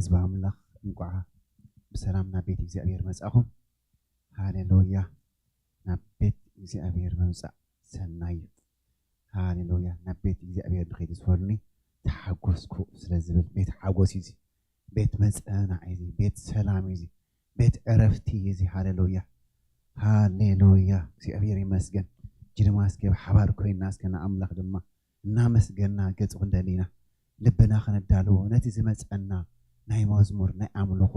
ህዝቢ ኣምላኽ፣ እንቋዕ ብሰላም ናብ ቤት እግዚኣብሔር መጻኹም። ሃሌሉያ። ናብ ቤት እግዚኣብሔር ምምጻእ ሰናይ እዩ። ሃሌሉያ። ናብ ቤት እግዚኣብሔር ንኸይድ ዝበሉኒ ተሓጎስኩ ስለ ዝብል፣ ቤት ሓጎስ እዩ እዚ። ቤት መጸናዕ እዩ እዚ። ቤት ሰላም እዩ እዚ። ቤት ዕረፍቲ እዩ እዚ። ሃሌሉያ። ሃሌሉያ። እግዚኣብሔር ይመስገን። እጂ ድማ እስከ ብሓባር ኮይና እስከ ንኣምላኽ ድማ እናመስገና ገጹ ክንደሊ ኢና። ልብና ከነዳልዎ ነቲ ዝመጸና ናይ መዝሙር፣ ናይ ኣምልኾ፣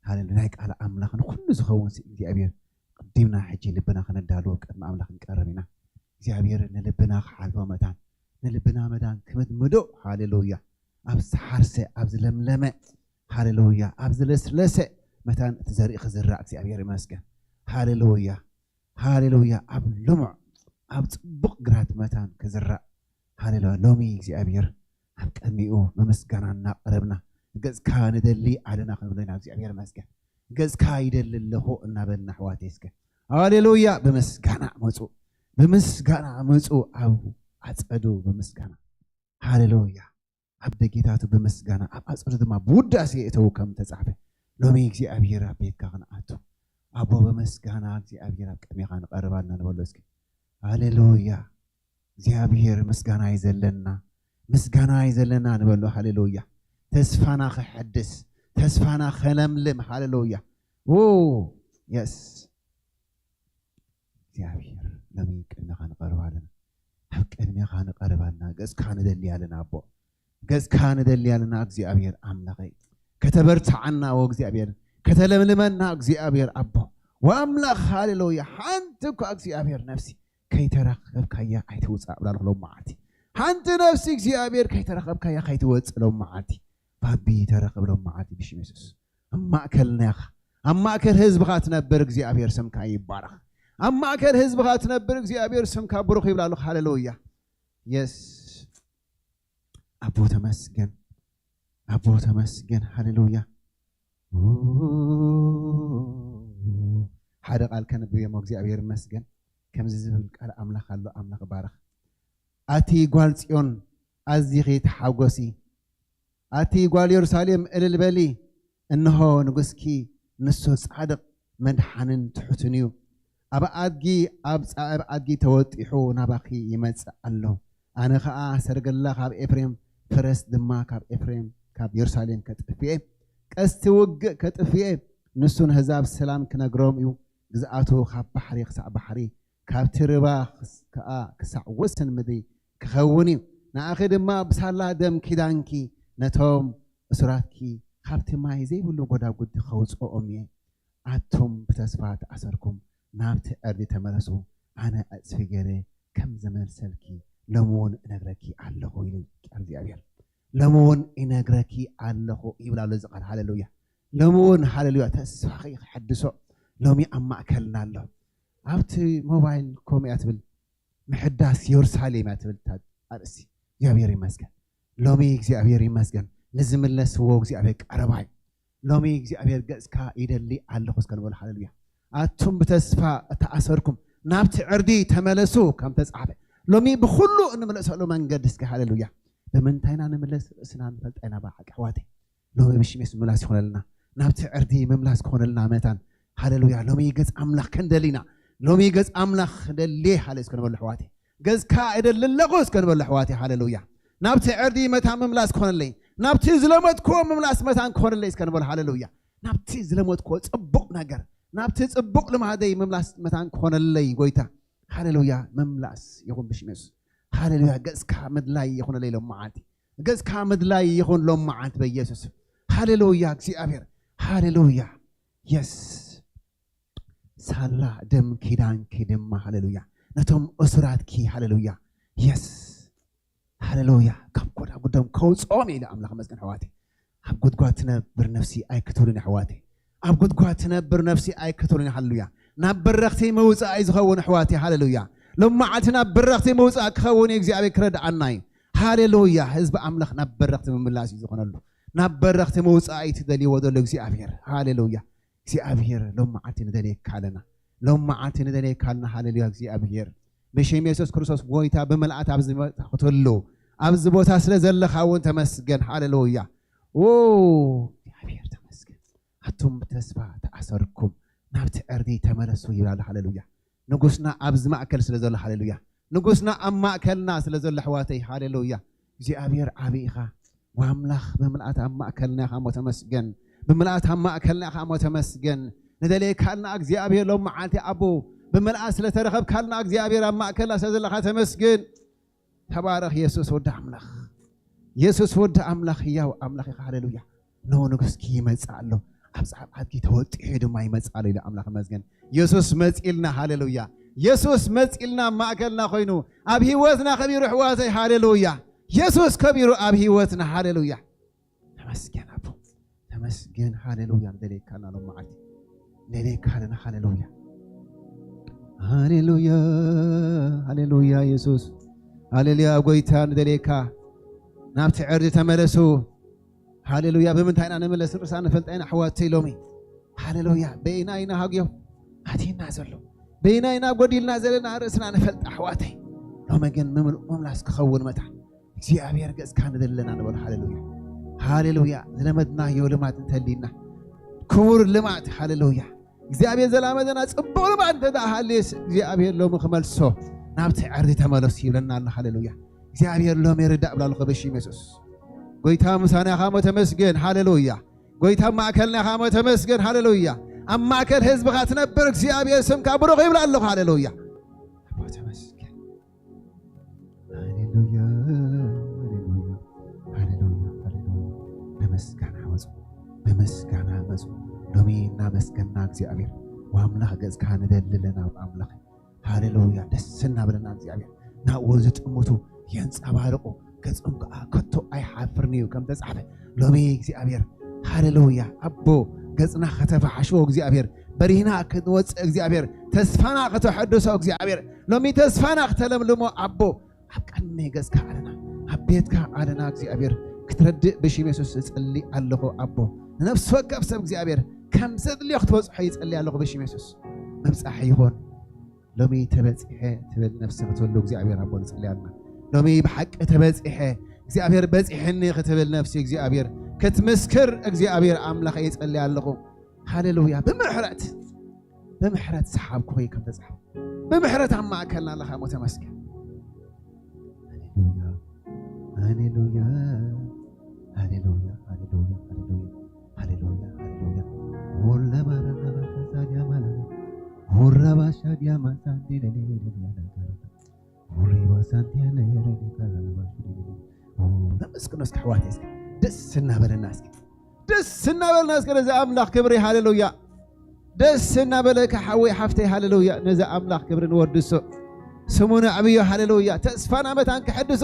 ሃሌሉያ፣ ናይ ቃል ኣምላኽ ንኹሉ ዝኸውን ስም እግዚኣብሔር ቅዲምና ሕጂ ልብና ከነዳልዎ ቅድሚ ኣምላኽ ክንቀርብ ኢና። እግዚኣብሔር ንልብና ክሓልፎ መታን፣ ንልብና መዳን ክምድምዶ፣ ሃሌሉያ፣ ኣብ ዝሓርሰ፣ ኣብ ዝለምለመ፣ ሃሌሉያ፣ ኣብ ዝለስለሰ መታን እቲ ዘርኢ ክዝራእ እግዚኣብሔር ይመስገን። ሃሌሉያ፣ ሃሌሉያ፣ ኣብ ልሙዕ፣ ኣብ ጽቡቕ ግራት መታን ክዝራእ። ሃሌሉያ፣ ሎሚ እግዚኣብሔር ኣብ ቅድሚኡ ብምስጋና እናቐረብና፣ ገጽካ ንደሊ ኣለና ክንብሎ ኢና። እግዚኣብሔር ይመስገን። ገጽካ ይደሊ ኣለኹ እናበልና ኣሕዋተይ እስከ። ሃሌሉያ፣ ብምስጋና ምጹ፣ ብምስጋና ምጹ፣ ኣብ ኣጸዱ ብምስጋና። ሃሌሉያ፣ ኣብ ደጌታቱ ብምስጋና፣ ኣብ ኣጸዱ ድማ ብውዳሴ እተው ከም ተጻሕፈ። ሎሚ እግዚኣብሔር ኣብ ቤትካ ክንኣቱ። ኣቦ ብምስጋና እግዚኣብሔር ኣብ ቅድሜኻ ንቐርብ ኣለና ንበሎ እስኪ። ሃሌሉያ፣ እግዚኣብሔር ምስጋና እዩ ዘለና፣ ምስጋና እዩ ዘለና ንበሎ። ሃሌሉያ፣ ተስፋና ክሕድስ፣ ተስፋና ከለምልም። ሃሌሉያ። ዎ፣ የስ። እግዚኣብሔር ሎሚ ቅድሜኻ ንቐርብ ኣለና። ኣብ ቅድሜኻ ንቐርብ ኣለና። ገጽካ ንደሊ ኣለና ኣቦ። ገጽካ ንደሊ ኣለና እግዚኣብሔር ኣምላኸይ። ከተበርትዓና ዎ እግዚኣብሔር። ከተለምልመና እግዚኣብሔር ኣቦ። ወኣምላኽ ሃሌሉያ። ሓንቲ እኳ እግዚኣብሔር ነፍሲ ከይተረኸብካያ ኣይትውጻእ ብላ ኣለኹ ሎም መዓልቲ። ሓንቲ ነፍሲ እግዚኣብሔር ከይተረኸብካያ ከይትወጽእ ሎም መዓልቲ። ባቢ ተረኸብ ሎም መዓልቲ ብሽም የሱስ። ኣብ ማእከልና ኢኻ። ኣብ ማእከል ህዝብኻ ትነብር እግዚኣብሔር ስምካ ይባረኽ። ኣብ ማእከል ህዝብኻ ትነብር እግዚኣብሔር ስምካ ብሩኽ ይብላ ኣለኹ። ሃሌሉያ። የስ። ኣቦ ተመስገን። ኣቦ ተመስገን። ሃሌሉያ። ሓደ ቃል ከንብብ እሞ እግዚኣብሔር ይመስገን። ከምዚ ዝብል ቃል ኣምላኽ ኣሎ። ኣምላኽ ባረኽ። ኣቲ ጓል ጽዮን ኣዚኺ ተሓጎሲ። ኣቲ ጓል የሩሳሌም እልል በሊ። እንሆ ንጉስኪ ንሱ ጻድቕ መድሓንን ትሑትን እዩ። ኣብ ኣድጊ ኣብ ጻ-፣ ኣብ ኣድጊ ተወጢሑ ናባኺ ይመጽእ ኣሎ። ኣነ ኸኣ ሰረገላ ካብ ኤፍሬም፣ ፈረስ ድማ ካብ ኤፍሬም፣ ካብ የሩሳሌም ከጥፍኤ፣ ቀስቲ ውግእ ከጥፍኤ፣ ንሱ ንህዛብ ሰላም ክነግሮም እዩ። ግዝኣቱ ካብ ባሕሪ ክሳዕ ባሕሪ፣ ካብቲ ርባ ክስ-፣ ከኣ ክሳዕ ወሰን ምድሪ ክኸውን እዩ። ንኣኺ ድማ ብሳላ ደም ኪዳንኪ ነቶም እሱራትኪ ካብቲ ማይ ዘይብሉ ጎዳጉዲ ከውጽኦም እየ። ኣቱም ብተስፋ ተኣሰርኩም ናብቲ ዕርዲ ተመለሱ። ኣነ ዕጽፊ ገይረ ከም ዝመልሰልኪ ሎሚ እውን እነግረኪ ኣለኹ ኢሉ ቃል እግዚኣብሔር። ሎሚ እውን እነግረኪ ኣለኹ ይብል ኣሎ እዚ ቃል። ሃሌሉያ። ሎሚ እውን ሃሌሉያ ተስፋኺ ክሕድሶ ሎሚ ኣብ ማእከልና ኣሎ። ኣብቲ ሞባይል ከምኡ እያ ትብል፣ ምሕዳስ የሩሳሌም እያ ትብል እታ ኣርእስቲ። እግዚኣብሔር ይመስገን። ሎሚ እግዚኣብሔር ይመስገን። ንዝምለስዎ እግዚኣብሔር ቀረባ እዩ። ሎሚ እግዚኣብሔር ገጽካ ይደሊ ኣለኹ እስከ ንበሎ። ሃሌሉያ። ኣቱም ብተስፋ እተኣሰርኩም ናብቲ ዕርዲ ተመለሱ ከም ተጻሕፈ። ሎሚ ብኹሉ እንምለሰሉ መንገዲ እስከ ሃሌሉያ። ብምንታይ ኢና ንምለስ? ርእስና ንፈልጣ ኢና ብሓቂ ኣሕዋተይ። ሎሚ ብሽም የሱስ ምምላስ ይኾነልና። ናብቲ ዕርዲ ምምላስ ክኾነልና መታን። ሃሌሉያ። ሎሚ ገጽ ኣምላኽ ክንደሊ ኢና። ሎሚ ገጽ ኣምላኽ ክንደሊ ሃሌ እስከ ንበሎ ኣሕዋተይ። ገጽካ እደሊ ኣለኹ እስከ ንበሎ ኣሕዋተይ። ሃሌሉያ። ናብቲ ዕርዲ መታን ምምላስ ክኾነለይ። ናብቲ ዝለመድክዎ ምምላስ መታን ክኾነለይ እስከ ንበሎ። ሃሌሉያ። ናብቲ ዝለመድክዎ ጽቡቕ ነገር፣ ናብቲ ጽቡቕ ልማደይ ምምላስ መታን ክኾነለይ ጎይታ። ሃሌሉያ። ምምላስ ይኹን ብሽም የሱስ። ሃሌሉያ። ገጽካ ምድላይ ይኹነለይ ሎም መዓልቲ። ገጽካ ምድላይ ይኹን ሎም መዓልቲ በኢየሱስ። ሃሌሉያ። እግዚኣብሔር። ሃሌሉያ። የስ። ሳላ ደም ኪዳንኪ ድማ ሃሌሉያ። ነቶም እሱራትኪ ሃሌሉያ። የስ። ሃሌሉያ። ካብ ጎዳጉዶም ከውጽኦም ኢለ ኣምላኽ መስገን ኣሕዋተይ። ኣብ ጉድጓድ ትነብር ነፍሲ ኣይክትብሉን ኣሕዋተይ። ኣብ ጉድጓድ ትነብር ነፍሲ ኣይክትብሉን። ሃሌሉያ። ናብ በረኽቲ መውጻኢ ዝኸውን ኣሕዋተይ። ሃሌሉያ። ሎም መዓልቲ ናብ በረኽቲ መውጻኢ ክኸውን እዩ እግዚኣብሔር ክረድኣና እዩ። ሃሌሉያ። ህዝቢ ኣምላኽ ናብ በረኽቲ ምምላስ እዩ ዝኾነሉ። ናብ በረኽቲ መውጻኢ ትደልይዎ ዘሎ እግዚኣብሔር። ሃሌሉያ። እግዚኣብሔር ሎም መዓልቲ ንደልየካ ኣለና። ሎም መዓልቲ ንደልየካ ኣለና። ሃሌሉያ። እግዚኣብሔር ብሽም የሱስ ክርስቶስ ጎይታ ብምልኣት ኣብዚ መጣኹትሉ ኣብዚ ቦታ ስለ ዘለኻ እውን ተመስገን። ሃሌሉያ። ዎ ኣቱም ብተስፋ ተኣሰርኩም ናብቲ ዕርዲ ተመለሱ ይብል ኣሎ። ሃሌሉያ። ንጉስና ኣብዚ ማእከል ስለ ዘሎ፣ ሃሌሉያ። ንጉስና ኣብ ማእከልና ስለ ዘሎ፣ ኣሕዋተይ፣ ሃሌሉያ። እግዚኣብሔር ዓቢ ኢኻ። ወኣምላኽ ብምልኣት ኣብ ማእከልና ኢኻ እሞ ተመስገን። ብምልኣት ኣብ ማእከልና ኢኻ እሞ ተመስገን። ንደልየካልና እግዚኣብሔር ሎም መዓልቲ ኣቦ ብምልኣት ስለ ተረኸብካልና እግዚኣብሔር ኣብ ማእከልና ስለ ዘለኻ ተመስገን። ተባረኽ የሱስ ወዲ ኣምላኽ። የሱስ ወዲ ኣምላኽ ህያው ኣምላኽ ኢኻ። ሃሌሉያ። ኖ ንጉስኪ ይመጽእ ኣሎ። ኣብ ጻዕዓትኪ ተወጢሑ ድማ ይመጽእ ኣሎ ኢሉ ኣምላኽ ይመስገን። የሱስ መጺልና። ሃሌሉያ። የሱስ መጺልና ኣብ ማእከልና ኮይኑ ኣብ ህይወትና ከቢሩ ኣሕዋተይ። ሃሌሉያ። የሱስ ከቢሩ ኣብ ህይወትና። ሃሌሉያ። ተመስገን ኣቦ። ተመስገን። ሃሌሉያ። ንደልየካ ኣለና ሎም መዓልቲ። ንደልየካ ኣለና። ሃሌሉያ። ሃሌሉያ። ሃሌሉያ የሱስ። ሃሌሉያ ጎይታ ንደልየካ። ናብቲ ዕርዲ ተመለሱ። ሃሌሉያ። ብምንታይ ኢና ንምለስ ርእሳ ንፈልጣ ኢና ኣሕዋተይ ሎሚ። ሃሌሉያ። በይና ኢና ሃግዮ ኣቲና ዘሎ። በይና ኢና ጎዲልና ዘለና ርእስና ንፈልጣ ኣሕዋተይ። ሎሚ ግን ምምልእ ምምላስ ክኸውን መታን እግዚኣብሔር ገጽካ ንደለና ንበል። ሃሌሉያ። ሃሌሉያ። ዝለመድናዮ ልማድ እንተሊና ክቡር ልማድ። ሃሌሉያ። እግዚኣብሔር ዘላመደና ጽቡቕ ልማድ እንተ ደኣ ሃልየስ እግዚኣብሔር ሎሚ ክመልሶ ናብቲ ዕርዲ ተመለሱ ይብለና ኣሎ። ሃሌሉያ። እግዚኣብሔር ሎሚ ይርዳእ ብላ ኣለኹ ብሽም የሱስ። ጎይታ ምሳና ኢኻ እሞ ተመስገን። ሃሌሉያ። ጎይታ ማእከልና ኢኻ እሞ ተመስገን። ሃሌሉያ። ኣብ ማእከል ህዝብኻ ትነብር እግዚኣብሔር ስምካ ብሩኽ ይብላ ኣለኹ። ሃሌሉያ። ኣቦ ተመስገን። ሃሌሉያ፣ ሃሌሉያ፣ ሃሌሉያ፣ ሃሌሉያ። ብምስጋና መጹ፣ ብምስጋና መጹ። ሎሚ እናመስገና እግዚኣብሔር ወኣምላኽ ገጽካ ንደሊ ኣለና ኣምላኽ። ሃሌሉያ፣ ደስ እናበለና እግዚኣብሔር ናብኡ ዝጥምቱ የንጸባርቑ፣ ገጾም ከኣ ከቶ ኣይሓፍርን እዩ ከም ተጻሕፈ። ሎሚ እግዚኣብሔር ሃሌሉያ፣ ኣቦ ገጽና ከተፈሓሽዎ እግዚኣብሔር፣ በሪህና ክንወጽእ እግዚኣብሔር፣ ተስፋና ከተሐድሶ እግዚኣብሔር፣ ሎሚ ተስፋና ክተለምልሞ ኣቦ ኣብ ቀድሚ ገጽካ ኣለና፣ ኣብ ቤትካ ኣለና እግዚኣብሔር። ክትረድእ ብሽም የሱስ እጽሊ ኣለኹ ኣቦ። ንነፍሲ ወከፍ ሰብ እግዚኣብሔር ከም ዘድልዮ ክትበጽሖ ይጸሊ ኣለኹ ብሽም የሱስ። ምብጻሕ ይኹን። ሎሚ ተበጺሐ ትብል ነፍሲ ክትህሉ እግዚኣብሔር ኣቦ ንጽሊ ኣለና። ሎሚ ብሓቂ ተበጺሐ እግዚኣብሔር በጺሕኒ ክትብል ነፍሲ እግዚኣብሔር ክትምስክር እግዚኣብሔር ኣምላኽ ይጸሊ ኣለኹ። ሃሌሉያ። ብምሕረት ብምሕረት ሰሓብኩኺ ከም ተጻሕፈ ብምሕረት ኣብ ማእከልና ኣለኻ እሞ ተመስገን። ሃሌሉያ፣ ሃሌሉያ፣ ሃሌሉያ፣ ሃሌሉያ፣ ሃሌሉያ፣ ሃሌሉያ፣ ሃሌሉያ። ሆላ ባራና ባካሳዲያ ማላ፣ ሆራ ባሻዲያ ማሳንዲ ለለለለያ ነገር፣ ሆሪ ባሳንዲያ ነገር፣ ሆ፣ ነመስግኖ እስኪ ኣሕዋተይ፣ እስኪ ደስ እናበለና እስኪ ደስ እናበልና እስከ ነዚ ኣምላኽ ክብሪ፣ ሃሌሉያ። ደስ እናበለካ ሓወይ ሓፍተይ፣ ሃሌሉያ። ነዚ ኣምላኽ ክብሪ ንወድሶ፣ ስሙ ነዕብዮ፣ ሃሌሉያ። ተስፋና መታን ክሐድሶ፣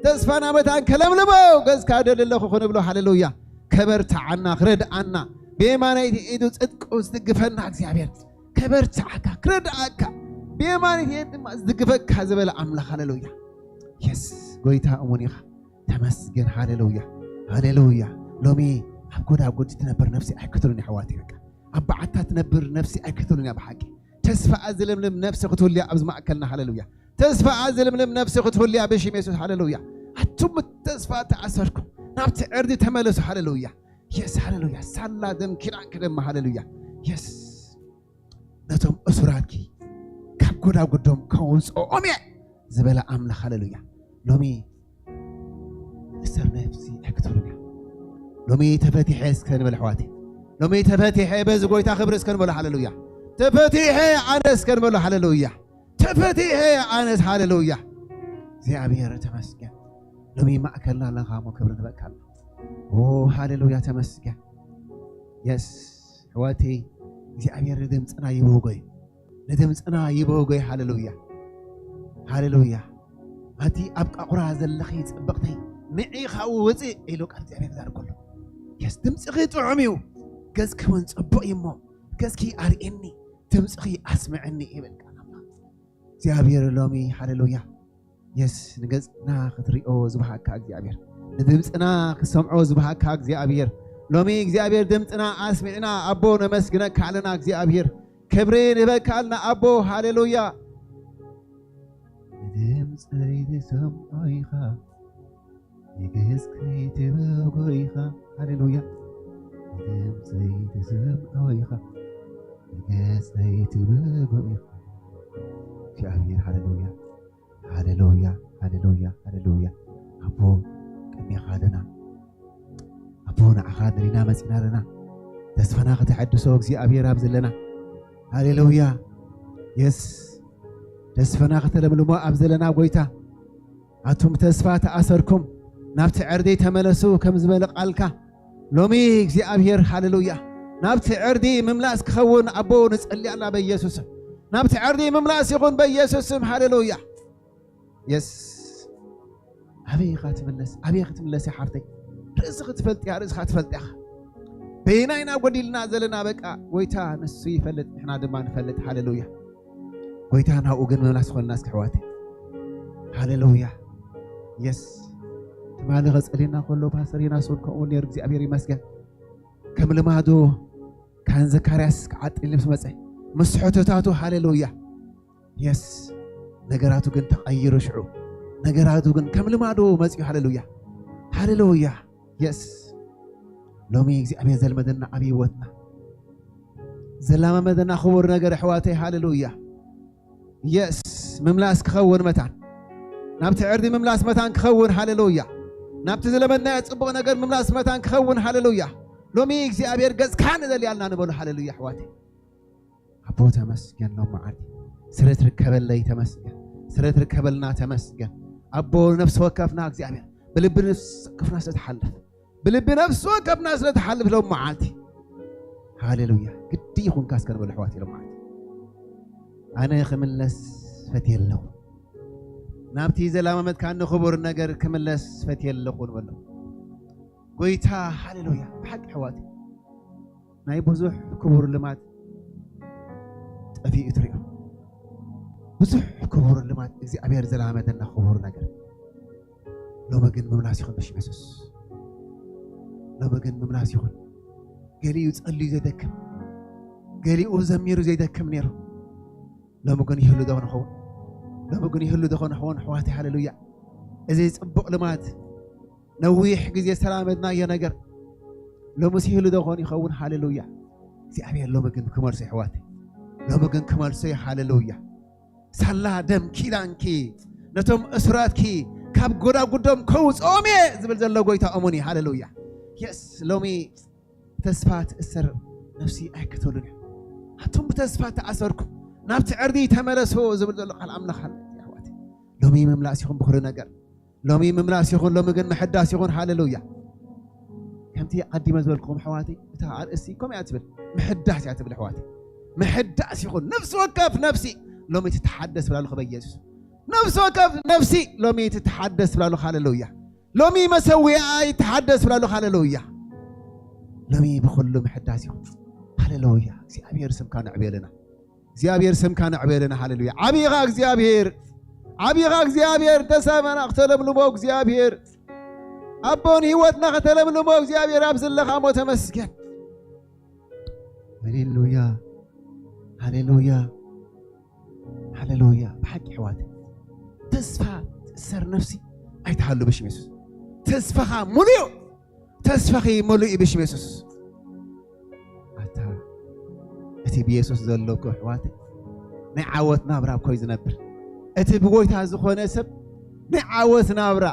ተስፋና መታን ከለምልሞ ገጽካ ደሊ ኣለኹ ክንብሎ፣ ሃሌሉያ። ከበርትዓና፣ ክረድኣና፣ ብየማነይቲ ኢዱ ጽድቁ ዝድግፈና እግዚኣብሔር ከበርትዓካ፣ ክረድኣካ፣ ብየማነይቲ ኢድ ድማ ዝድግፈካ ዝበለ ኣምላኽ፣ ሃሌሉያ። የስ፣ ጎይታ እሙን ኢኻ። ተመስገን። ሃሌሉያ፣ ሃሌሉያ። ሎሚ ኣብ ጎዳጉዲ ትነብር ነፍሲ ኣይክትሉን ኣሕዋተይ፣ በቃ ኣብ በዓታ ትነብር ነፍሲ ኣይክትሉን እያ ብሓቂ። ተስፋኣ ዝልምልም ነፍሲ ክትህሉ እያ ኣብዚ ማእከልና። ሃሌሉያ። ተስፋኣ ዝልምልም ነፍሲ ክትህሉ እያ ብሽም የሱስ። ሃሌሉያ። ኣቱም ብተስፋ ተኣሰርኩም ናብቲ ዕርዲ ተመለሱ። ሃሌሉያ። የስ፣ ሃሌሉያ። ሳላ ደም ኪዳንኪ ደማ። ሃሌሉያ። የስ። ነቶም እሱራትኪ ካብ ጎዳጉዶም ከውፅኦም እየ ዝበለ ኣምላኽ። ሃሌሉያ። ሎሚ እሰር ነፍሲ ኣይክትብሉን እያ። ሎሚ ተፈቲሐ እስከ ንበል ኣሕዋተይ። ሎሚ ተፈቲሐ በዚ ጎይታ ክብሪ እስከ ንበሎ። ሃሌሉያ። ተፈቲሐ ኣነ እስከ ንበሎ። ሃሌሉያ። ተፈቲሐ ኣነስ። ሃሌሉያ። እግዚኣብሔር ተመስገን። ሎሚ ማእከልና ኣለኻ እሞ ክብሪ ንበካ ኣሎ። ኦ ሃሌሉያ ተመስገን። የስ ኣሕዋተይ እግዚኣብሔር ንድምፅና ይብህጎ እዩ። ንድምፅና ይብህጎ እዩ። ሃሌሉያ። ሃሌሉያ። ኣቲ ኣብ ቃቑራ ዘለኺ ፅብቕተይ ንዒ ካብኡ ውፅእ ኢሉ ቃል እግዚኣብሔር ዛር ከሎ። የስ ድምፅኺ ጥዑም እዩ። ገፅኪ እውን ፅቡቕ እዩ እሞ ገፅኪ ኣርእየኒ ድምፅኺ ኣስምዐኒ ይብል ቃል ኣምላኽ። እግዚኣብሔር ሎሚ ሃሌሉያ የስ ንገፅና ክትሪኦ ዝብሃካ እግዚኣብሔር ንድምፅና ክሰምዖ ዝብሃካ እግዚኣብሔር ሎሚ እግዚኣብሔር ድምፅና ኣስሚዕና ኣቦ ነመስግነካ ኣለና እግዚኣብሔር ክብሪ ንበካ ኣለና ኣቦ ሃሌሉያ ንድምፀይ ትሰምዖ ኢኻ ንገፅከይ ትበጎ ኢኻ ሃሌሉያ ድምፀይ ትሰምዖ ኢኻ፣ ንገፀይ ትበጎ ኢኻ። እግዚኣብሔር፣ ሃሌሉያ፣ ሃሌሉያ፣ ሃሌሉያ፣ ሃሌሉያ። ኣቦ፣ ቅድሜኻ ኣለና። ኣቦ፣ ንዓኻ ንሪና መፂና ኣለና። ተስፋና ከተሐድሶ እግዚኣብሔር ኣብዚ ኣለና። ሃሌሉያ። የስ፣ ተስፋና ከተለምልሞ ኣብ ዘለና ጎይታ፣ ኣቱም ተስፋ ተኣሰርኩም፣ ናብቲ ዕርዲ ተመለሱ ከም ዝበለ ቃልካ፣ ሎሚ እግዚኣብሔር፣ ሃሌሉያ፣ ናብቲ ዕርዲ ምምላስ ክኸውን ኣቦ ንጸሊ ኣላ በኢየሱስ ስም። ናብቲ ዕርዲ ምምላስ ይኹን በኢየሱስ ስም። ሃሌሉያ። የስ፣ ኣበይ ኢኻ ትምለስ? ኣበይ ክትምለስ እያ ሓፍተይ? ርእስኺ ትፈልጥ እያ፣ ርእስኻ ትፈልጥ ኢኻ። በየናይ ኢና ጎዲልና ዘለና? በቃ ጎይታ ንሱ ይፈልጥ፣ ንሕና ድማ ንፈልጥ። ሃሌሉያ። ጎይታ ናብኡ ግን ምምላስ ኾንና እስኪ ኣሕዋተይ። ሃሌሉያ። የስ፣ ትማሊ ከጸልየና ከሎ ፓስተር ዮናስ እውን ከምኡ ነይሩ። እግዚኣብሔር ይመስገን። ከም ልማዱ ካህን ዘካርያስ ክዓጥል ምስ መጸ፣ ምስ ሕቶታቱ፣ ሃሌሉያ፣ የስ፣ ነገራቱ ግን ተቐይሩ። ሽዑ ነገራቱ ግን ከም ልማዱ መጺኡ። ሃሌሉያ፣ ሃሌሉያ። የስ፣ ሎሚ እግዚኣብሔር ዘልመደና ኣብ ህይወትና፣ ዘላማመደና ክቡር ነገር ኣሕዋተይ፣ ሃሌሉያ። የስ፣ ምምላስ ክኸውን መታን፣ ናብቲ ዕርዲ ምምላስ መታን ክኸውን፣ ሃሌሉያ። ናብቲ ዝለመድናዮ ጽቡቕ ነገር ምምላስ መታን ክኸውን፣ ሃሌሉያ። ሎሚ እግዚኣብሔር ገጽካ ንደልያልና ንበሎ፣ ሃሌሉያ ኣሕዋተይ። ኣቦ ተመስገን፣ ሎም መዓልቲ ስለ ትርከበለይ ተመስገን፣ ስለ ትርከበልና ተመስገን። ኣቦ ነፍሲ ወከፍና እግዚኣብሔር ብልቢ ነፍሲ ወከፍና ስለ ትሓልፍ፣ ብልቢ ነፍሲ ወከፍና ስለ ትሓልፍ ሎም መዓልቲ፣ ሃሌሉያ፣ ግዲ ይኹንካ እስከ ንበል ኣሕዋት፣ ሎም መዓልቲ ኣነ ክምለስ ፈትየ ኣለኹ፣ ናብቲ ዘላማመድካኒ ክቡር ነገር ክምለስ ፈትየ ኣለኹ ንበሎ። ጎይታ፣ ሃሌሉያ። ብሓቂ ኣሕዋት፣ ናይ ብዙሕ ክቡር ልማድ ጠፊኡ ትሪኦ። ብዙሕ ክቡር ልማድ እግዚኣብሔር ዘላመደና ክቡር ነገር። ሎሚ ግን ምምላስ ይኹን ብሽም የሱስ። ሎሚ ግን ምምላስ ይኹን። ገሊኡ ጸልዩ ዘይደክም፣ ገሊኡ ዘሚሩ ዘይደክም ነይሩ። ሎሚ ግን ይህሉ ዶ ንኸውን? ሎሚ ግን ይህሉ ዶ ንኸውን? ኣሕዋተይ፣ ሃሌሉያ። እዚ ጽቡቕ ልማድ ነዊሕ ግዜ ዝተላመድናዮ ነገር ሎምስ ይህሉ ዶ ኾን ይኸውን? ሃሌሉያ። እግዚኣብሔር ሎሚ ግን ክመልሶ እዩ፣ ኣሕዋተይ። ሎሚ ግን ክመልሶ እዩ። ሃሌሉያ። ሳላ ደም ኪዳንኪ ነቶም እሱራትኪ ካብ ጎዳጉዶም ከውፅኦም እየ ዝብል ዘሎ ጎይታ እሙን እዩ። ሃሌሉያ። የስ፣ ሎሚ ብተስፋ ትእሰር ነፍሲ ኣይከተሉን እዩ። ኣቱም ብተስፋ ተኣሰርኩም ናብቲ ዕርዲ ተመለሱ ዝብል ዘሎ ቃል ኣምላኽ ኣሎ፣ ኣሕዋተይ። ሎሚ ምምላስ ይኹን ብኹሉ ነገር። ሎሚ ምምላስ ይኹን፣ ሎሚ ግን ምሕዳስ ይኹን። ሃሌሉያ። ከምቲ ኣቐዲመ ዝበልኩኹም ኣሕዋተይ፣ እታ ኣርእስቲ ከምኡ እያ ትብል፣ ምሕዳስ እያ ትብል ኣሕዋተይ። ምሕዳስ ይኹን፣ ነፍሲ ወከፍ ነፍሲ ሎሚ ትተሓደስ ብላ ኣለኹ በኢየሱስ። ነፍሲ ወከፍ ነፍሲ ሎሚ ትተሓደስ ብላ ኣለኹ። ሃሌሉያ። ሎሚ መሰዊያ ይተሓደስ ብላ ኣለኹ። ሃሌሉያ። ሎሚ ብኹሉ ምሕዳስ ይኹን። ሃሌሉያ። እግዚኣብሔር ስምካ ነዕብየልና። እግዚኣብሔር ስምካ ነዕብየልና። ሃሌሉያ። ዓቢኻ እግዚኣብሔር፣ ዓቢኻ እግዚኣብሔር፣ ተስፋና ከተለምልሞ እግዚኣብሔር፣ ኣቦን ህይወትና ከተለምልሞ እግዚኣብሔር፣ ኣብ ዘለኻ እሞ ተመስገን። ሃሌሉያ፣ ሃሌሉያ፣ ሃሌሉያ። ብሓቂ ኣሕዋተይ፣ ተስፋ ትእሰር ነፍሲ ኣይትሃሉ ብሽም የሱስ። ተስፋኻ ሙሉእ እዩ። ተስፋኺ ሙሉእ እዩ ብሽም የሱስ። ኣታ እቲ ብየሱስ ዘሎ እኮ ኣሕዋተይ ናይ ዓወት ናብራ እኮ እዩ ዝነብር። እቲ ብጎይታ ዝኾነ ሰብ ናይ ዓወት ናብራ።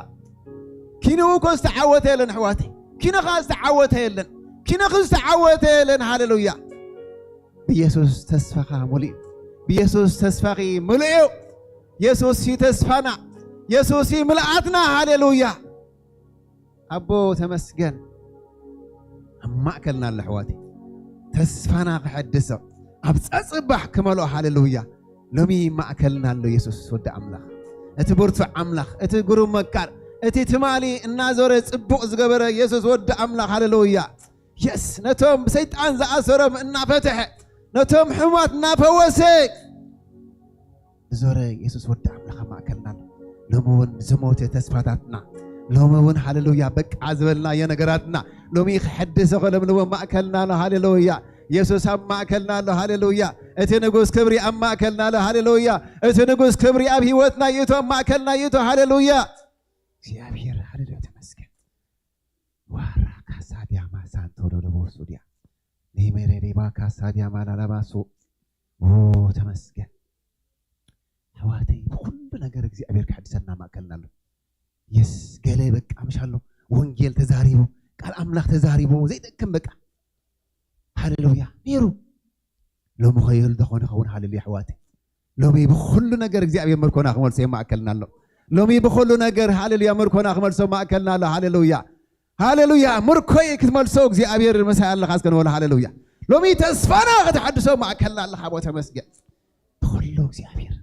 ኪንኡ እኮ ዝተዓወተ የለን ኣሕዋተይ። ኪንኻ ዝተዓወተ የለን። ኪንኺ ዝተዓወተ የለን። ሃሌሉያ። ብየሱስ ተስፋኻ ሙሉእ እዩ። ብየሱስ ተስፋኺ ሙሉእ እዩ። የሱስ እዩ ተስፋና። የሱስ እዩ ምልኣትና። ሃሌሉያ። ኣቦ ተመስገን። ኣብ ማእከልና ኣሎ ኣሕዋተይ። ተስፋና ክሐድሶ፣ ኣብ ጸጽባሕ ክመልኦ። ሃሌሉያ። ሎሚ ማእከልና ኣሎ የሱስ ወዲ ኣምላኽ። እቲ ብርቱዕ ኣምላኽ፣ እቲ ግሩም መካር፣ እቲ ትማሊ እናዞረ ጽቡቕ ዝገበረ የሱስ ወዲ ኣምላኽ። ሃሌሉያ። የስ፣ ነቶም ሰይጣን ዝኣሰሮም እናፈትሐ፣ ነቶም ሕሙማት እናፈወሰ ዝዞረ የሱስ ወዲ ኣምላኽ ኣብ ማእከልና ኣሎ። ሎሚ እውን ዝሞተ ተስፋታትና፣ ሎሚ እውን ሃሌሉያ በቃ ዝበልናዮ ነገራትና ሎሚ ክሐድስ ከለምልሞ ኣብ ማእከልና ኣሎ። ሃሌሉያ። የሱስ ኣብ ማእከልና ኣሎ። ሃሌሉያ። እቲ ንጉስ ክብሪ ኣብ ማእከልና ኣሎ። ሃሌሉያ። እቲ ንጉስ ክብሪ ኣብ ህይወትና ይእቶ፣ ኣብ ማእከልና ይእቶ። ሃሌሉያ። እግዚኣብሔር፣ ሃሌሉያ፣ ተመስገን። ዋራ ካሳዲያ ማሳንቶ ወደ ለቦ ሱዲያ ኒሜሬ ሪባ ካሳዲያ ማላላባሱ። ኦ፣ ተመስገን። ኣሕዋተይ፣ ብኹሉ ነገር እግዚኣብሔር ክሕድሰና ማእከልና ኣሎ። የስ፣ ገለ በቃ ምሽ ኣሎ፣ ወንጌል ተዛሪቡ፣ ቃል ኣምላኽ ተዛሪቡ ዘይጠቅም በቃ። ሃሌሉያ። ነይሩ። ሎሚ ኸየሉ ዶ ኾነ ኸውን? ሃሌሉያ ኣሕዋተይ። ሎሚ ብኹሉ ነገር እግዚኣብሔር ምርኮና ክመልሶ ማእከልና ኣሎ። ሎሚ ብኹሉ ነገር ሃሌሉያ ምርኮና ክመልሶ ማእከልና ኣሎ። ሃሌሉያ። ሃሌሉያ። ምርኮይ ክትመልሶ እግዚኣብሔር ምሳይ ኣለኻ እስከ ንበሎ። ሃሌሉያ። ሎሚ ተስፋና ከተሓድሶ ማእከልና ኣለኻ። ኣቦ ተመስገን። ብኹሉ እግዚኣብሔር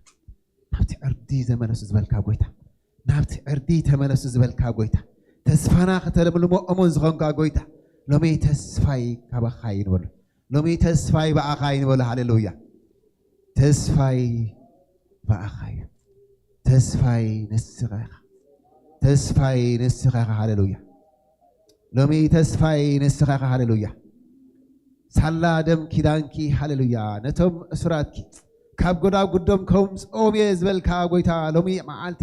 ናብቲ ዕርዲ ዘመለሱ ዝበልካ ጎይታ፣ ናብቲ ዕርዲ ተመለሱ ዝበልካ ጎይታ፣ ተስፋና ከተለምልሞ እሙን ዝኾንካ ጎይታ፣ ሎሚ ተስፋይ ካባኻ እዩ ንበሎ። ሎሚ ተስፋይ ብኣኻ እዩ ንበሎ። ሃሌሉያ። ተስፋይ ብኣኻ እዩ። ተስፋይ ንስኻ ኢኻ። ተስፋይ ንስኻ ኢኻ። ሃሌሉያ። ሎሚ ተስፋይ ንስኻ ኢኻ። ሃሌሉያ። ሳላ ደም ኪዳንኪ፣ ሃሌሉያ፣ ነቶም እሱራትኪ ካብ ጎዳጉዶም ከምጽኦም እየ ዝበልካ ጎይታ፣ ሎሚ መዓልቲ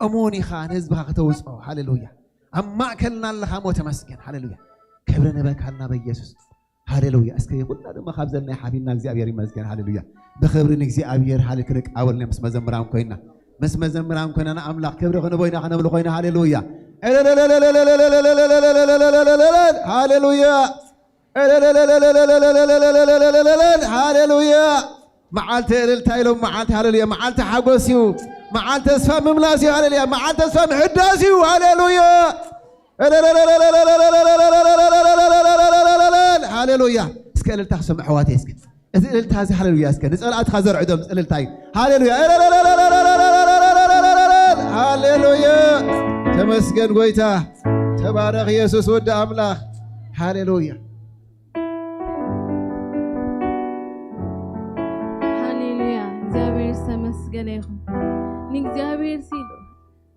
እሙን ኢኻ ንህዝብኻ ከተውጽኦ። ሃሌሉያ። ኣብ ማእከልና ኣለኻ እሞ ተመስገን። ሃሌሉያ። ክብሪ ንበካልና በኢየሱስ። ሃሌሉያ። እስከ ኩልና ድማ ካብ ዘናይ ሓቢና እግዚኣብሔር ይመስገን። ሃሌሉያ። ብኽብሪ ንእግዚኣብሔር ሃሌ ክንቃወል ምስ መዘምራን ኮይና፣ ምስ መዘምራን ኮይና ንኣምላኽ ክብሪ ክንቦ ኢና ክነብል ኮይና። ሃሌሉያ። ሃሌሉያ። ሃሌሉያ። መዓልቲ እልልታ ኢሎም መዓልቲ ሃሌሉያ። መዓልቲ ሓጎስ እዩ። መዓልቲ ተስፋ ምምላስ እዩ። ሃሌሉያ። መዓልቲ ተስፋ ምሕዳስ እዩ። ሃሌሉያ። ሃሌሉያ። እስከ እልልታ ክሰምዕ ኣሕዋተይ እስከ። እዚ እልልታ እዚ ሃሌሉያ እስከ ንጸላእትኻ ዘርዕዶም እልልታ እዩ። ሃሌሉያ። ሃሌሉያ። ተመስገን ጎይታ። ተባረኽ ኢየሱስ ወዲ ኣምላኽ። ሃሌሉያ። ሃሌሉያ። እግዚኣብሔር ዝተመስገነ ይኹን። ንእግዚኣብሔር ሲሉ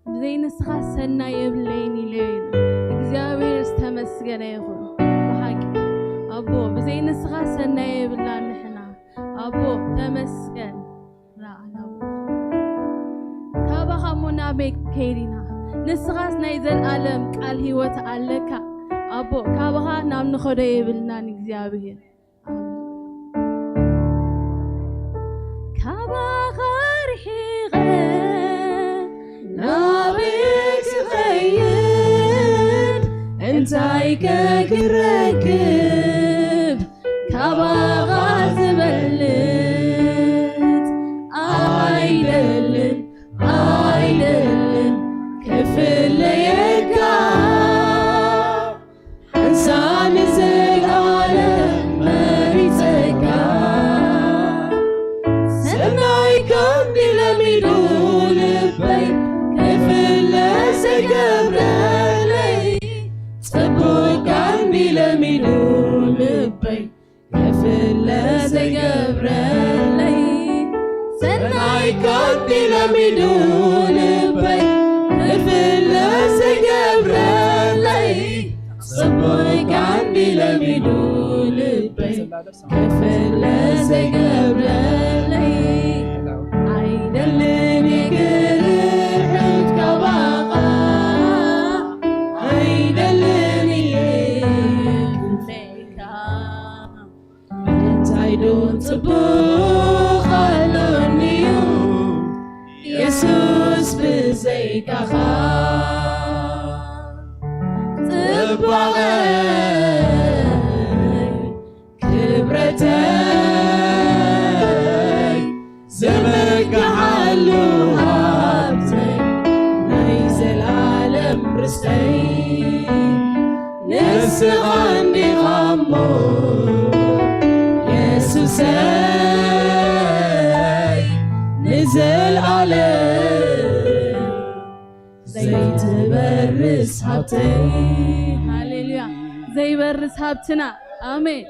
ብዘይ ንስኻ ሰናይ የብለይን ኢለ እዩ። እግዚኣብሔር ዝተመስገነ ይኹን። ብሓቂ ኣቦ ብዘይ ንስኻ ሰናይ የብልና ንሕና። ኣቦ ተመስገን። ራኣና ካባኻ እሞ ናበይ ከይድ ኢና? ንስኻስ ናይ ዘልኣለም ቃል ህይወት ኣለካ። ኣቦ ካባኻ ናብ ንኸዶ የብልናን እግዚኣብሔር። ካባኻ ርሒቐ ናበይ ክኸይድ? እንታይ ከ ክረክብ ካባኻ ዝበልጥ? ኣይደልን ኣይደልን ክፍለየካ ሓንሳእ ንዘለኣለም መሪጸካ። ሰናይካ እንዲ ለሚዱ ልበይ ክፍለ ዘይገብረለይ። ጽቡቕካ እንዲ ለሚዱ ልበይ ክፍለ ዘይገብረለይ። ሰናይካ እንዲ ለሚዱ ልበይ ክፍለ ዘይገብረለይ። ጽቡቕካ እንዲ ለሚዱ ልበይ ክፍለ ዘይገብረለይ። ኣይደልን እየ ክርሕቅ ካባኻ። ኣይደልን እየ ክፍለየካ። እንታይ ዶ ጽቡቕ ኣሎኒ'ዩ የሱስ ብዘይካኻ? ጽባቐይ ክብረተይ ዘመካሓሉ ሃብተይ ናይ ዘላለም ርስተይ ንስኻ እንዲኻ እሞ የሱሰይ ንዘልኣለም ዘይትበርስ ሃብተይ። ሃሌሉያ። ዘይበርስ ሃብትና። ኣሜን።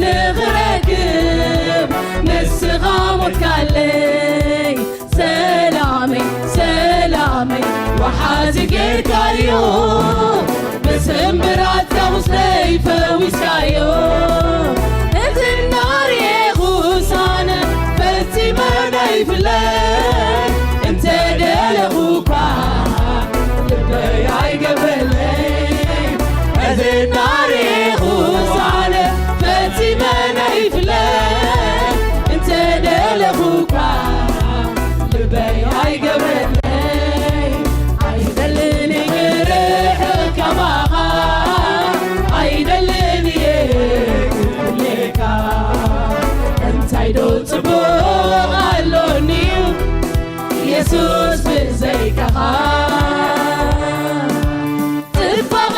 ንኽረክብ ንስኻ ሞትካለይ። ሰላመይ ሰላመይ ወሓዚ ጌርካዮ፣ ብስምብራትካ ቁስለይ ፈዊስካዮ። እዚ እናርኤኹ ሳነ ፈጺመ ኣይፍለይ፣ እንተ ደለኹ እኳ ልበይ ኣይገብረለይ። እዚ እናርኤኹ ሳነ ፈጺመ ኣይፍለይ፣ እንተ ደለኹ እኳ ልበይ ኣይገብረለይ። ኣይደልን ክርሕቕ ካባኻ፣ ኣይደልን ክፍለየካ። እንታይ ዶ ጽቡቕ ኣሎኒ የሱስ ብዘይካኻ? ጽባቐ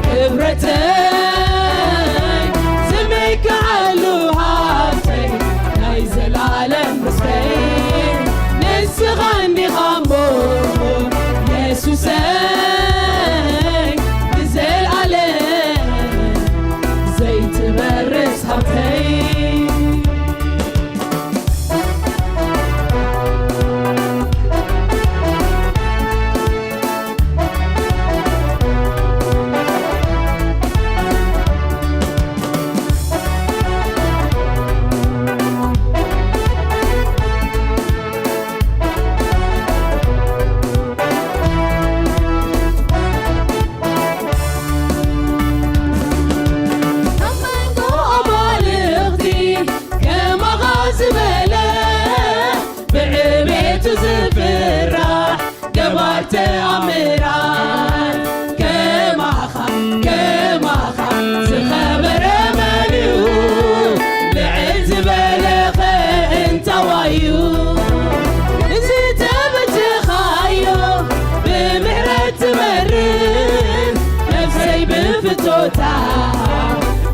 ክብረተይ ዝምክዓሉ ሃብተይ ናይ ዘላለም ርስተይ ንስኻ እንዲኻ እሞ የሱሰይ ንዘላለም ዘይትበርስ ሃብተይ። ኣብ መንጎ ኣማልኽቲ ከማኻ ዝበለ ብዕቤቱ ዝፍራሕ ገባር ተኣምራት ከማኻ፣ ከማኻ ዝኸበረ መን እዩ? ልዕል ዝበለኸ እንታዋዩ? እዚ ተበጀኻዮ ብምሕረት ትመርህ ነፍሰይ ብፍቶታ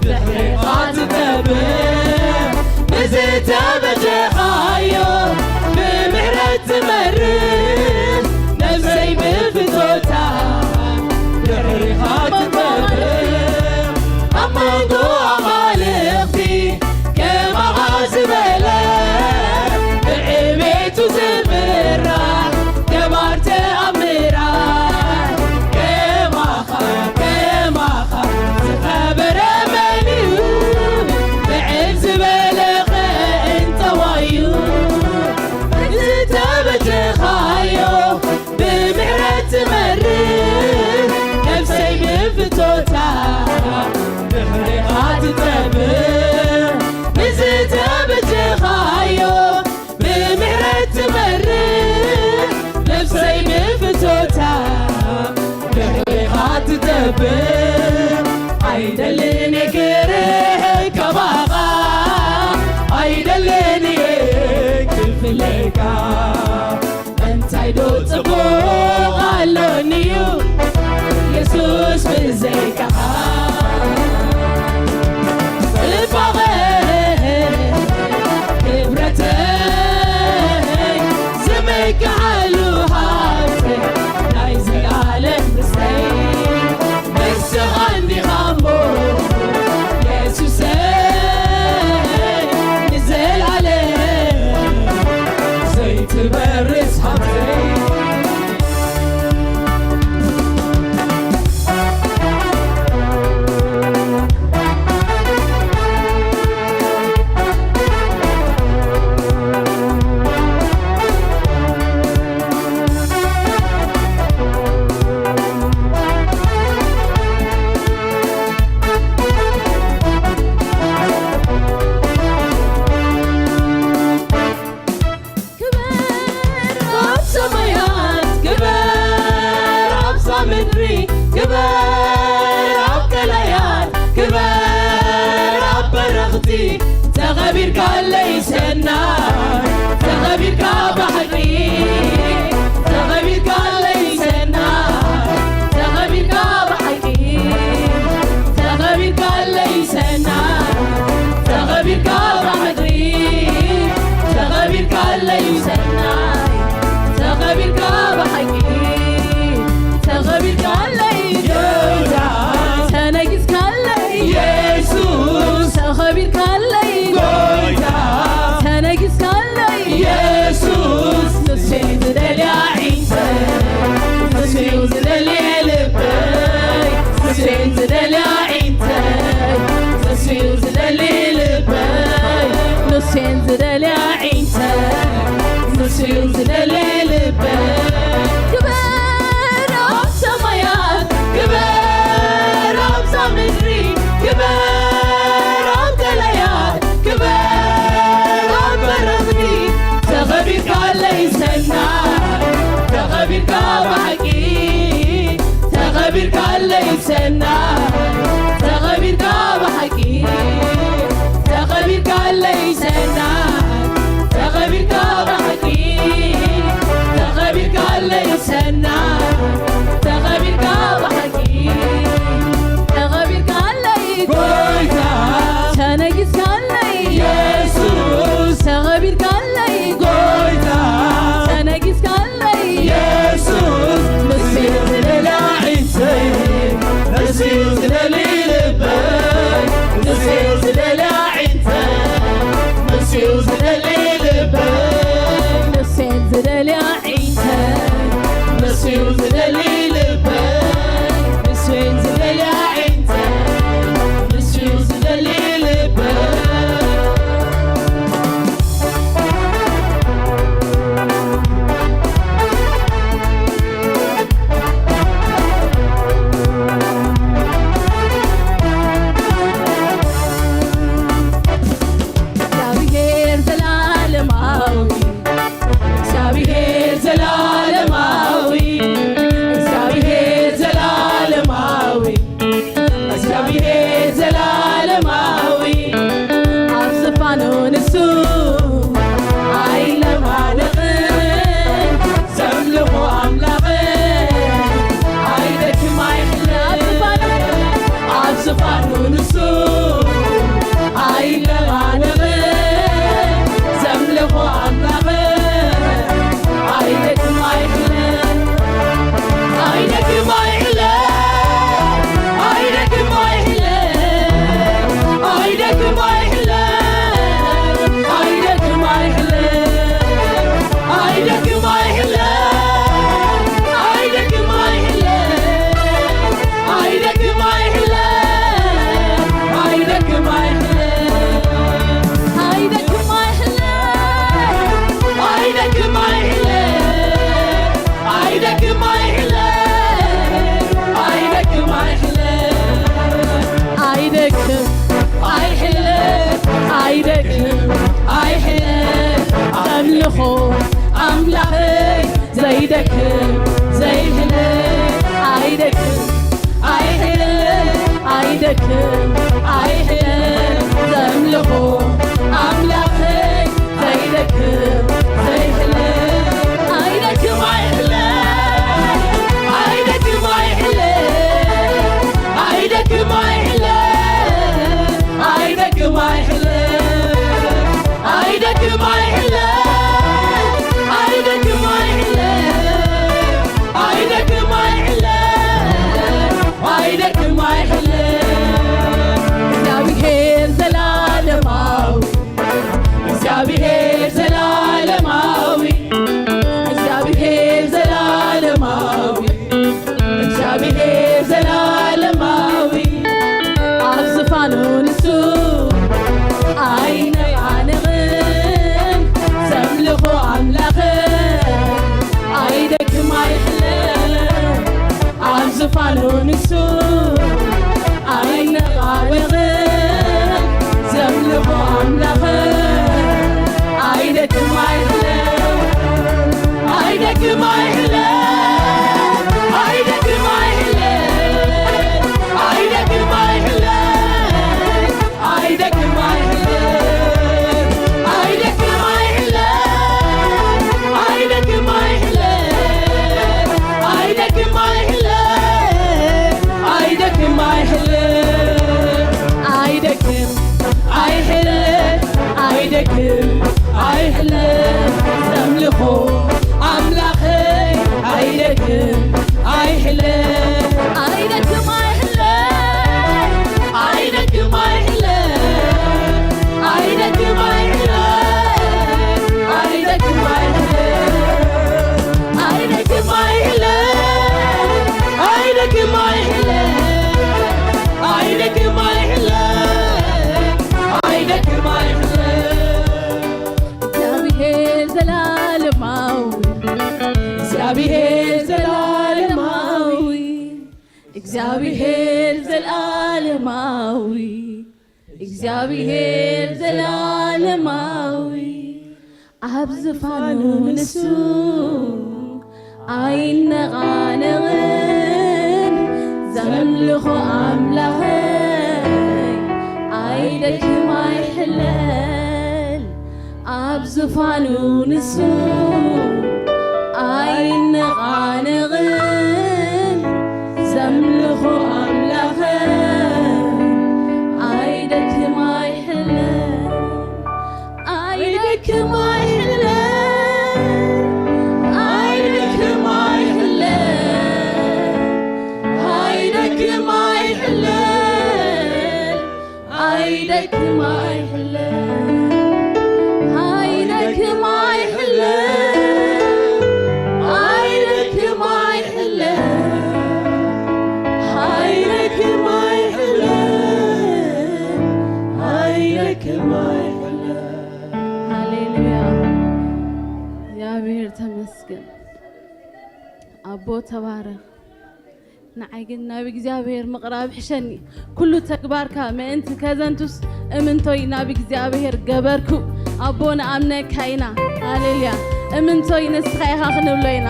ድሕሪኻ ትጠብብ። እዚ ተበጀኻዮ ብምሕረት ትመርህ ነፍሰይ ብፍቶታ ድሕሪኻ ትጠብብ። ኣብ መንጎ ኣማልኽቲ ከማኻ ዝበለ ብዕቤቱ ዝፍራሕ ገባር ተኣምራት ከማኻ፣ ከማኻ ዝኸበረ መን እዩ? ልዕል ዝበለኸ እንተዋዩ? እዚ ተበጀኻዮ ብምሕረት ትመርህ ነፍሰይ ብፍቶታ ድሕሪኻ ትጠብብ። ንዝተበጀኻዮ ብምሕረት ትመርህ ነፍሰይ ብፍቶታ ድሕሪኻ ትጠብብ። ኣይደልን ክርሕቕ ካባኻ፣ ኣይደልን ክፍለካ። እንታይ ዶ ጽቡቕ ኣሎኒ እዩ የሱስ ብዘይካኻ? ጽባቐ ክብረተይ ዝምክዓሉ ሃብተይ ናይ ዘላለም ርስተይ ንስኻ እንዲኻ እሞ የሱሰይ ንዘላለም ዘይትበርስ ሃብተይ። ክበር ኣብ ሰማያት፣ ክበር ኣብዛ ምድሪ፣ ክበር ኣብ ቀላያት፣ ክበር ኣብ በረኽቲ። ተኸቢርካለይ ሰናይ፣ ተኸቢርካ ብሓቂ፣ ተኸቢርካለይ ሰናይ፣ ተኸቢርካ ብሓቂ፣ ተኸቢርካለይ ሰናይ፣ ተኸቢርካ ብሓቂ፣ ተኸቢርካለይ ሰናይ፣ ተኸቢርካ ብሓቂ፣ ተኸቢርካለይ ጎይታ፣ ተነጊስካለይ ንሴን ዝደልያ ዒንተ ንስዩ ዝደልያ ልበ። ግበር ኣብ ሰማያት፣ ግበር ኣብዛ ምድሪ፣ ግበር ኣብ ቀላያት፣ ግበር ኣብ በረኽቲ። ተኸቢርካለይ ሰናይ፣ ተኸቢርካ ብሓቂ፣ ተኸቢርካለይ ሰናይ፣ ተኸቢርካ ብሓቂ፣ ተኸቢርካለይ ሰናይ፣ ተኸቢርካ ብሓቂ፣ ተኸቢርካለይ ሰናይ፣ ተኸቢርካ ብሓቂ፣ ተኸቢርካለይ ጎይታ፣ ተነጊስካለይ የሱስ፣ ተኸቢርካለይ ጎይታ፣ ተነጊስካለይ የሱስ። ንስዩ ዝደልያ ዒንተይ፣ ንስዩ ዝደሊ ልበይ፣ ንስዩ ዝደልያ ዒንተይ፣ ንስዩ ዝደሊ ልበይ፣ ንስዩ ዝደልያ ዒንተይ፣ ንስዩ ዝደሊ ልበይ፣ ንስዩ ዝደልያ ዒንተይ፣ ንስዩ ዝደሊ ልበይ። እግዚኣብሔር ዘላለማዊ፣ እግዚኣብሔር ዘላለማዊ፣ እግዚኣብሔር ዘላለማዊ፣ እግዚኣብሔር ዘላለማዊ፣ ኣብ ዝፋኑ ንሱ ኣይለማለኽን፣ ዘምልኾ ኣምላኽን ኣይደክም ኣይሕለል። ኣብ ዝፋኑ፣ ኣብ ዝፋኑ ንሱ ኣይለማለኽን፣ ዘምልኾ ኣምላኽን ኣይደክም ኣይሕለል። ኣይደክም ኣይሕለል፣ ኣይደክም ኣይሕለል፣ ኣይደክም ኣይሕለል፣ ኣይደክም ኣይሕለል፣ ኣይደክም ኣይሕለል፣ ኣይደክም ኣይሕለል፣ ኣይደክም ኣይሕለል፣ ኣይደክም ኣይሕለል፣ ኣይደክም ኣይሕለል። ኣይደክም ኣይሕለል፣ ኣይደክም ኣይሕለል፣ ኣይደክም ኣይሕለል፣ ኣይደክም ኣይሕለል። ኣምልኾ ኣምላኸይ ዘይደክም ዘይሕለል፣ ኣይደክም ኣይሕለል፣ ኣይደክም ኣይሕለል። ዘምልኾ ኣምላኸይ ዘይደክም ዘይሕለል፣ ኣይደክም ኣይሕለል፣ ኣይደክም ኣይሕለል፣ ኣይደክም ኣይሕለል፣ ኣይደክም ኣይሕለል፣ ኣይደክም ኣይሕለል፣ ኣይደክም ኣይሕለል፣ ኣይደክም ኣይሕለል፣ ኣይደክም ኣይሕለል። እግዚኣብሔር ዘላለማዊ፣ እግዚኣብሔር ዘላለማዊ፣ እግዚኣብሔር ዘላለማዊ፣ እግዚኣብሔር ዘላለማዊ፣ ኣብ ዝፋኑ ንሱ ኣይነቓነቕን፣ ዘምልኾ ኣምላኽ ኣይደክም ኣይሕለል። ኣብ ዝፋኑ ንሱ ኣይነቓነቕን፣ ዘምልኾ ኣምላኽ ኣይደክም ኣይሕለል፣ ኣይደክም ኣይሕለል፣ ኣይደክም ኣይሕለል፣ ኣይደክም ኣይሕለል። ኣይደክም ኣይሕለል፣ ኣይደክም ኣይሕለል፣ ኣይደክም ኣይሕለል፣ ኣይደክም ኣይሕለል፣ ኣዊ እግዚኣብሔር ዘላለማዊ ኣብ ዝፋኑ ንሱ ኣይነቓነቕን። ዘምልኾ ኣምላኸይ ኣይደክም ኣይሕለል ኣብ ዝፋኑ ንሱ ኣይነቓነቕን። ዘምልኾ ኣምላኸይ ኣይደክም ኣይሕለል ኣይደክም ኣይሕለል ኣይደክም ኣይሕለል ኣይደክም ኣይሕለል ኣይደክም ኣይሕለል ኣይደክም ኣይሕለል ኣይደክም ኣይሕለል ኣይደክም ኣይሕለል ኣይደክም ኣይሕለል። ሃሌሉያ። እግዚኣብሔር ተመስገን። ኣቦ ተባረኽ። ንዓይ ግን ናብ እግዚኣብሔር ምቕራብ ሕሸኒ። ኩሉ ተግባርካ ምእንቲ ከዘንቱስ እምንቶይ ናብ እግዚኣብሔር ገበርኩ። ኣቦ ንኣምነካ ኢና። ሃሌሉያ። እምንቶይ ንስኻ ኢኻ ክንብሎ ኢና።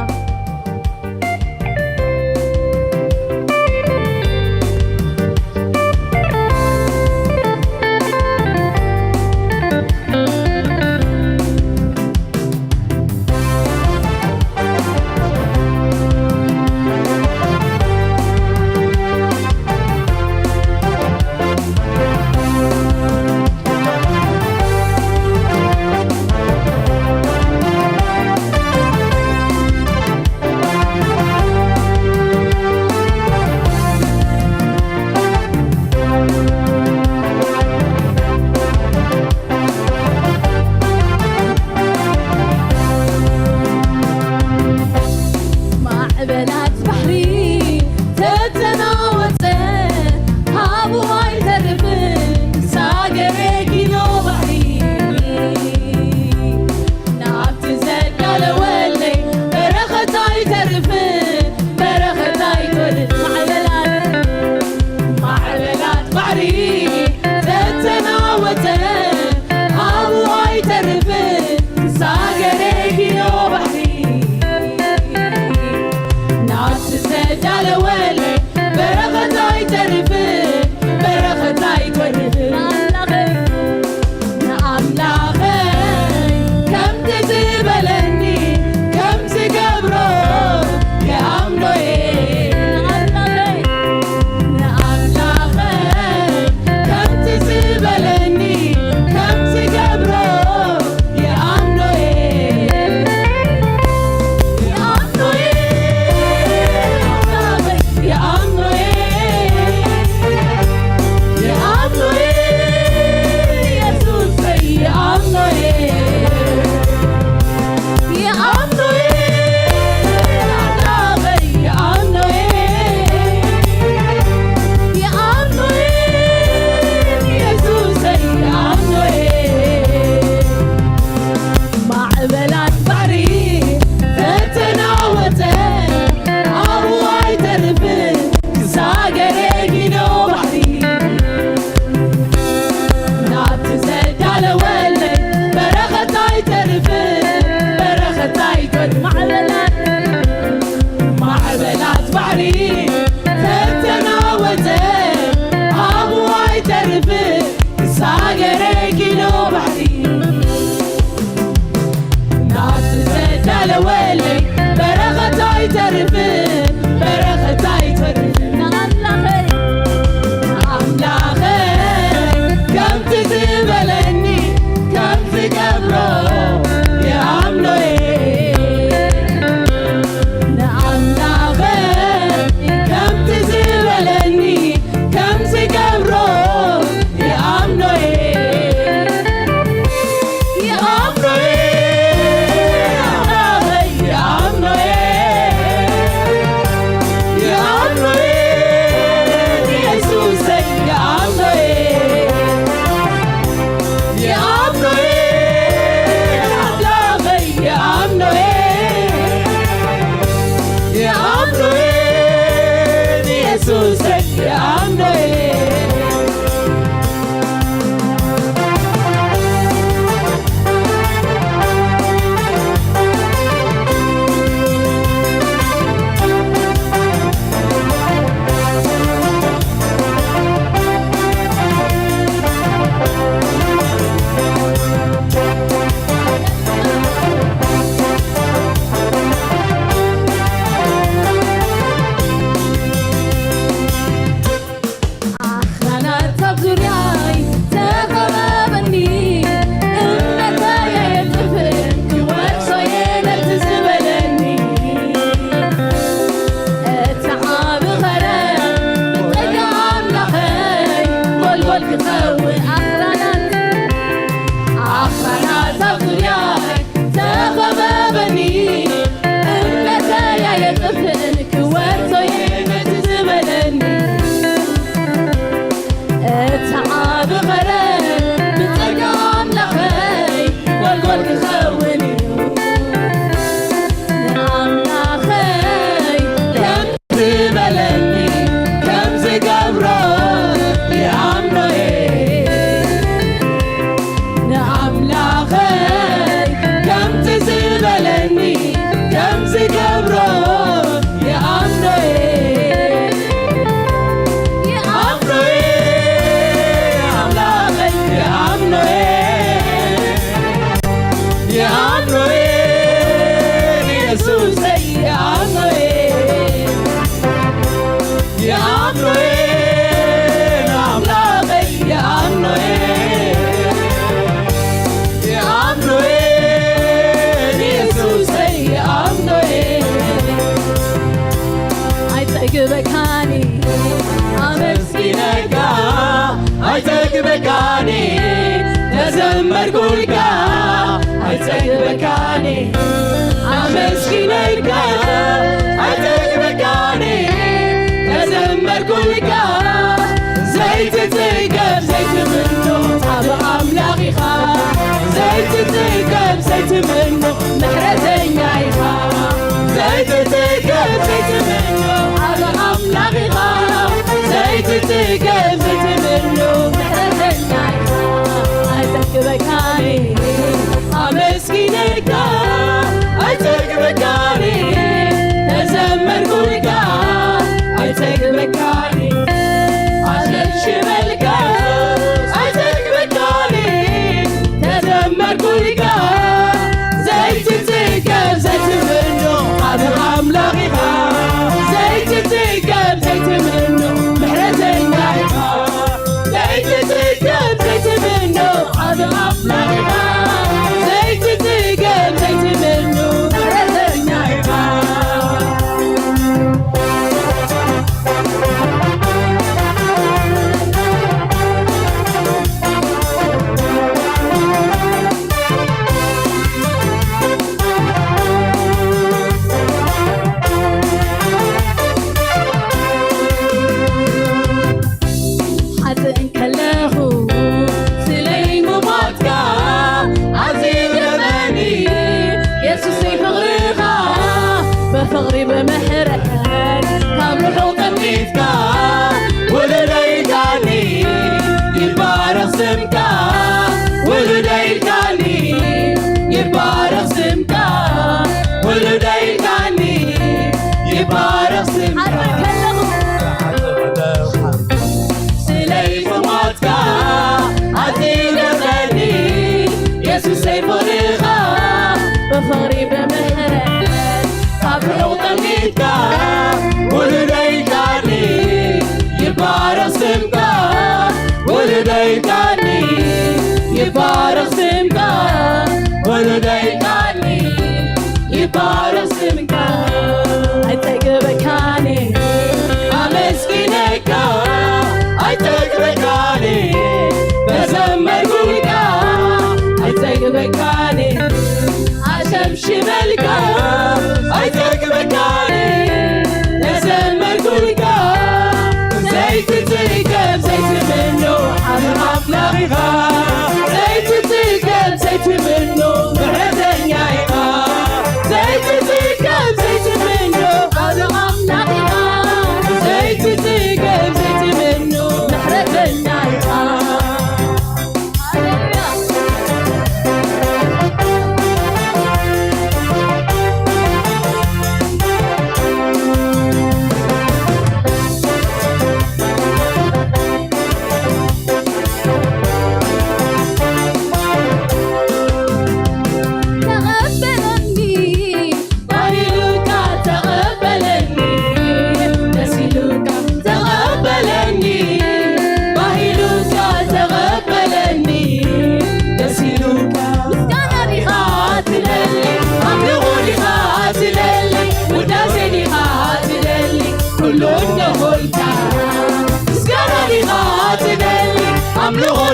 ክኸውን ኣኽራናት ኣኽራናት ኣብ ዙርያይ ተኸበበኒ። እምነተይ ኣይጠፍእን ክወርሶ እየ ነቲ ዝበለኒ። እቲ ዓቢ ኸረን ብጸጋ ኣምላኸይ ጓልጓል ክኸውን እዩ። ንኣምላኸይ ከም ዝበለኒ ከም ዝገብሮ ይኣምኖ እየ። ንኣምላኸይ ከምቲ ዝበለኒ ከም ዝገብሮ ይኣምኖ እየ። ይኣምኖ እየ፣ ኣምላኸይ ይኣምኖ እየ። ይኣምኖ እየ፣ ንየሱሰይ ይኣምኖ እየ። ይኣምኖ እየ፣ ንኣምላኸይ ይኣምኖ እየ። ይኣምኖ እየ፣ ንየሱሰይ ይኣምኖ እየ። ኣይጸግበካኒ ኣመስግነካ፣ ኣይጸግበካኒ ተዘመርኩልካ፣ ኣይጸግበካኒ ኣመስግነካ፣ ኣይጸግበካኒ ተዘመርኩልካ። ዘይትጽገብ ዘይትምኖ ዓቢ ኣምላኽ ኢኻ። ዘይትጽገብ ዘይትምኖ ምሕረተኛ ኢኻ። ዘይትጽገብ ዘይትምኖ ዓቢ ኣምላኽ ኢኻ። ዘይትጽገብ ዘይትምኖ ምሕረተኛ ኢኻ። ኣይጸግበካኒ ኣመስግነካ፣ ኣይጸግበካኒ ተዘመርኩልካ፣ ኣይጸግበካኒ ኣሸብሽበልካ፣ ኣይጸግበካኒ ተዘመርኩልካ። ዘይትጽገብ ዘይትምኖ ዓቢ ኣምላኽ ኢኻ። ዘይትጽገብ ዘይትምኖ ምሕረተኛ ኢኻ። ዘይትጽገብ ዘይትምኖ ዓቢ ኣምላኽ ኢኻ። ዘይትጽገብ ዘይትምኖ ምሕረተኛ ኢኻ። ሓጥእ እንከለኹ ስለይ ምሞትካ ኣዝዩ ገርመኒ። የሱሰይ ፍቕርኻ ብፍቕሪ ብምሕረት ካብ ርሑቕ ጠሚትካ ውሉደይ ኢልካኒ። ይባረኽ ስምካ ውሉደይ ኢልካኒ። ይባረኽ ስምካ ውሉደይ ኢልካኒ። ይባረኽ ስምካ። ስለይ ምሞትካ ኣዝዩ ገርመኒ። የሱሰይ ፍቕርኻ ብፍቕሪ ብምሕረት ካብ ርሑቕ ጠሚትካ ውሉደይ ኢልካኒ። ይባረኽ ስምካ ውሉደይ ኢልካኒ። ይባረኽ ስምካ ውሉደይ ኢልካኒ። ይባረኽ ስምካ። ኣይጸግበካኒ ኣመስግነካ። ኣይጸግበካኒ ተዘመርኩልካ። ኣይጸግበካኒ ኣሸብሽበልካ። ኣይጸግበካኒ ተዘመርኩልካ። ዘይትጽገብ ዘይትምኖ ዓቢ ኣምላኽ ኢኻ። ዘይትጽገብ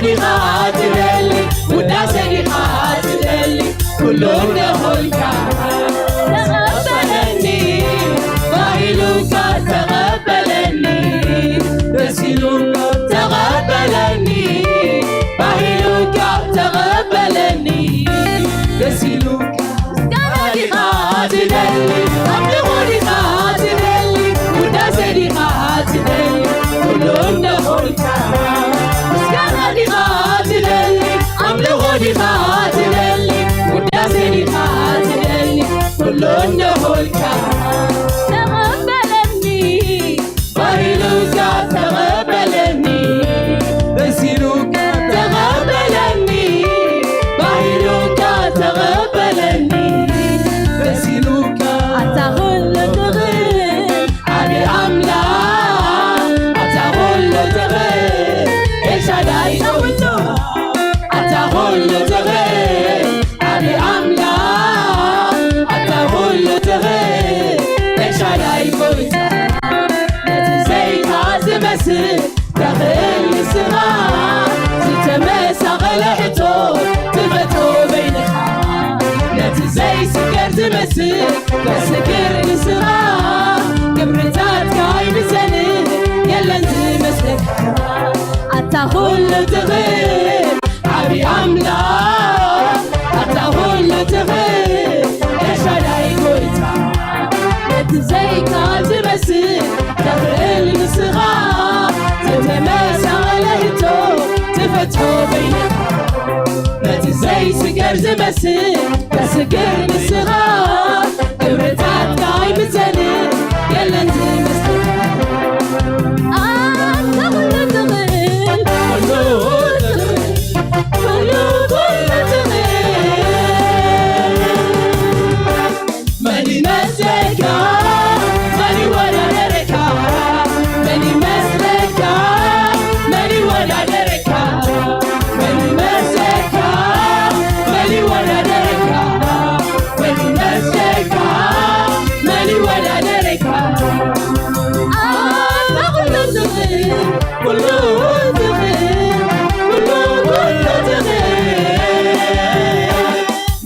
ዲኻ ትደሊ፣ ውዳሴ ዲኻ ትደሊ፣ ኩሉ እንደኾንካ ተቐበለኒ፣ ባሂሉካ ተቐበለኒ፣ ደስ ኢሉካ ተቐበለኒ፣ ባሂሉካ ተቐበለኒ፣ ደስ ኢሉካ ምስጋና ዲኻ ትደሊ፣ ኣምልኾ ዲኻ ትደሊ፣ ውዳሴ ዲኻ ትደሊ፣ ኩሉ እንደኾንካ ምስጋና ዲኻ ትደሊ፣ ኣምልኾ ዲኻ ትደሊ፣ ውዳሴ ዲኻ ትደሊ፣ ኩሉ እንደኾንካ ተቐበለኒ፣ ባሂሉካ ተቐበለኒ፣ ደስ ኢሉካ ተቐበለኒ፣ ባሂሉካ ተቐበለኒ፣ ደስ ኢሉካ ኣታ ኩሉ ትኽእል ዓቢ ኣምላኽ፣ ኣታ ኩሉ ትኽእል ኤልሻዳይ ዳዊት፣ ኣታ ኩሉ ትኽእል ዓቢ ኣምላኽ፣ ኣታ ኩሉ ትኽእል ኤልሻዳይ ጎይታ፣ ነቲ ዘይካ ዝመስል ተኽእል ንስኻ፣ ዝተመሳቐለ ሕቶ ትፈትሖ በይንኻ፣ ነቲ ዘይስገር ዝመስል ተስግር ንስኻ፣ ግብርታትካ ኣይምዘንን የለን ዝመስለካ፣ ኣታ ኩሉ ትኽእል ዓቢ ኣምላኽ፣ ኣታ ኩሉ ትኽእል ኤልሻዳይ ጎይታ፣ ነቲ ዘይካ ዝመስል ተኽእል ንስኻ፣ ዝተመሳቐለ ሕቶ ትፈትሖ በይንኻ፣ ነቲ ዘይስገር ዝመስል ተስግር ንስኻ፣ ግብርታትካ ኣይምዘንን የለን ዝመስለካ፣ ኣታ ኩሉ ትኽእል፣ ኩሉ ትኽእል፣ ኩሉ፣ ኩሉ ትኽእል። መን ይመስለካ? መን ይወዳደረካ? መን ይመስለካ? መን ይወዳደረካ? መን ይመስለካ? መን ይወዳደረካ? መን ይመስለካ? መን ይወዳደረካ? ኣታ ኩሉ ትኽእል፣ ኩሉ ትኽእል፣ ኩሉ፣ ኩሉ ትኽእል።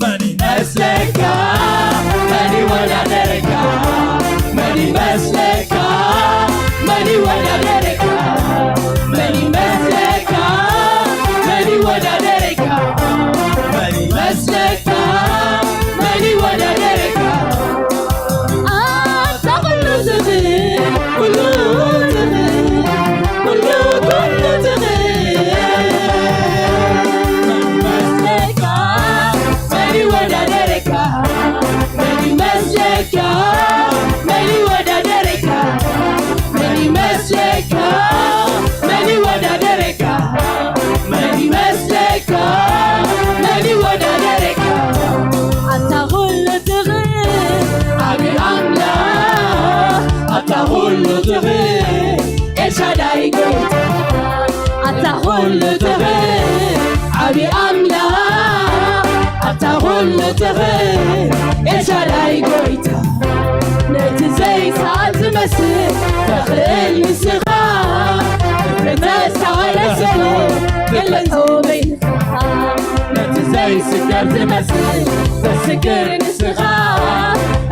መን ይመስለካ? መን ይወዳደረካ? መን ይመስለካ? መን ይወዳደረካ? መን ይመስለካ? መን ይወዳደረካ? መን ይመስለካ? መን ይወዳደረካ? ኣታ ኩሉ ትኽእል፣ ኩሉ ትኽእል፣ ኩሉ፣ ኩሉ ትኽእል። መን ይመስለካ? መን ይወዳደረካ? መን ይመስለካ? መን ይወዳደረካ? መን ይመስለካ? መን ይወዳደረካ? መን ይመስለካ? መን ይወዳደረካ? ኣታ ኩሉ ትኽእል ዓቢ ኣምላኽ፣ ኣታ ኩሉ ትኽእል ኤልሻዳይ ጎይታ፣ ኣታ ኩሉ ትኽእል ዓቢ ኣምላኽ፣ ኣታ ኩሉ ትኽእል ኤልሻዳይ ጎይታ፣ ነቲ ዘይሰኣል ዝመስል ተኽእል ንስኻ፣ ፍጥረት ሳወለሰሉ የለን ዞበይንኻ፣ ነቲ ዘይስገር ዝመስል ተስግር ንስኻ፣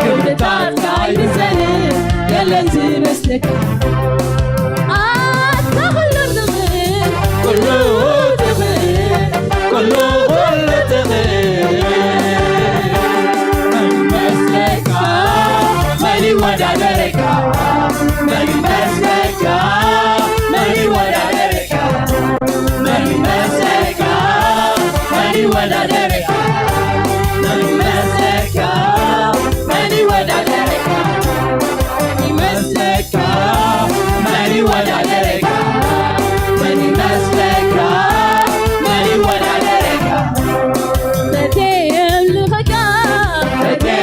ግብርታትካ ኣይምዘንን የለን ዝመስለካ። ኣታ ኩሉ ትኽእል፣ ኩሉ ትኽእል፣ ኩሉ፣ ኩሉ ትኽእል። መን ይመስለካ? መን ይወዳደረካ? መን ይመስለካ? መን ይወዳደረካ? መን ይመስለካ? መን ይወዳደረካ? መን ይመስለካ? መን ይወዳደረካ? መን ይመስለካ? መን ይወዳደረካ? መን ይመስለካ? መን ይወዳደረካ? ፈትየ የምልኸካ፣ ፈትየ፣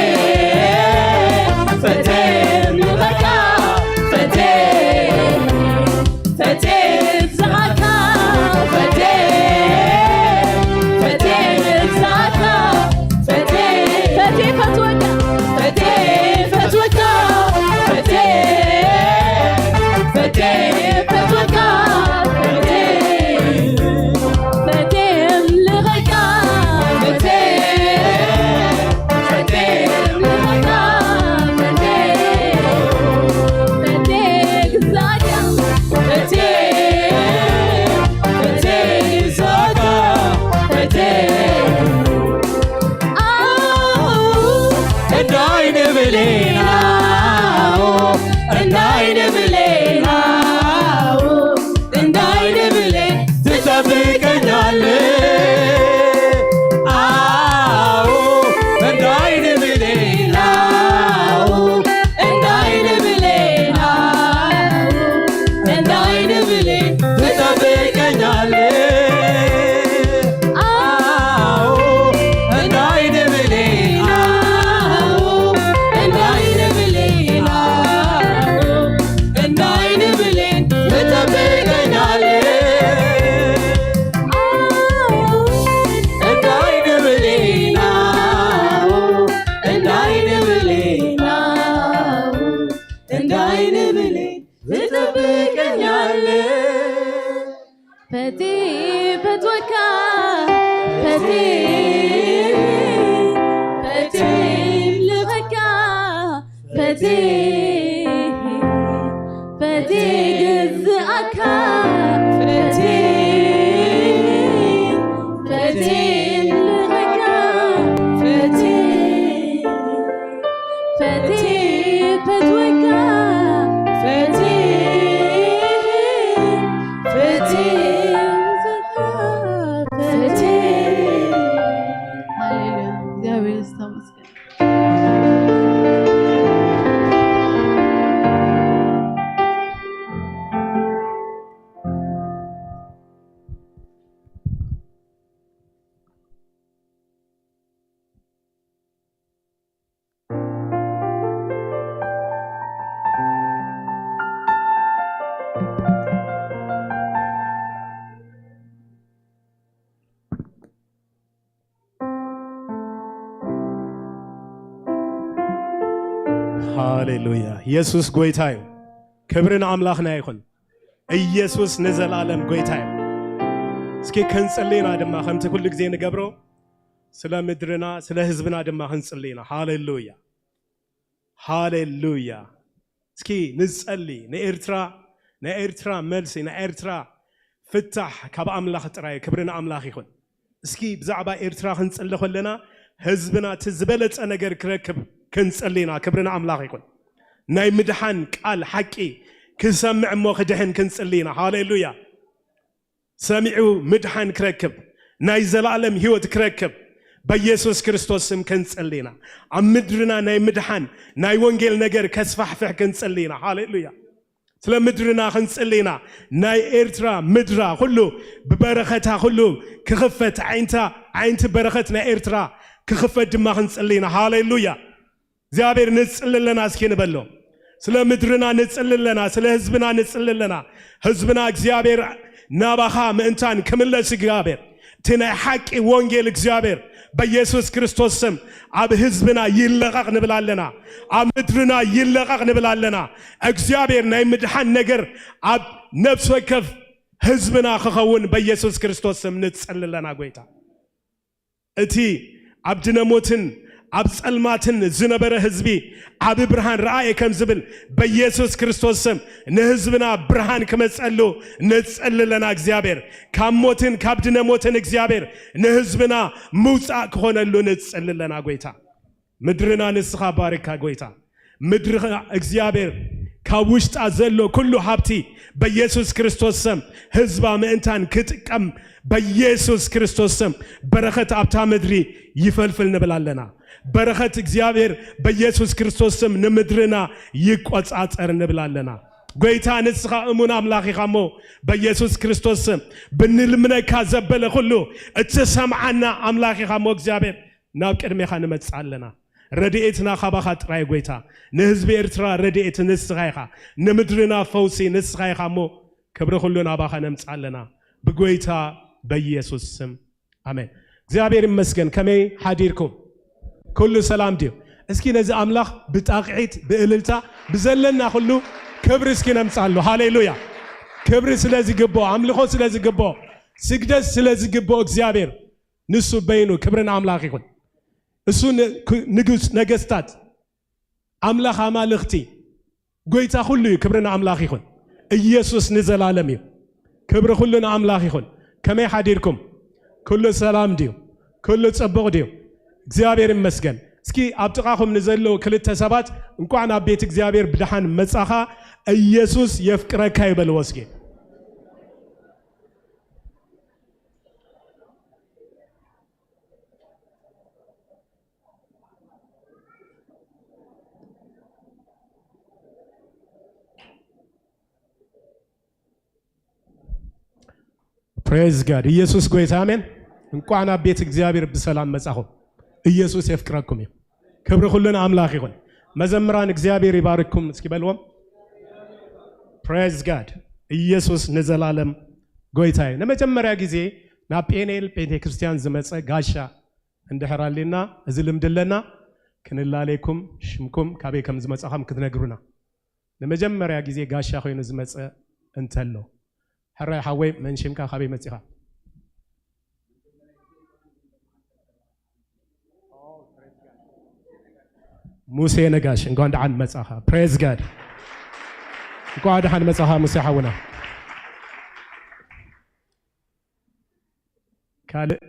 ፈትየ የምልኸካ፣ ፈትየ፣ ፈትየ ዝሃካ፣ ፈትየ፣ ፈትየ ፈትወካ ፈትየ ፈትየ ይምልኸካ ፈትየ ፈትየ ገዝኣካ ፈትየ ፈትየ ይምልኸካ ፈትየ ፈትየ ፈትወካ ፈትየ ፈትየ ፈትየ ሃሌሉያ። እግዚኣብሔር ዝተመስገነ። ሃሌሉያ። ኢየሱስ ጎይታ እዩ። ክብሪ ንኣምላኽና ይኹን። ኢየሱስ ንዘላለም ጎይታ እዩ። እስኪ ክንጽሊ ኢና ድማ ከምቲ ኩሉ ግዜ ንገብሮ ስለ ምድርና ስለ ህዝብና ድማ ክንጽሊ ኢና። ሃሌሉያ ሃሌሉያ። እስኪ ንጸሊ ንኤርትራ ናይ ኤርትራ መልሲ ናይ ኤርትራ ፍታሕ ካብ ኣምላኽ ጥራይ። ክብሪ ንኣምላኽ ይኹን። እስኪ ብዛዕባ ኤርትራ ክንጽሊ ከለና ህዝብና እቲ ዝበለጸ ነገር ክረክብ ክንጽሊ ኢና። ክብሪ ንኣምላኽ ይኹን። ናይ ምድሓን ቃል ሓቂ ክሰምዕ እሞ ክድሕን ክንጽሊ ኢና። ሃሌሉያ። ሰሚዑ ምድሓን ክረክብ ናይ ዘላለም ህይወት ክረክብ በኢየሱስ ክርስቶስ ስም ክንጽሊ ኢና። ኣብ ምድርና ናይ ምድሓን ናይ ወንጌል ነገር ከስፋሕፍሕ ክንጽሊ ኢና። ሃሌሉያ። ስለ ምድርና ክንጽሊ ኢና። ናይ ኤርትራ ምድራ ኩሉ ብበረኸታ ኩሉ ክኽፈት ዓይንታ ዓይንቲ በረኸት ናይ ኤርትራ ክኽፈት ድማ ክንጽሊ ኢና። ሃሌሉያ። እግዚኣብሔር ንጽሊ ኣለና እስኪ ንበሎ። ስለ ምድርና ንጽሊ ኣለና፣ ስለ ህዝብና ንጽሊ ኣለና። ህዝብና እግዚኣብሔር ናባኻ ምእንታን ክምለስ እግዚኣብሔር እቲ ናይ ሓቂ ወንጌል እግዚኣብሔር በኢየሱስ ክርስቶስ ስም ኣብ ህዝብና ይለቐቕ ንብል ኣለና። ኣብ ምድርና ይለቐቕ ንብል ኣለና። እግዚኣብሔር ናይ ምድሓን ነገር ኣብ ነፍሲ ወከፍ ህዝብና ክኸውን በኢየሱስ ክርስቶስ ስም ንጽሊ ኣለና ጎይታ። እቲ ኣብ ድነሞትን ኣብ ጸልማትን ዝነበረ ህዝቢ ዓቢ ብርሃን ረኣየ ከም ዝብል በኢየሱስ ክርስቶስ ስም ንህዝብና ብርሃን ክመጸሉ ንጽሊ ኣለና። እግዚኣብሔር ካብ ሞትን ካብ ድነሞትን እግዚኣብሔር ንህዝብና ምውጻእ ክኾነሉ ንጽሊ ኣለና ጎይታ። ምድርና ንስኻ ባርካ ጎይታ። ምድሪ እግዚኣብሔር ካብ ውሽጣ ዘሎ ኩሉ ሃብቲ በኢየሱስ ክርስቶስ ስም ህዝባ ምእንታን ክጥቀም በኢየሱስ ክርስቶስ ስም በረኸት ኣብታ ምድሪ ይፈልፍል ንብል ኣለና። በረኸት እግዚኣብሔር በኢየሱስ ክርስቶስ ስም ንምድርና ይቆጻጸር ንብል ኣለና። ጎይታ ንስኻ እሙን ኣምላኽ ኢኻ እሞ በኢየሱስ ክርስቶስ ስም ብንልምነካ ዘበለ ኩሉ እትሰምዓና ኣምላኽ ኢኻ እሞ እግዚኣብሔር ናብ ቅድሜኻ ንመጽእ ኣለና። ረድኤትና ካባኻ ጥራይ ጎይታ። ንህዝቢ ኤርትራ ረድኤት ንስኻ ኢኻ። ንምድርና ፈውሲ ንስኻ ኢኻ እሞ ክብሪ ኩሉ ናባኻ ነምጽእ ኣለና። ብጎይታ በኢየሱስ ስም ኣሜን። እግዚኣብሔር ይመስገን። ከመይ ሓዲርኩም? ኩሉ ሰላም ድዩ? እስኪ ነዚ ኣምላኽ ብጣቕዒት ብእልልታ ብዘለና ኩሉ ክብሪ እስኪ ነምጽኣሉ። ሃሌሉያ። ክብሪ ስለ ዝግብኦ፣ ኣምልኾ ስለ ዝግብኦ፣ ስግደት ስለ ዝግብኦ እግዚኣብሔር ንሱ በይኑ ክብሪ ንኣምላኽ ይኹን። እሱ ን-፣ ክ-፣ ንጉስ ነገስታት ኣምላኽ ኣማልኽቲ ጎይታ ኩሉ እዩ። ክብሪ ንኣምላኽ ይኹን። ኢየሱስ ንዘላለም እዩ። ክብሪ ኩሉ ንኣምላኽ ይኹን። ከመይ ሓዲርኩም? ኩሉ ሰላም ድዩ? ኩሉ ጽቡቕ ድዩ? እግዚኣብሔር ይመስገን። እስኪ ኣብ ጥቓኹም ንዘለዉ ክልተ ሰባት እንቋዕ ናብ ቤት እግዚኣብሔር ብደሓን መጻኻ፣ ኢየሱስ የፍቅረካ ይበልዎ እስኪ። ፕሬዝ ጋድ። ኢየሱስ ጎይታ ኣሜን። እንቋዕ ናብ ቤት እግዚኣብሔር ብሰላም መጻኹም። ኢየሱስ የፍቅረኩም እዩ። ክብሪ ኩሉ ንኣምላኽ ይኹን። መዘምራን እግዚኣብሔር ይባርክኩም እስኪ በልዎም። ፕሬዝ ጋድ። ኢየሱስ ንዘላለም ጎይታ እዩ። ንመጀመርያ ግዜ ናብ ጴኔል ቤተ ክርስቲያን ዝመጸ ጋሻ እንድሕር ኣሊና፣ እዚ ልምዲ ኣለና፣ ክንላለየኩም ሽምኩም ካበይ ከም ዝመጻኹም ክትነግሩና። ንመጀመርያ ግዜ ጋሻ ኮይኑ ዝመጸ እንተሎ፣ ሕራይ ሓወይ መን ሽምካ ካበይ መጺኻ? ሙሴ ነጋሽ፣ እንኳን ደሓን መጻኻ። Praise God። እንኳን ደሓን መጻኻ ሙሴ ሓውና። ካልእ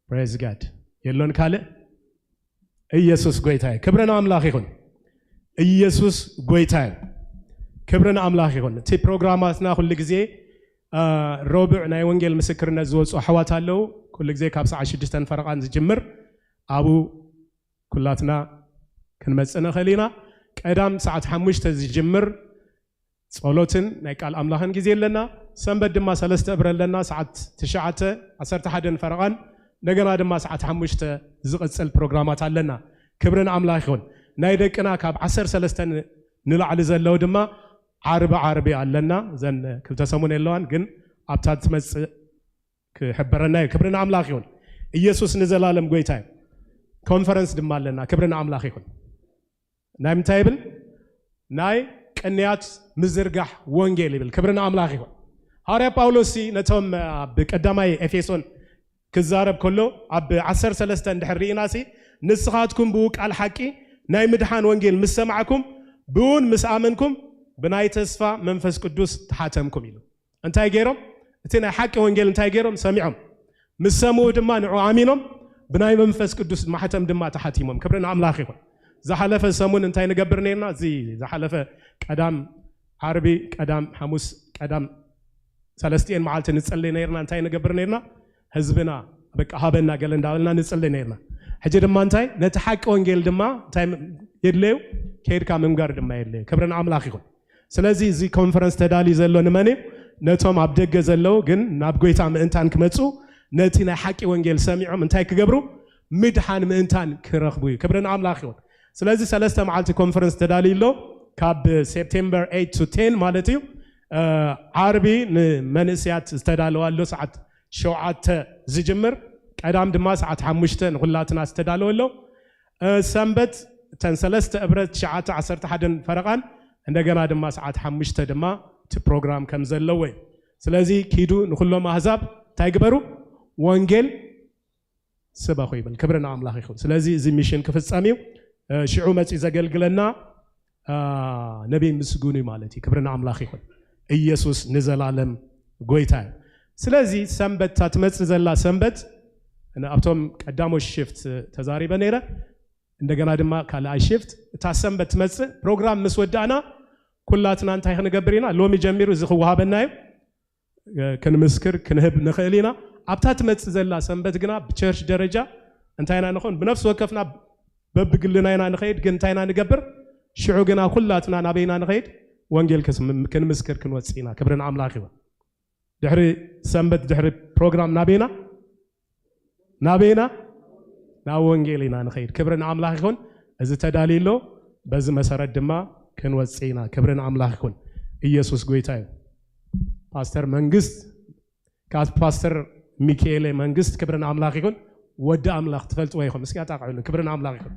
Praise God። የሎን ካልእ? ኢየሱስ ጎይታ እዩ። ክብሪ ንኣምላኽ ይኹን። ኢየሱስ ጎይታ እዩ። ክብሪ ንኣምላኽ ይኹን። እቲ ፕሮግራማትና ኩሉ ግዜ፣ አ፣ ረቡዕ ናይ ወንጌል ምስክርነት ዝወፁ ኣሕዋት ኣለዉ። ኩሉ ግዜ ካብ ሰዓት ሽዱሽተ ፈረቓን ዝጅምር ኣብኡ ኩላትና ክንመጽእ ንኽእል ኢና። ቀዳም ሰዓት ሓሙሽተ ዝጅምር ጸሎትን ናይ ቃል ኣምላኽን ግዜ ኣለና። ሰንበት ድማ ሰለስተ እብረ ኣለና። ሰዓት ትሽዓተ፣ ዓሰርተ ሓደን ፈረቓን፣ እንደገና ድማ ሰዓት ሓሙሽተ ዝቕጽል ፕሮግራማት ኣለና። ክብሪ ንኣምላኽ ይኹን። ናይ ደቅና ካብ ዓሰርተ ሰለስተ ንላዕሊ ዘለዉ ድማ ዓርቢ ዓርቢ ኣለና። እዘን ክልተ ሰሙን የለዋን፣ ግን ኣብታ ትመጽእ ክሕበረና እዩ። ክብሪ ንኣምላኽ ይኹን። ኢየሱስ ንዘላለም ጎይታ እዩ። ኮንፈረንስ ድማ ኣለና። ክብሪ ንኣምላኽ ይኹን። ናይ ምንታይ ይብል? ናይ ቅንያት ምዝርጋሕ ወንጌል ይብል። ክብሪ ንኣምላኽ ይኹን። ሃዋርያ ጳውሎስ ሲ ነቶም ኣብ ቀዳማይ ኤፌሶን ክዛረብ ከሎ ኣብ ዓሰርተ ሰለስተ እንድሕር ርኢና ሲ፣ ንስኻትኩም ብኡ ቃል ሓቂ ናይ ምድሓን ወንጌል ምስ ሰማዕኩም፣ ብኡን ምስ ኣመንኩም፣ ብናይ ተስፋ መንፈስ ቅዱስ ተሓተምኩም ኢሉ። እንታይ ገይሮም? እቲ ናይ ሓቂ ወንጌል እንታይ ገይሮም? ሰሚዖም። ምስ ሰምኡ ድማ ንዑ ኣሚኖም፣ ብናይ መንፈስ ቅዱስ ማሕተም ድማ ተሓቲሞም። ክብሪ ንኣምላኽ ይኹን። ዝሓለፈ ሰሙን እንታይ ንገብር ነርና? እዚ ዝሓለፈ ቀዳም ዓርቢ፣ ቀዳም ሓሙስ፣ ቀዳም ሰለስቲኤን መዓልቲ ንጸሊ ነርና። እንታይ ንገብር ነርና? ህዝብና በቃ ሃበና ገለ እንዳበልና ንጽሊ ነርና። ሕጂ ድማ እንታይ? ነቲ ሓቂ ወንጌል ድማ እንታይ የድለዩ? ከይድካ ምንጋር ድማ የድለዩ። ክብሪ ንኣምላኽ ይኹን። ስለዚ እዚ ኮንፈረንስ ተዳልዩ ዘሎ ንመን እዩ? ነቶም ኣብ ደገ ዘለዉ ግን ናብ ጎይታ ምእንታን ክመጹ፣ ነቲ ናይ ሓቂ ወንጌል ሰሚዖም እንታይ ክገብሩ? ምድሓን ምእንታን ክረኽቡ እዩ። ክብሪ ንኣምላኽ ይኹን። ስለዚ ሰለስተ መዓልቲ ኮንፈረንስ ተዳልዩ ኣሎ። ካብ ሴፕቴምበር ኤይት to ቴን ማለት እዩ። እ፣ ዓርቢ ንመንእሰያት ዝተዳለወ ኣሎ ሰዓት ሸውዓተ ዝጅምር፣ ቀዳም ድማ ሰዓት ሓሙሽተ ንኹላትና ዝተዳለወ ኣሎ። እ፣ ሰንበት እተን ሰለስተ እብረት ትሽዓተ፣ ዓሰርተ ሓደን ፈረቓን፣ እንደገና ድማ ሰዓት ሓሙሽተ ድማ እቲ ፕሮግራም ከም ዘለዎ እዩ። ስለዚ ኪዱ ንኹሎም ኣህዛብ እንታይ ግበሩ? ወንጌል ስበኹ ይብል። ክብሪ ንኣምላኽ ይኹን። ስለዚ እዚ ሚሽን ክፍጸም እዩ። እ፣ ሽዑ መጺኡ ዘገልግለና፣ እ፣ ነቢይ ምስጉን እዩ ማለት እዩ። ክብሪ ንኣምላኽ ይኹን። ኢየሱስ ንዘላለም ጎይታ እዩ። ስለዚ ሰንበት፣ እታ ትመጽእ ዘላ ሰንበት፣ ን-፣ ኣብቶም ቀዳሞት ሽፍት ተዛሪበ ነይረ። እንደገና ድማ ካልኣይ ሽፍት፣ እታ ሰንበት ትመጽእ፣ ፕሮግራም ምስ ወዳእና፣ ኩላትና እንታይ ክንገብር ኢና? ሎሚ ጀሚሩ እዚ ክወሃበና እዩ። እ፣ ክንምስክር፣ ክንህብ ንኽእል ኢና። ኣብታ ትመጽእ ዘላ ሰንበት ግና ብቸርች ደረጃ እንታይ ኢና ንኾን? ብነፍሲ ወከፍና በብግልና ኢና ንኸይድ፣ ግን እንታይ ኢና ንገብር? ሽዑ ግና ኩላትና ናበይና ንኸይድ? ወንጌል ክስም-፣ ክንምስክር ክንወጽእ ኢና። ክብሪ ንኣምላኽ ይኹን። ድሕሪ ሰንበት፣ ድሕሪ ፕሮግራም ናበይና? ናበይና? ናብ ወንጌል ኢና ንኸይድ። ክብሪ ንኣምላኽ ይኹን። እዚ ተዳልዩ ኣሎ። በዚ መሰረት ድማ ክንወጽእ ኢና። ክብሪ ንኣምላኽ ይኹን። ኢየሱስ ጎይታ እዩ። ፓስተር መንግስት፣ ካብ ፓስተር ሚካኤል መንግስት፣ ክብሪ ንኣምላኽ ይኹን። ወዲ ኣምላኽ ትፈልጥዎ ኢኹም። እስኪ ኣጣቕዑሉ። ክብሪ ንኣምላኽ ይኹን።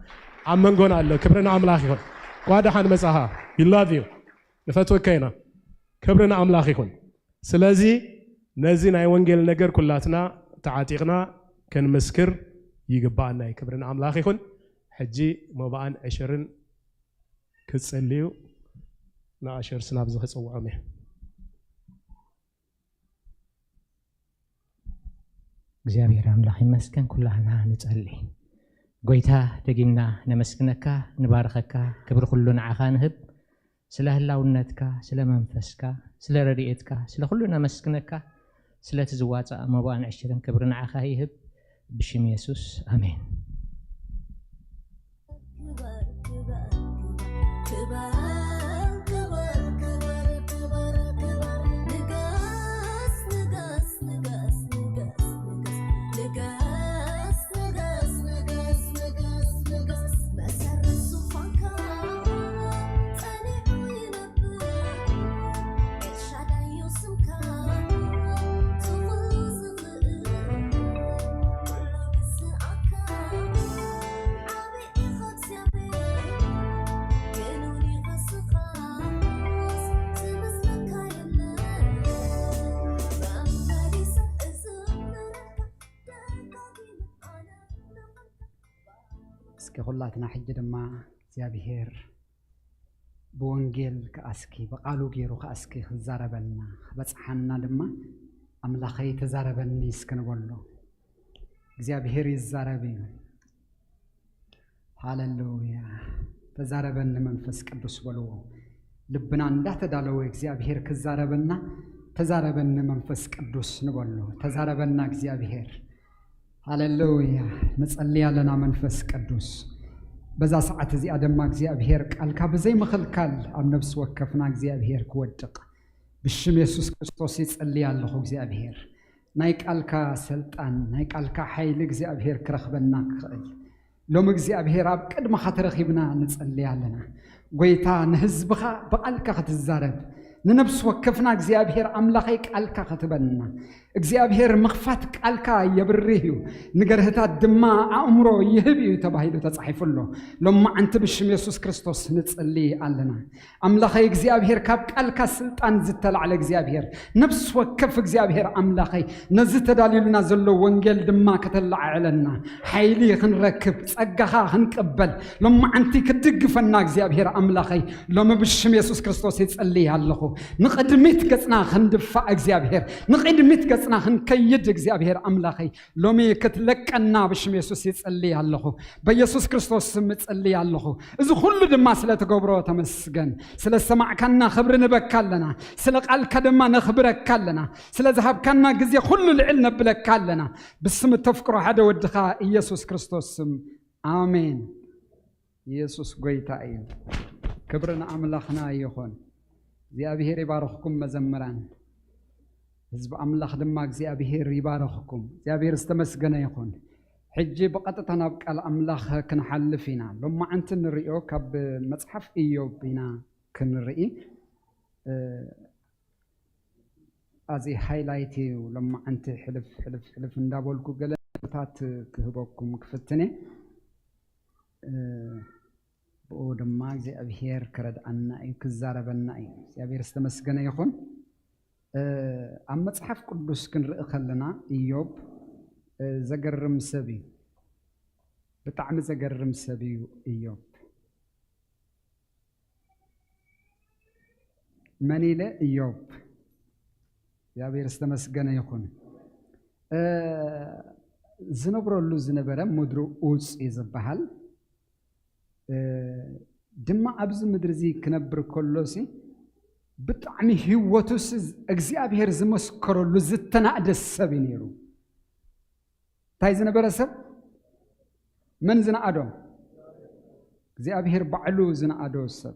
ኣብ መንጎና ኣሎ። ክብሪ ንኣምላኽ ይኹን። እንኳዕ ደሓን መጻኻ። We love you። ንፈትወካ ኢና። ክብሪ ንኣምላኽ ይኹን። ስለዚ ነዚ ናይ ወንጌል ነገር ኩላትና ተዓጢቕና ክንምስክር ይግባኣና እዩ። ክብሪ ንኣምላኽ ይኹን። ሕጂ መባእን ዕሽርን ክጽልዩ ንኣሸርስ ናብዚ ክጽውዖም እየ። እግዚኣብሔር ኣምላኽ ይመስገን። ኩላህና ንጸሊ። ጎይታ፣ ደጊምና ነመስግነካ፣ ንባርኸካ፣ ክብሪ ኩሉ ንዓኻ ንህብ። ስለ ህላውነትካ፣ ስለ መንፈስካ፣ ስለ ረድኤትካ፣ ስለ ኩሉ ነመስግነካ። ስለቲ ዝዋጻእ መባእን ዕሽርን ክብሪ ንዓኻ ይህብ። ብሽም የሱስ፣ ኣሜን። እስኪ ኩላትና ሕጂ ድማ እግዚኣብሔር ብወንጌል ከኣስኪ ብቓሉ ገይሩ ከኣስኪ ክዛረበና ክበጽሓና ድማ ኣምላኸይ ተዛረበኒ እስኪ ንበሎ። እግዚኣብሔር ይዛረብ እዩ። ሃሌሉያ። ተዛረበኒ መንፈስ ቅዱስ በልዎ። ልብና እንዳተዳለወ እግዚኣብሔር ክዛረበና ተዛረበኒ መንፈስ ቅዱስ ንበሎ። ተዛረበና እግዚኣብሔር። ሃሌሉያ። ንጸሊ ኣለና መንፈስ ቅዱስ። በዛ ሰዓት እዚኣ ድማ እግዚኣብሔር ቃልካ ብዘይ ምኽልካል ኣብ ነፍሲ ወከፍና እግዚኣብሔር ክወድቕ ብሽም የሱስ ክርስቶስ ይጸሊ ኣለኹ። እግዚኣብሔር ናይ ቃልካ ሰልጣን ናይ ቃልካ ሓይሊ እግዚኣብሔር ክረኽበና ክኽእል ሎም እግዚኣብሔር ኣብ ቅድመኻ ተረኺብና ንጸሊ ኣለና። ጎይታ ንህዝብኻ ብቓልካ ክትዛረብ ንነብሲ ወከፍና እግዚኣብሔር ኣምላኸይ ቃልካ ክትበና እግዚኣብሔር ምኽፋት ቃልካ የብርህ እዩ፣ ንገርህታት ድማ ኣእምሮ ይህብ እዩ ተባሂሉ ተጻሒፉ ኣሎ። ሎማዓንቲ ብሽም የሱስ ክርስቶስ ንጽሊ ኣለና። ኣምላኸይ እግዚኣብሔር ካብ ቃልካ ስልጣን ዝተላዕለ እግዚኣብሔር ነብሲ ወከፍ እግዚኣብሔር ኣምላኸይ ነዚ ተዳልዩልና ዘሎ ወንጌል ድማ ከተላዓዕለና ሓይሊ ክንረክብ ጸጋኻ ክንቅበል ሎማዓንቲ ክትድግፈና እግዚኣብሔር ኣምላኸይ ሎሚ ብሽም የሱስ ክርስቶስ ይጸልይ ኣለኹ። ንቕድሚት ገጽና ክንድፋእ እግዚኣብሔር ንቕድሚት ገጽና ክንከይድ እግዚኣብሔር ኣምላኸይ ሎሚ ክትለቀና ብሽም የሱስ ይጸልይ ኣለኹ። በየሱስ ክርስቶስ ስም እጸልይ ኣለኹ። እዚ ኩሉ ድማ ስለ ትገብሮ ተመስገን። ስለ ሰማዕካና ክብሪ ንበካ ኣለና። ስለ ቃልካ ድማ ነኽብረካ ኣለና። ስለ ዝሃብካና ግዜ ኩሉ ልዕል ነብለካ ኣለና። ብስም እተፍቅሮ ሓደ ወድኻ ኢየሱስ ክርስቶስ ስም ኣሜን። ኢየሱስ ጎይታ እዩ። ክብሪ ንኣምላኽና ይኹን። እግዚኣብሔር ይባርኽኩም መዘምራን። ህዝቢ ኣምላኽ ድማ እግዚኣብሔር ይባርኽኩም። እግዚኣብሔር ዝተመስገነ ይኹን። ሕጂ ብቐጥታ ናብ ቃል ኣምላኽ ክንሓልፍ ኢና። ሎማዓንቲ ንርእዮ ካብ መጽሓፍ ኢዮብ ኢና ክንርኢ። እ፣ ኣዚ ሃይላይት እዩ። ሎማዓንቲ ሕልፍ ሕልፍ ሕልፍ እንዳበልኩ ገለ ነጥብታት ክህበኩም ክፍትን እየ። እ፣ ብኡ ድማ እግዚኣብሔር ክረድኣና እዩ፣ ክዛረበና እዩ። እግዚኣብሔር ዝተመስገነ ይኹን። እ፣ ኣብ መጽሓፍ ቅዱስ ክንርኢ ከለና ኢዮብ፣ እ፣ ዘገርም ሰብ እዩ። ብጣዕሚ ዘገርም ሰብ እዩ ኢዮብ። መን ኢለ? ኢዮብ። እግዚኣብሔር ዝተመስገነ ይኹን። እ፣ ዝነብረሉ ዝነበረ ምድሪ ኡፅ እዩ ዝበሃል። እ፣ ድማ ኣብዚ ምድሪ እዚ ክነብር ከሎ ሲ ብጣዕሚ ህይወቱ ሲ እግዚኣብሔር ዝመስከረሉ ዝተናእደ ሰብ እዩ ነይሩ። እንታይ ዝነበረ ሰብ? መን ዝነኣዶ? እግዚኣብሔር ባዕሉ ዝነኣዶ ሰብ።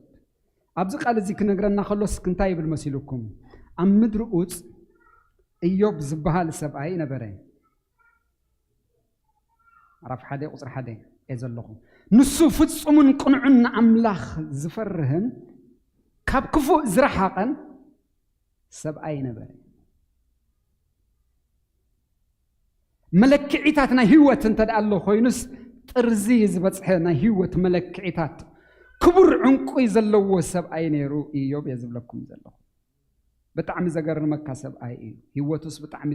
ኣብዚ ቃል እዚ ክነግረና ከሎስ እንታይ ይብል መሲልኩም? ኣብ ምድሪ ኡፅ ኢዮብ ዝበሃል ሰብኣይ ነበረ። ምዕራፍ ሓደ ቁፅሪ ሓደ እየ ዘለኹ። ንሱ ፍጹምን ቅኑዕን ንኣምላኽ ዝፈርህን ካብ ክፉእ ዝረሓቐን ሰብኣይ ነበረ። መለክዒታት ናይ ህይወት እንተ ደኣ ኣሎ ኮይኑስ ጥርዚ ዝበጽሐ ናይ ህይወት መለክዒታት ክቡር ዕንቁይ ዘለዎ ሰብኣይ ነይሩ ኢዮብ እየ ዝብለኩም ዘለኹ። ብጣዕሚ ዘገርመካ ሰብኣይ እዩ። ህይወቱስ ብጣዕሚ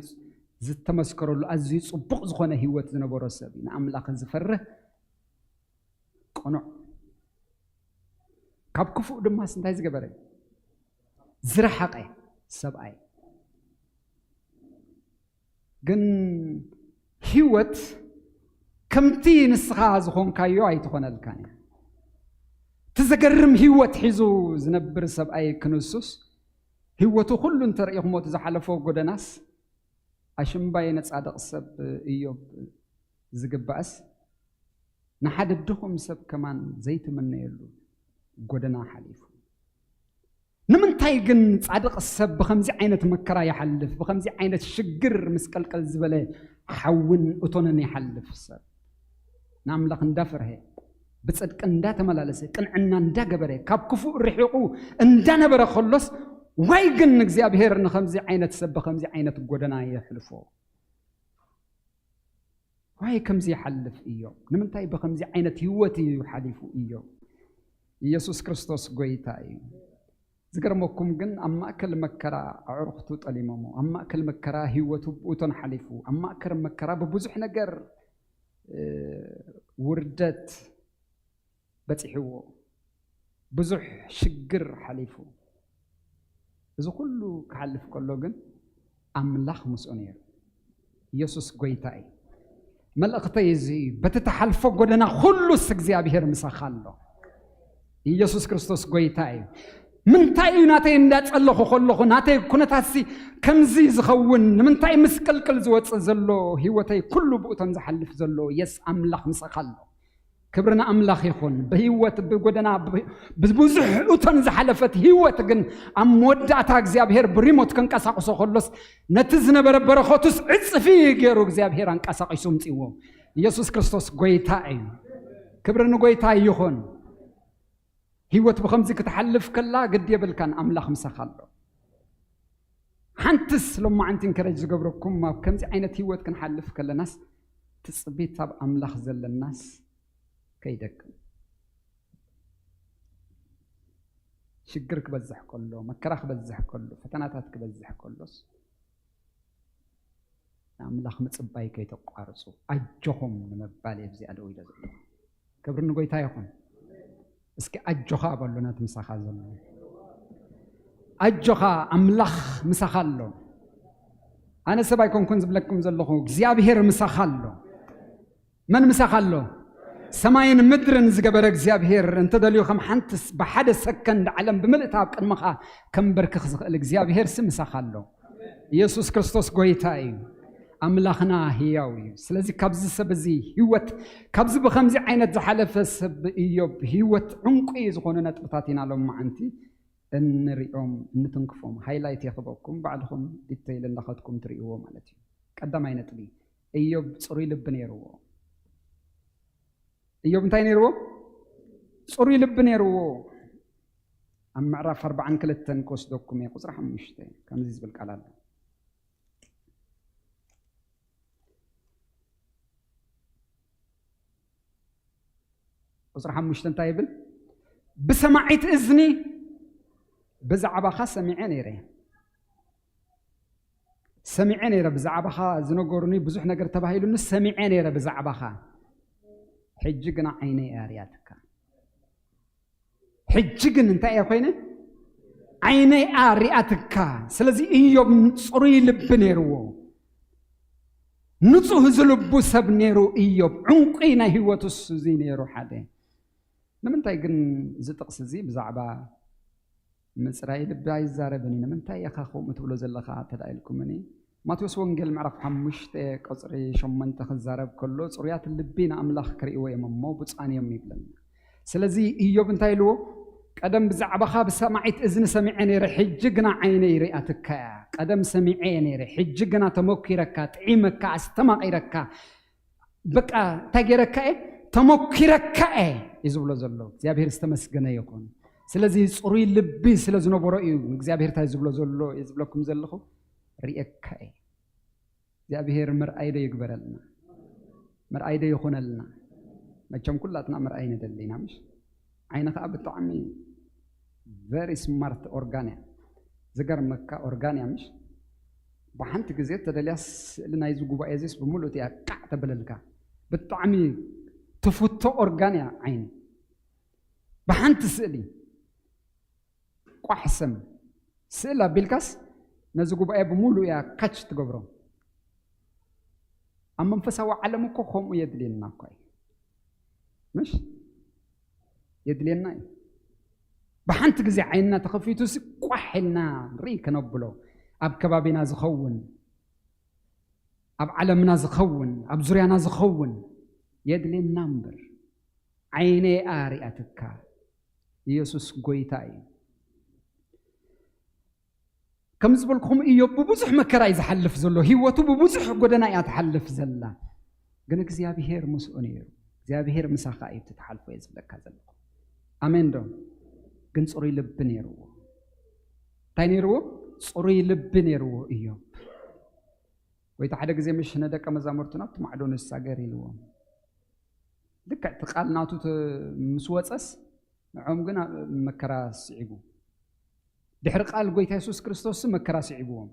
ዝተመስከረሉ ኣዝዩ ጽቡቕ ዝኾነ ህይወት ዝነበሮ ሰብ እዩ። ንኣምላኽ ዝፈርህ ቅኑዕ ካብ ክፉእ ድማስ እንታይ ዝገበረ? ዝረሓቐ ሰብኣይ። ግን ህይወት ከምቲ ንስኻ ዝኾንካዮ ኣይትኾነልካን እያ። እቲ ዘገርም ህይወት ሒዙ ዝነብር ሰብኣይ ክንሱስ ህይወቱ ኩሉ እንተርእኹሞ እቲ ዝሓለፎ ጎደናስ ኣሽምባይ ንጻድቕ ሰብ ኢዮብ ዝግባእስ ንሓደ ድኹም ሰብ ከማን ዘይትምነየሉ ጎደና ሓሊፉ። ንምንታይ ግን ጻድቕ ሰብ ብኸምዚ ዓይነት መከራ ይሓልፍ? ብኸምዚ ዓይነት ሽግር ምስቀልቀል ዝበለ ሓውን እቶንን ይሓልፍ ሰብ? ንኣምላኽ እንዳፈርሀ፣ ብጽድቂ እንዳተመላለሰ፣ ቅንዕና እንዳገበረ፣ ካብ ክፉእ ርሒቑ እንዳነበረ ከሎስ፣ ዋይ ግን እግዚኣብሔር ንኸምዚ ዓይነት ሰብ ብኸምዚ ዓይነት ጎደና የሕልፎ? ዋይ ከምዚ ይሓልፍ ኢዮብ? ንምንታይ ብኸምዚ ዓይነት ህይወት እዩ ሓሊፉ ኢዮብ? ኢየሱስ ክርስቶስ ጎይታ እዩ። ዝገርመኩም ግን ኣብ ማእከል መከራ ኣዕሩኽቱ ጠሊሞሞ፣ ኣብ ማእከል መከራ ህይወቱ ብእቶን ሓሊፉ፣ ኣብ ማእከል መከራ ብብዙሕ ነገር፣ እ፣ ውርደት፣ በጺሕዎ፣ ብዙሕ ሽግር ሓሊፉ። እዚ ኩሉ ክሓልፍ ከሎ ግን ኣምላኽ ምስኡ ነይሩ። ኢየሱስ ጎይታ እዩ። መልእኽተይ እዚ እዩ። በቲ ትሓልፎ ጎደና ኩሉስ እግዚኣብሔር ምሳኻ ኣሎ። ኢየሱስ ክርስቶስ ጎይታ እዩ። ምንታይ እዩ ናተይ እንዳጸለኹ ከለኹ ናተይ ኩነታትሲ ከምዚ ዝኸውን ንምንታይ ምስቅልቅል ዝወጽእ ዘሎ ህይወተይ ኩሉ ብእቶም ዝሓልፍ ዘሎ የስ ኣምላኽ ምሳኻ ኣሎ። ክብሪ ንኣምላኽ ይኹን። ብህይወት ብጎደና ብ- ብብዙሕ እቶን ዝሓለፈት ህይወት ግን ኣብ መወዳእታ እግዚኣብሔር ብሪሞት ከንቀሳቕሶ ከሎስ ነቲ ዝነበረ በረኸቱስ ዕጽፊ ገይሩ እግዚኣብሔር ኣንቀሳቒሱ ምጽእዎ። ኢየሱስ ክርስቶስ ጎይታ እዩ። ክብሪ ንጎይታ ይኹን። ህይወት ብኸምዚ ክትሓልፍ ከላ ግድ የብልካን፣ ኣምላኽ ምሳኻ ኣሎ። ሓንትስ ሎማዓንቲ እንከረጅ ዝገብረኩም ኣብ ከምዚ ዓይነት ህይወት ክንሓልፍ ከለናስ ትጽቢት ኣብ ኣምላኽ ዘለናስ ከይደክም። ሽግር ክበዝሕ ከሎ፣ መከራ ክበዝሕ ከሎ፣ ፈተናታት ክበዝሕ ከሎስ ንኣምላኽ ምጽባይ ከይተቋርጹ ኣጆኹም ንምባል እየ ኣብዚኣ ደው ኢለ ዘለኹ። ክብሪ ንጎይታ ይኹን። እስኪ ኣጆኻ በሉ ነቲ ምሳኻ ዘሎ። ኣጆኻ ኣምላኽ ምሳኻ ኣሎ። ኣነ ሰብ ኣይኮንኩን ዝብለኩም ዘለኹ እግዚኣብሔር ምሳኻ ኣሎ። መን ምሳኻ ኣሎ? ሰማይን ምድርን ዝገበረ እግዚኣብሔር እንተደልዩ ከም ሓንትስ ብሓደ ሰከንድ ዓለም ብምልእታ ኣብ ቅድመኻ ከንበርክኽ ዝኽእል እግዚኣብሔር ሲ ምሳኻ ኣሎ። ኢየሱስ ክርስቶስ ጎይታ እዩ። ኣምላኽና ህያው እዩ። ስለዚ ካብዚ ሰብ እዚ ህይወት ካብዚ ብኸምዚ ዓይነት ዝሓለፈ ሰብ እዮብ ህይወት ዕንቁ እዩ ዝኾኑ ነጥብታት ኢና ሎም መዓንቲ እንሪኦም እንትንክፎም ሃይላይት የኽበኩም ባዕልኹም ዲተይል እንዳኸድኩም ትርእይዎ ማለት እዩ። ቀዳማይ ነጥቢ እዮብ ፅሩይ ልቢ ነይርዎ። እዮብ እንታይ ነይርዎ? ፅሩይ ልቢ ነይርዎ። ኣብ ምዕራፍ ኣርባዓን ክልተን ክወስደኩም እየ ቁፅሪ ሓሙሽተ ከምዚ ዝብል ቃል ኣሎ። ቁፅሪ ሓሙሽተ እንታይ ይብል? ብሰማዒት እዝኒ ብዛዕባኻ ሰሚዐ ነይረ። ሰሚዐ ነይረ ብዛዕባኻ ዝነገሩኒ ብዙሕ ነገር ተባሂሉኒ ሰሚዐ ነይረ ብዛዕባኻ። ሕጂ ግና ዓይነይ እያ ሪኣትካ። ሕጂ ግን እንታይ እያ ኮይነ? ዓይነይ እያ ሪኣትካ። ስለዚ እዮብ ፅሩይ ልቢ ነይርዎ። ንፁህ ዝልቡ ሰብ ነይሩ እዮብ። ዕንቁይ ናይ ህይወቱ እሱ እዚ ነይሩ ሓደ። ንምንታይ ግን እዚ ጥቕሲ እዚ ብዛዕባ ምፅራይ ልቢ ኣይዛረብን እዩ? ንምንታይ ኢኻ ከምኡ ትብሎ ዘለኻ እንተ ደኣ ኢልኩምኒ፣ ማቴዎስ ወንጌል ምዕራፍ ሓሙሽተ ቁፅሪ ሸሞንተ ክዛረብ ከሎ፣ "ፅሩያት ልቢ ንኣምላኽ ክርእይዎ እዮም እሞ ብፁዓን እዮም" ይብለና። ስለዚ እዮብ እንታይ ኢልዎ? "ቀደም ብዛዕባኻ ብሰማዒት እዝኒ ሰሚዐ ነይረ፣ ሕጂ ግና ዓይነይ ሪኣትካ እያ። ቀደም ሰሚዐ እየ ነይረ፣ ሕጂ ግና ተመኪረካ፣ ጥዒመካ፣ ኣስተማቒረካ፣ በቃ እንታይ ገይረካ እየ? ተመኪረካ እየ" እዩ ዝብሎ ዘሎ። እግዚኣብሔር ዝተመስገነ ይኹን። ስለዚ ፅሩይ ልቢ ስለ ዝነበሮ እዩ እግዚኣብሔር እንታይ ዝብሎ ዘሎ እየ ዝብለኩም ዘለኹ። ሪኤካ እየ። እግዚኣብሔር ምርኣይ ዶ ይግበረልና? ምርኣይ ዶ ይኹነልና? መቸም ኩላትና ምርኣይ ንደሊ ኢና፣ ምሽ? ዓይኒ ከዓ ብጣዕሚ ቨሪ ስማርት ኦርጋን እያ። ዝገርመካ ኦርጋን እያ፣ ምሽ? ብሓንቲ ግዜ ተደልያ ስእሊ ናይዚ ጉባኤ እዚስ ብምሉእ እያ ቃዕ ተብለልካ። ብጣዕሚ ትፍቶ ኦርጋን እያ ዓይኒ። ብሓንቲ ስእሊ ቋሕ ሰም ስእል ኣቢልካስ ነዚ ጉባኤ ብምሉእ እያ ካች ትገብሮ። ኣብ መንፈሳዊ ዓለም እኮ ከምኡ የድልየና እኮ እዩ። ምሽ? የድልየና እዩ። ብሓንቲ ግዜ ዓይንና ተኸፊቱስ ቋሕ ኢልና ንርኢ ከነብሎ። ኣብ ከባቢና ዝኸውን፣ ኣብ ዓለምና ዝኸውን፣ ኣብ ዙርያና ዝኸውን የድልየና እምበር። ዓይነይ እያ ሪኣትካ። ኢየሱስ ጎይታ እዩ። ከም ዝበልኩኹም እዮብ ብብዙሕ መከራ እዩ ዝሓልፍ ዘሎ። ህይወቱ ብብዙሕ ጎደና እያ ትሓልፍ ዘላ። ግን እግዚኣብሄር ምስኡ ነይሩ። እግዚኣብሄር ምሳኻ እዩ እቲ ትሓልፎ እየ ዝብለካ ዘለኹ። ኣሜን ዶ? ግን ጽሩይ ልቢ ነይርዎ። እንታይ ነይርዎ? ጽሩይ ልቢ ነይርዎ እዮብ። ጎይታ ሓደ ግዜ ምሽ ንደቀ መዛሙርቱ ናብቲ ማዕዶ ንሳገር ኢልዎም። ልክዕ እቲ ቃል ናቱ ተ-፣ ምስ ወጸስ ንዖም ግን ኣብ መከራ ስዒቡ። ድሕሪ ቃል ጎይታ የሱስ ክርስቶስ መከራ ስዒብዎም።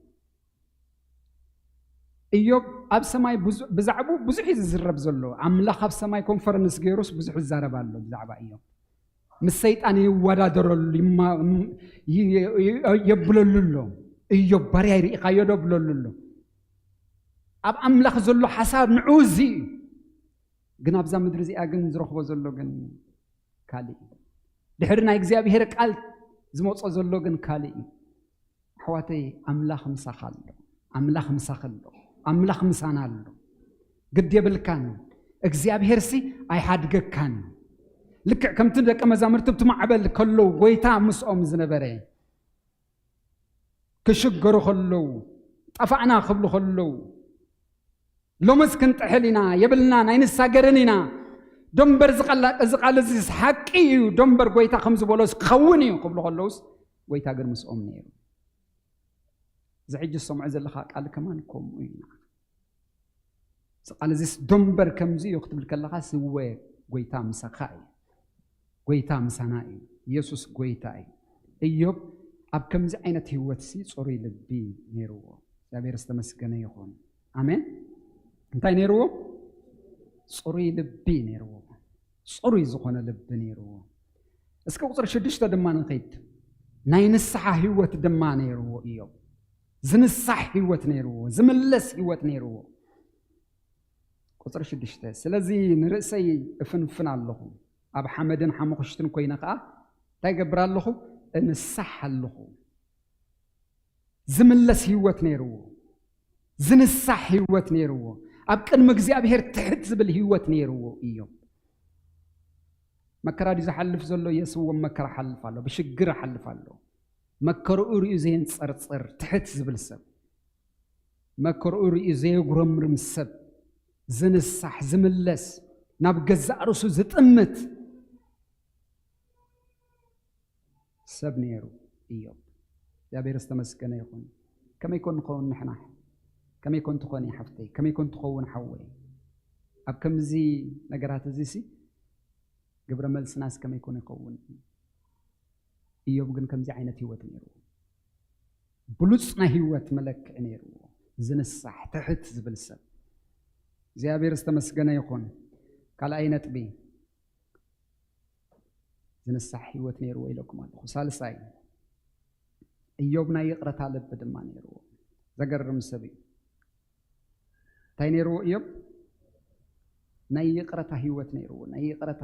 እዮብ ኣብ ሰማይ ብዙ-፣ ብዛዕቡ ብዙሕ እዩ ዝዝረብ ዘሎ። ኣምላኽ ኣብ ሰማይ ኮንፈረንስ ገይሩስ ብዙሕ ይዛረብ ኣሎ ብዛዕባ እዮብ። ምስ ሰይጣን ይወዳደረሉ፣ ይማ-፣ ም-፣ ይ-፣ ይ-፣ የብለሉ ኣሎ። እዮብ ባርያይ ርኢኻዮ ዶ ብለሉ ኣሎ። ኣብ ኣምላኽ ዘሎ ሓሳብ ንዑ እዚ እዩ። ግን ኣብዛ ምድሪ እዚኣ ግን ዝረኽቦ ዘሎ ግን ካልእ እዩ። ድሕሪ ናይ እግዚኣብሔር ቃል ዝመጾ ዘሎ ግን ካልእ እዩ። ኣሕዋተይ፣ ኣምላኽ ምሳኻ ኣሎ። ኣምላኽ ምሳኺ ኣሎ። ኣምላኽ ምሳና ኣሎ። ግድ የብልካን። እግዚኣብሔርሲ ኣይሓድገካን። ልክዕ ከምቲ ደቀ መዛሙርቲ ኣብቲ ማዕበል ከለዉ፣ ጎይታ ምስኦም ዝነበረ፣ ክሽገሩ ከለዉ፣ ጠፋእና ክብሉ ከለዉ፣ ሎምስ ክንጥሕል ኢና፣ የብልናን፣ ኣይንሳገርን ኢና፣ ደንበር ዝቐላ-፣ እዚ ቃል እዚስ ሓቂ እዩ፣ ደንበር ጎይታ ከም ዝበሎስ ክኸውን እዩ ክብሉ ከለዉስ፣ ጎይታ ግን ምስኦም ነይሩ። እዚ ሕጂ ዝሰምዖ ዘለኻ ቃል ከማን ከምኡ እዩ። እዚ ቃል እዚስ ደንበር ከምዚ እዩ ክትብል ከለኻስ፣ እወ፣ ጎይታ ምሳኻ እዩ። ጎይታ ምሳና እዩ። ኢየሱስ ጎይታ እዩ። እዮብ ኣብ ከምዚ ዓይነት ህይወትሲ ጽሩይ ልቢ ነይርዎ። እግዚኣብሔር ዝተመስገነ ይኹን። ኣሜን። እንታይ ነይርዎ? ጽሩይ ልቢ ነይርዎ። ጽሩይ ዝኾነ ልቢ ነይርዎ። እስከ ቁጽሪ ሽዱሽተ ድማ ንኸይድ። ናይ ንስሓ ህይወት ድማ ነይርዎ እዮብ። ዝንሳሕ ህይወት ነይርዎ፣ ዝምለስ ህይወት ነይርዎ። ቁጽሪ ሽዱሽተ፣ ስለዚ ንርእሰይ እፍንፍን ኣለኹ፣ ኣብ ሓመድን ሓሙኽሽትን ኮይነ ኸኣ እንታይ እገብር ኣለኹ? እንሳሕ ኣለኹ። ዝምለስ ህይወት ነይርዎ፣ ዝንሳሕ ህይወት ነይርዎ፣ ኣብ ቅድሚ እግዚኣብሔር ትሕት ዝብል ህይወት ነይርዎ እዮብ። መከራ ድዩ ዝሓልፍ ዘሎ? የስዎም መከራ ሓልፍ ኣሎ፣ ብሽግር ሓልፍ ኣሎ። መከርኡ ርእዩ ዘየንጸርጽር ትሕት ዝብል ሰብ፣ መከርኡ ርእዩ ዘየጉረምርም ሰብ፣ ዝንሳሕ፣ ዝምለስ፣ ናብ ገዛእ ርእሱ ዝጥምት ሰብ ነይሩ እዮብ። እግዚኣብሔር ዝተመስገነ ይኹን። ከመይ ኮን ንኸውን ንሕና? ከመይ ኮን ትኾኒ ሓፍተይ? ከመይ ኮን ትኸውን ሓወይ? ኣብ ከምዚ ነገራት እዚሲ ግብረ መልስናስ ከመይ ኮን ይኸውን? እዮብ ግን ከምዚ ዓይነት ህይወት ነይርዎ። ብሉጽ ናይ ህይወት መለክዒ ነይርዎ። ዝንሳሕ፣ ትሕት ዝብል ሰብ። እግዚኣብሔር ዝተመስገነ ይኹን። ካልኣይ ነጥቢ፣ ዝንሳሕ ህይወት ነይርዎ ኢለኩም ኣለኹ። ሳልሳይ፣ እዮብ ናይ ይቕረታ ልቢ ድማ ነይርዎ። ዘገርም ሰብ እዩ። እንታይ ነይርዎ እዮብ? ናይ ይቕረታ ህይወት ነይርዎ። ናይ ይቕረታ፣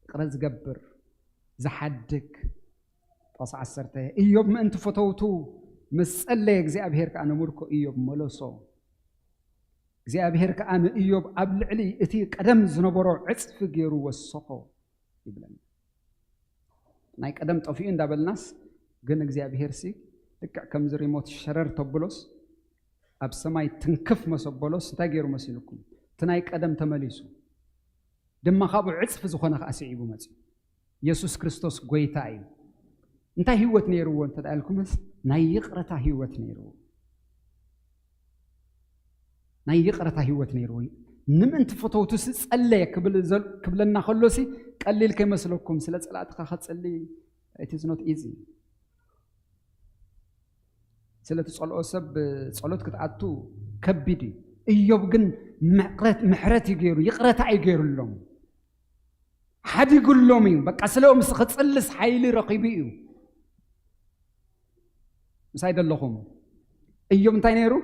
ይቕረ ዝገብር፣ ዝሓድግ። ጣስ ዓሰርተ፣ እዮብ ምእንቲ ፈተውቱ ምስ ጸለየ፣ እግዚኣብሔር ከኣ ንምርኮ እዮብ መለሶ። እግዚኣብሔር ከኣ ንእዮብ ኣብ ልዕሊ እቲ ቀደም ዝነበሮ ዕጽፊ ገይሩ ወሰኾ ይብለና። ናይ ቀደም ጠፊኡ እንዳበልናስ፣ ግን እግዚኣብሔርሲ ልክዕ ከምዚ ሪሞት ሸረር ተብሎስ፣ ኣብ ሰማይ ትንክፍ መሰበሎስ፣ እንታይ ገይሩ መሲልኩም? እቲ ናይ ቀደም ተመሊሱ፣ ድማ ካብኡ ዕጽፊ ዝኾነ ከኣ ስዒቡ መጺኡ። የሱስ ክርስቶስ ጎይታ እዩ። እንታይ ህይወት ነይርዎ እንተ ደኣ ኢልኩምስ፣ ናይ ይቕረታ ህይወት ነይርዎ። ናይ ይቕረታ ህይወት ነይርዎ። ንምእንቲ ፈተውቱ ሲ ጸለየ ክብል ዘል-፣ ክብለና ከሎሲ ቀሊል ከይመስለኩም፣ ስለ ጸላእትኻ ከጽሊ፣ it is not easy። ስለ ትጸልኦ ሰብ ጸሎት ክትኣቱ ከቢድ እዩ። እዮብ ግን ምሕረት፣ ምሕረት እዩ ገይሩ፣ ይቕረታ እዩ ገይሩሎም። ሓዲጉሎም እዩ። በቃ ስለኦም ምስ ክጽልስ ሓይሊ ረኺቡ እዩ። ምሳይ ደለኹም። እዮብ እንታይ ነይሩ?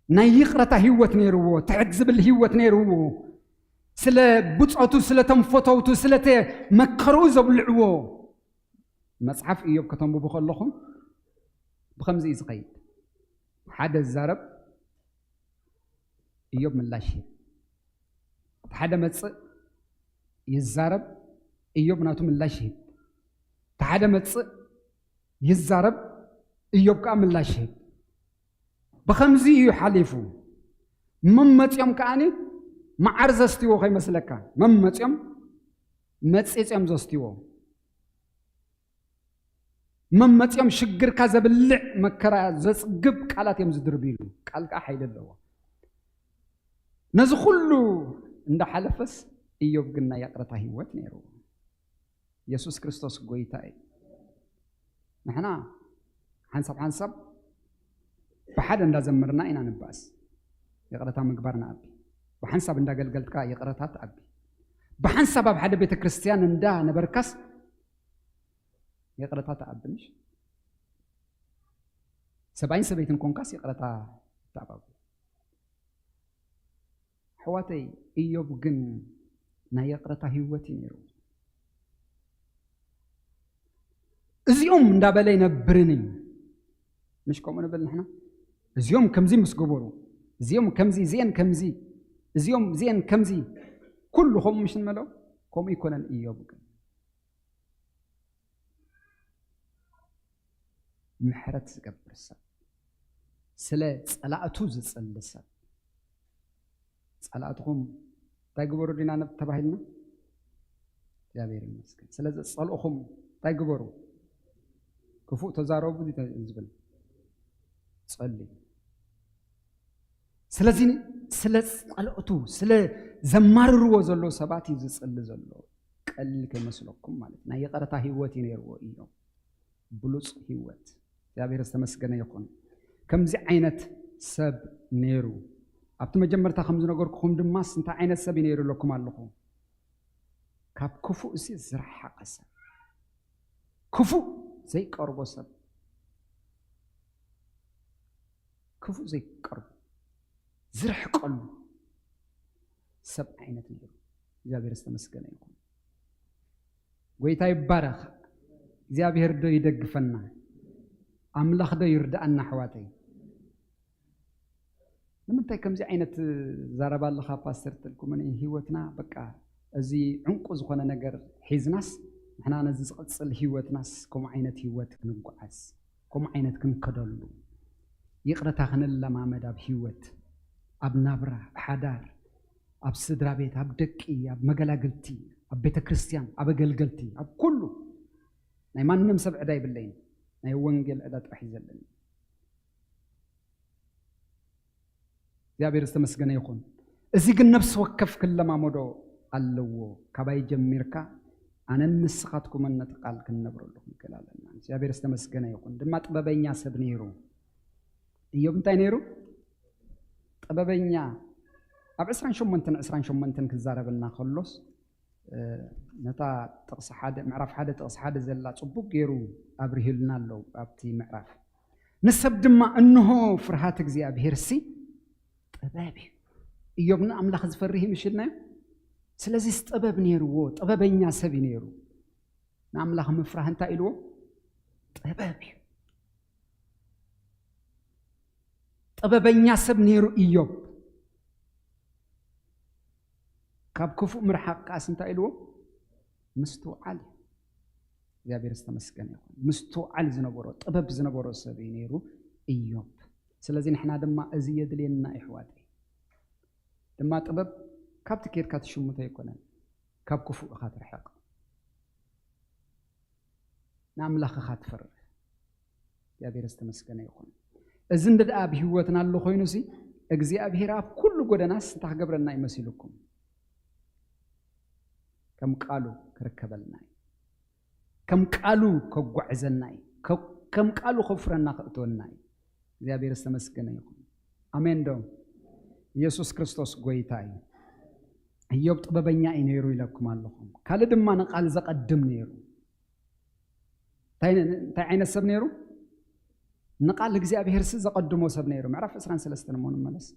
ናይ ይቕረታ ህይወት ነይርዎ፣ ትሕት ዝብል ህይወት ነይርዎ። ስለ ብጾቱ፣ ስለ ተንፈተውቱ፣ ስለ ተመከርኡ ዘብልዕዎ። መጽሓፍ እዮብ ከተንብቡ ከለኹም ብኸምዚ እዩ ዝኸይድ። ሓደ ዝዛረብ፣ እዮብ ምላሽ ይህብ። እቲ ሓደ መጽእ ይዛረብ፣ እዮብ ናቱ ምላሽ ይህብ። እቲ ሓደ መጽእ ይዛረብ፣ እዮብ ከኣ ምላሽ ይህብ። ብኸምዚ እዩ ሓሊፉ። መመጽኦም ከኣኒ መዓር ዘስትይዎ ከይመስለካ። መመጽኦም መጺጽኦም ዘስትይዎ። መመጽኦም ሽግርካ ዘብልዕ መከራ ዘጽግብ ቃላት እዮም ዝድርብዩሉ። ቃል ከኣ ሓይሊ ኣለዎ። ነዚ ኩሉ እንዳሓለፈስ እዮብ ግን ናይ ይቕረታ ህይወት ነይርዎ። የሱስ ክርስቶስ ጎይታ እዩ። ንሕና ሓንሳብ ሓንሳብ ብሓደ እንዳዘመርና ኢና ንባእስ። ይቕረታ ምግባር ንኣቢ። ብሓንሳብ እንዳገልገልካ ይቕረታ ትኣቢ። ብሓንሳብ ኣብ ሓደ ቤተ ክርስቲያን እንዳነበርካስ ይቕረታ ተኣቢ ምሽ? ሰብኣይን ሰበይትን ኮንካስ ይቕረታ ተኣባቡ። ኣሕዋተይ፣ ኢዮብ ግን ናይ ይቕረታ ህይወት እዩ ነይሩ። እዚኦም እንዳበለ ይነብርን እዩ። ምሽ ከምኡ ንብል ንሕና? እዚኦም ከምዚ ምስ ገበሩ፣ እዚኦም ከምዚ፣ እዚኤን ከምዚ፣ እዚኦም እዚኤን ከምዚ፣ ኩሉ ከምኡ ምሽ ንመሎ? ከምኡ ይኮነን። ኢዮብ ግን ምሕረት ዝገብር ሰብ፣ ስለ ጸላእቱ ዝጽሊ ሰብ። ጸላእትኹም እንታይ ግበሩ ዲና ነብ-፣ ተባሂልና? እግዚኣብሔር ይመስገን። ስለ ዘጸልእኹም እንታይ ግበሩ? ክፉእ ተዛረቡ ዲ-፣ ዝብል ጸልዩ። ስለዚ ስለ ጸላእቱ፣ ስለ ዘማርርዎ ዘለዉ ሰባት እዩ ዝጽሊ ዘሎ። ቀሊል ከይመስለኩም ማለት ናይ ይቕረታ ህይወት እዩ ነይርዎ ኢዮብ። ብሉጽ ህይወት። እግዚኣብሔር ዝተመስገነ ይኹን። ከምዚ ዓይነት ሰብ ነይሩ። ኣብቲ መጀመርታ ከም ዝነገርኩኹም ድማስ እንታይ ዓይነት ሰብ እዩ ነይሩ ኢለኩም ኣለኹ? ካብ ክፉእ እሲ ዝረሓቐ ሰብ። ክፉእ ዘይቀርቦ ሰብ። ክፉእ ዘይቀርቦ፣ ዝርሕቀሉ ሰብ ዓይነት ነይሩ። እግዚኣብሔር ዝተመስገነ ይኹን። ጎይታ ይባረኽ። እግዚኣብሔር ዶ ይደግፈና? ኣምላኽ ዶ ይርድኣና ኣሕዋተይ? ንምንታይ ከምዚ ዓይነት ዘረባ ኣለኻ ፓስተር ትልኩምኒ? ህይወትና በቃ እዚ ዕንቁ ዝኾነ ነገር ሒዝናስ ንሕና ነዚ ዝቕጽል ህይወትናስ ከምኡ ዓይነት ህይወት ክንጓዓዝ፣ ከምኡ ዓይነት ክንከደሉ፣ ይቕረታ ክንለማመድ ኣብ ህይወት፣ ኣብ ናብራ፣ ኣብ ሓዳር፣ ኣብ ስድራ ቤት፣ ኣብ ደቂ፣ ኣብ መገላግልቲ፣ ኣብ ቤተ ክርስቲያን፣ ኣብ ኣገልገልቲ፣ ኣብ ኩሉ ናይ ማንም ሰብ ዕዳ ይብለይን፣ ናይ ወንጌል ዕዳ ጥራሕ እዩ ዘለኒ። እግዚኣብሔር ዝተመስገነ ይኹን። እዚ ግን ነፍሲ ወከፍ ክለማመዶ ኣለዎ። ካባይ ጀሚርካ ኣነን ንስኻትኩምን ነቲ ቃል ክንነብረሉ ክንክእል ኣለና። እግዚኣብሔር ዝተመስገነ ይኹን። ድማ ጥበበኛ ሰብ ነይሩ። ኢዮብ እንታይ ነይሩ? ጥበበኛ። ኣብ ዕስራን ሸሞንተን ዕስራን ሸሞንተን ክዛረበልና ከሎስ፣ እ፣ ነታ ጥቕሲ ሓደ፣ ምዕራፍ ሓደ ጥቕሲ ሓደ ዘላ ጽቡቕ ገይሩ ኣብሪሁልና ኣሎ ኣብቲ ምዕራፍ። ንሰብ ድማ እንሆ ፍርሃት እግዚኣብሔር ሲ ጥበብ እዩ። ኢዮብ ንኣምላኽ ዝፈርህ እዩ ምሽልናዮ። ስለዚስ ጥበብ ነይርዎ፣ ጥበበኛ ሰብ እዩ ነይሩ። ንኣምላኽ ምፍራህ እንታይ ኢልዎ? ጥበብ እዩ። ጥበበኛ ሰብ ነይሩ ኢዮብ። ካብ ክፉእ ምርሓቕ ከኣስ እንታይ ኢልዎ? ምስትውዓል እዩ። እግዚኣብሔር ዝተመስገነ ይኹን። ምስትውዓል ዝነበሮ፣ ጥበብ ዝነበሮ ሰብ እዩ ነይሩ ኢዮብ። ስለዚ ንሕና ድማ እዚ የድልየና እዩ ኣሕዋተይ። ድማ ጥበብ ካብቲ ኬድካ ትሽምቶ ኣይኮነን፣ ካብ ክፉእ ኢኻ ትርሕቕ፣ ንኣምላኽ ኢኻ ትፈርህ። እግዚኣብሔር ዝተመስገነ ይኹን። እዚ እንደ ደኣ ኣብ ህይወትና ኣሎ ኮይኑሲ እግዚኣብሔር ኣብ ኩሉ ጎደናስ እንታይ ክገብረና እዩ መሲልኩም? ከም ቃሉ ክርከበልና እዩ። ከም ቃሉ ከጓዕዘና እዩ። ከ-፣ ከም ቃሉ ከፍረና ከእትወና እዩ። እግዚኣብሔር ዝተመስገነ ይኹን። ኣሜን ዶ? ኢየሱስ ክርስቶስ ጎይታ እዩ። ኢዮብ ጥበበኛ እዩ ነይሩ ኢለኩም ኣለኹም። ካልእ ድማ ንቃል ዘቐድም ነይሩ። እንታይ፣ እንታይ ዓይነት ሰብ ነይሩ? ንቃል እግዚኣብሔር ሲ ዘቐድሞ ሰብ ነይሩ። ምዕራፍ ዕስራን ሰለስተን እሞ ንመለስ።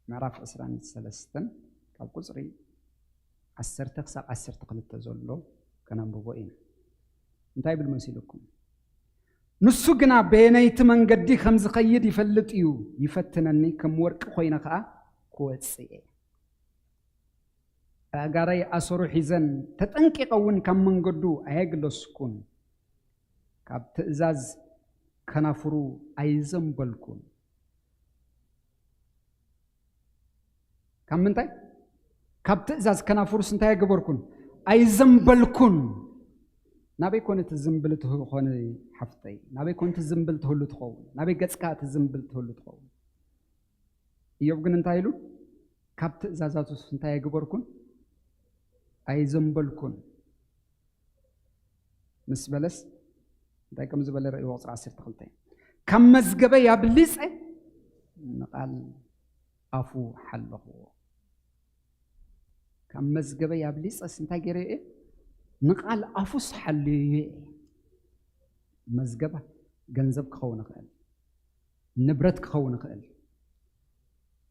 ምዕራፍ ዕስራን ሰለስተን ካብ ቁጽሪ ዓሰርተ ክሳብ ዓሰርተ ክልተ ዘሎ ከነንብቦ ኢና። እንታይ ይብል መሲልኩም? ንሱ ግና በየነይቲ መንገዲ ከም ዝኸይድ ይፈልጥ እዩ፣ ይፈትነኒ፣ ከም ወርቂ ኮይነ ከኣ ክወጽእ እየ። ኣእጋረይ ኣሰሩ ሒዘን ተጠንቂቐ እውን ካብ መንገዱ ኣየግለስኩን። ካብ ትእዛዝ ከናፍሩ ኣይዘንበልኩን። ካብ ምንታይ? ካብ ትእዛዝ ከናፍሩስ እንታይ ኣይገበርኩን? ኣይዘንበልኩን። ናበይ ኮነ እቲ ዝንብል ትህ-፣ ኮነ ሓፍተይ? ናበይ ኮነ እቲ ዝንብል ትህሉ ትኸውን? ናበይ ገጽካ እቲ ዝንብል ትህሉ ትኸውን? ኢዮብ ግን እንታይ ኢሉ? ካብ ትእዛዛቱስ እንታይ ኣይገበርኩን? ኣይዘንበልኩን። ምስ በለስ እንታይ ከም ዝበለ ርእይዎ፣ ቁጽሪ ዓሰርተ ክልተ። ካብ መዝገበይ ኣብሊጸ ንቓል ኣፉ ሓለኽዎ። ካብ መዝገበይ ኣብሊጸስ እንታይ ገይረዮ እየ? ንቓል ኣፉስ ሓልዮዮ እየ። መዝገባ ገንዘብ ክኸውን ይኽእል፣ ንብረት ክኸውን ይኽእል፣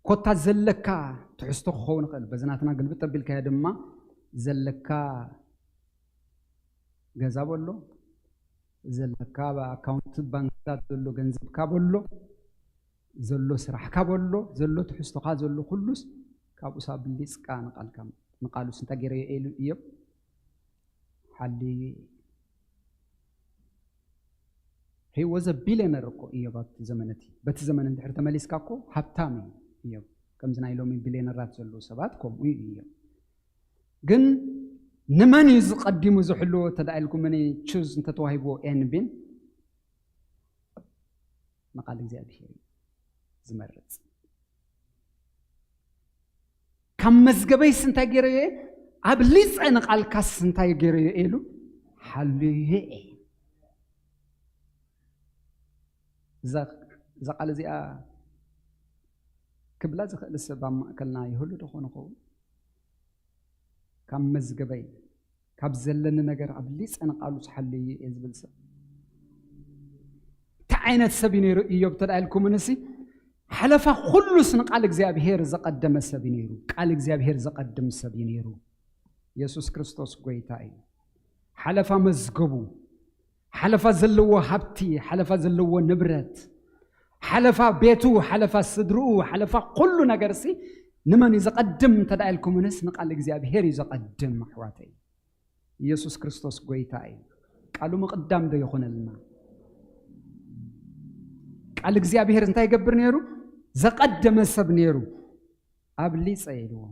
ኮታ ዘለካ ትሕዝቶ ክኸውን ይኽእል። በዚ ናትና ግልብጥ ኣቢልካዮ ድማ ዘለካ ገዛ በሎ፣ ዘለካ ኣብ ኣካውንት ባንክታት ዘሎ ገንዘብካ በሎ፣ ዘሎ ስራሕካ በሎ፣ ዘሎ ትሕዝቶኻ ዘሎ ኩሉስ ካብኡስ ኣብሊጽካ ንቓልካ፣ ንቓሉስ እንታይ ገይረዮ ኢሉ እዮብ ሓልዩ። He was a billionaire እኮ እዮብ ኣብቲ ዘመን እቲ። በቲ ዘመን እንድሕር ተመሊስካ እኮ ሃብታም እዩ እዮብ። ከምዚ ናይ ሎሚ ቢልዮነራት ዘለዉ ሰባት ከምኡ እዩ እዮብ። ግን ንመን እዩ ዝቐዲሙ ዝሕልዎ እንተ ደኣ ኢልኩምኒ፣ ቹዝ እንተተዋሂብዎ ኤን ቢን ንቓል እግዚኣብሔር እዩ ዝመርጽ። ካብ መዝገበይስ እንታይ ገይረዮ እየ? ኣብሊጸ ንቓልካስ እንታይ ገይረዮ እየ ኢሉ ሓልዮዮ እየ። እዛ እዛ ቃል እዚኣ ክብላ ዝኽእል ሰብ ኣብ ማእከልና ይህሉ ዶ ኾን ይኸውን? ካብ መዝገበይ፣ ካብ ዘለኒ ነገር ኣብሊጸ ንቓሉ ዝሓልዮ እየ ዝብል ሰብ እንታይ ዓይነት ሰብ እዩ ነይሩ እዮብ እንተ ደኣ ኢልኩምንሲ፣ ሓለፋ ኩሉስ ንቃል እግዚኣብሔር ዘቐደመ ሰብ እዩ ነይሩ። ቃል እግዚኣብሔር ዘቐድም ሰብ እዩ ነይሩ። የሱስ ክርስቶስ ጎይታ እዩ። ሓለፋ መዝገቡ፣ ሓለፋ ዘለዎ ሃብቲ፣ ሓለፋ ዘለዎ ንብረት፣ ሓለፋ ቤቱ፣ ሓለፋ ስድርኡ፣ ሓለፋ ኩሉ ነገርሲ ንመን እዩ ዘቐድም እንተ ደኣ ኢልኩምንስ ንቃል እግዚኣብሔር እዩ ዘቐድም ኣሕዋተይ። ኢየሱስ ክርስቶስ ጎይታ እዩ። ቃሉ ምቕዳም ዶ ይኾነልና? ቃል እግዚኣብሔር እንታይ ይገብር ነይሩ? ዘቐደመ ሰብ ነይሩ። ኣብሊጸ ኢልዎ።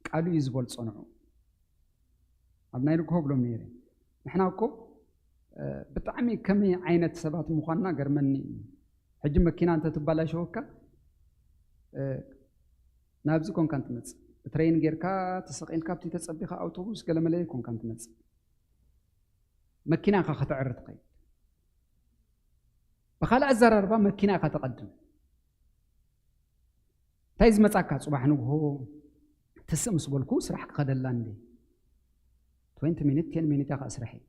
ቃሉ እዩ ዝበልጾ ንዑ። ኣብ ናይ ልክሆ ብሎም ነይረ። ንሕና እኮ፣ እ፣ ብጣዕሚ ከመይ ዓይነት ሰባት ምዃንና ገርመኒ እዩ። ሕጂ መኪና እንተ ትባላሸወካ፣ እ፣ ናብዚ ኮንካን ትመጽእ። ብትሬን ጌርካ፣ ተሰቒልካ፣ ኣብቲ ተጸቢኻ ኣውቶቡስ ገለመለ ኮንካን ትመጽእ። መኪና ኢኻ ከተዕሪ ትኸይድ። ብኻልእ ኣዘራርባ መኪና ኢኻ ተቐድም። እንታይ ዝመጻካ? ጽባሕ ንግሆ ትስእ ምስ በልኩ ስራሕ ክኸደላ እንዴ? ትዌንቲ ሚኒት፣ ቴን ሚኒት ኢኻ ስርሐይ።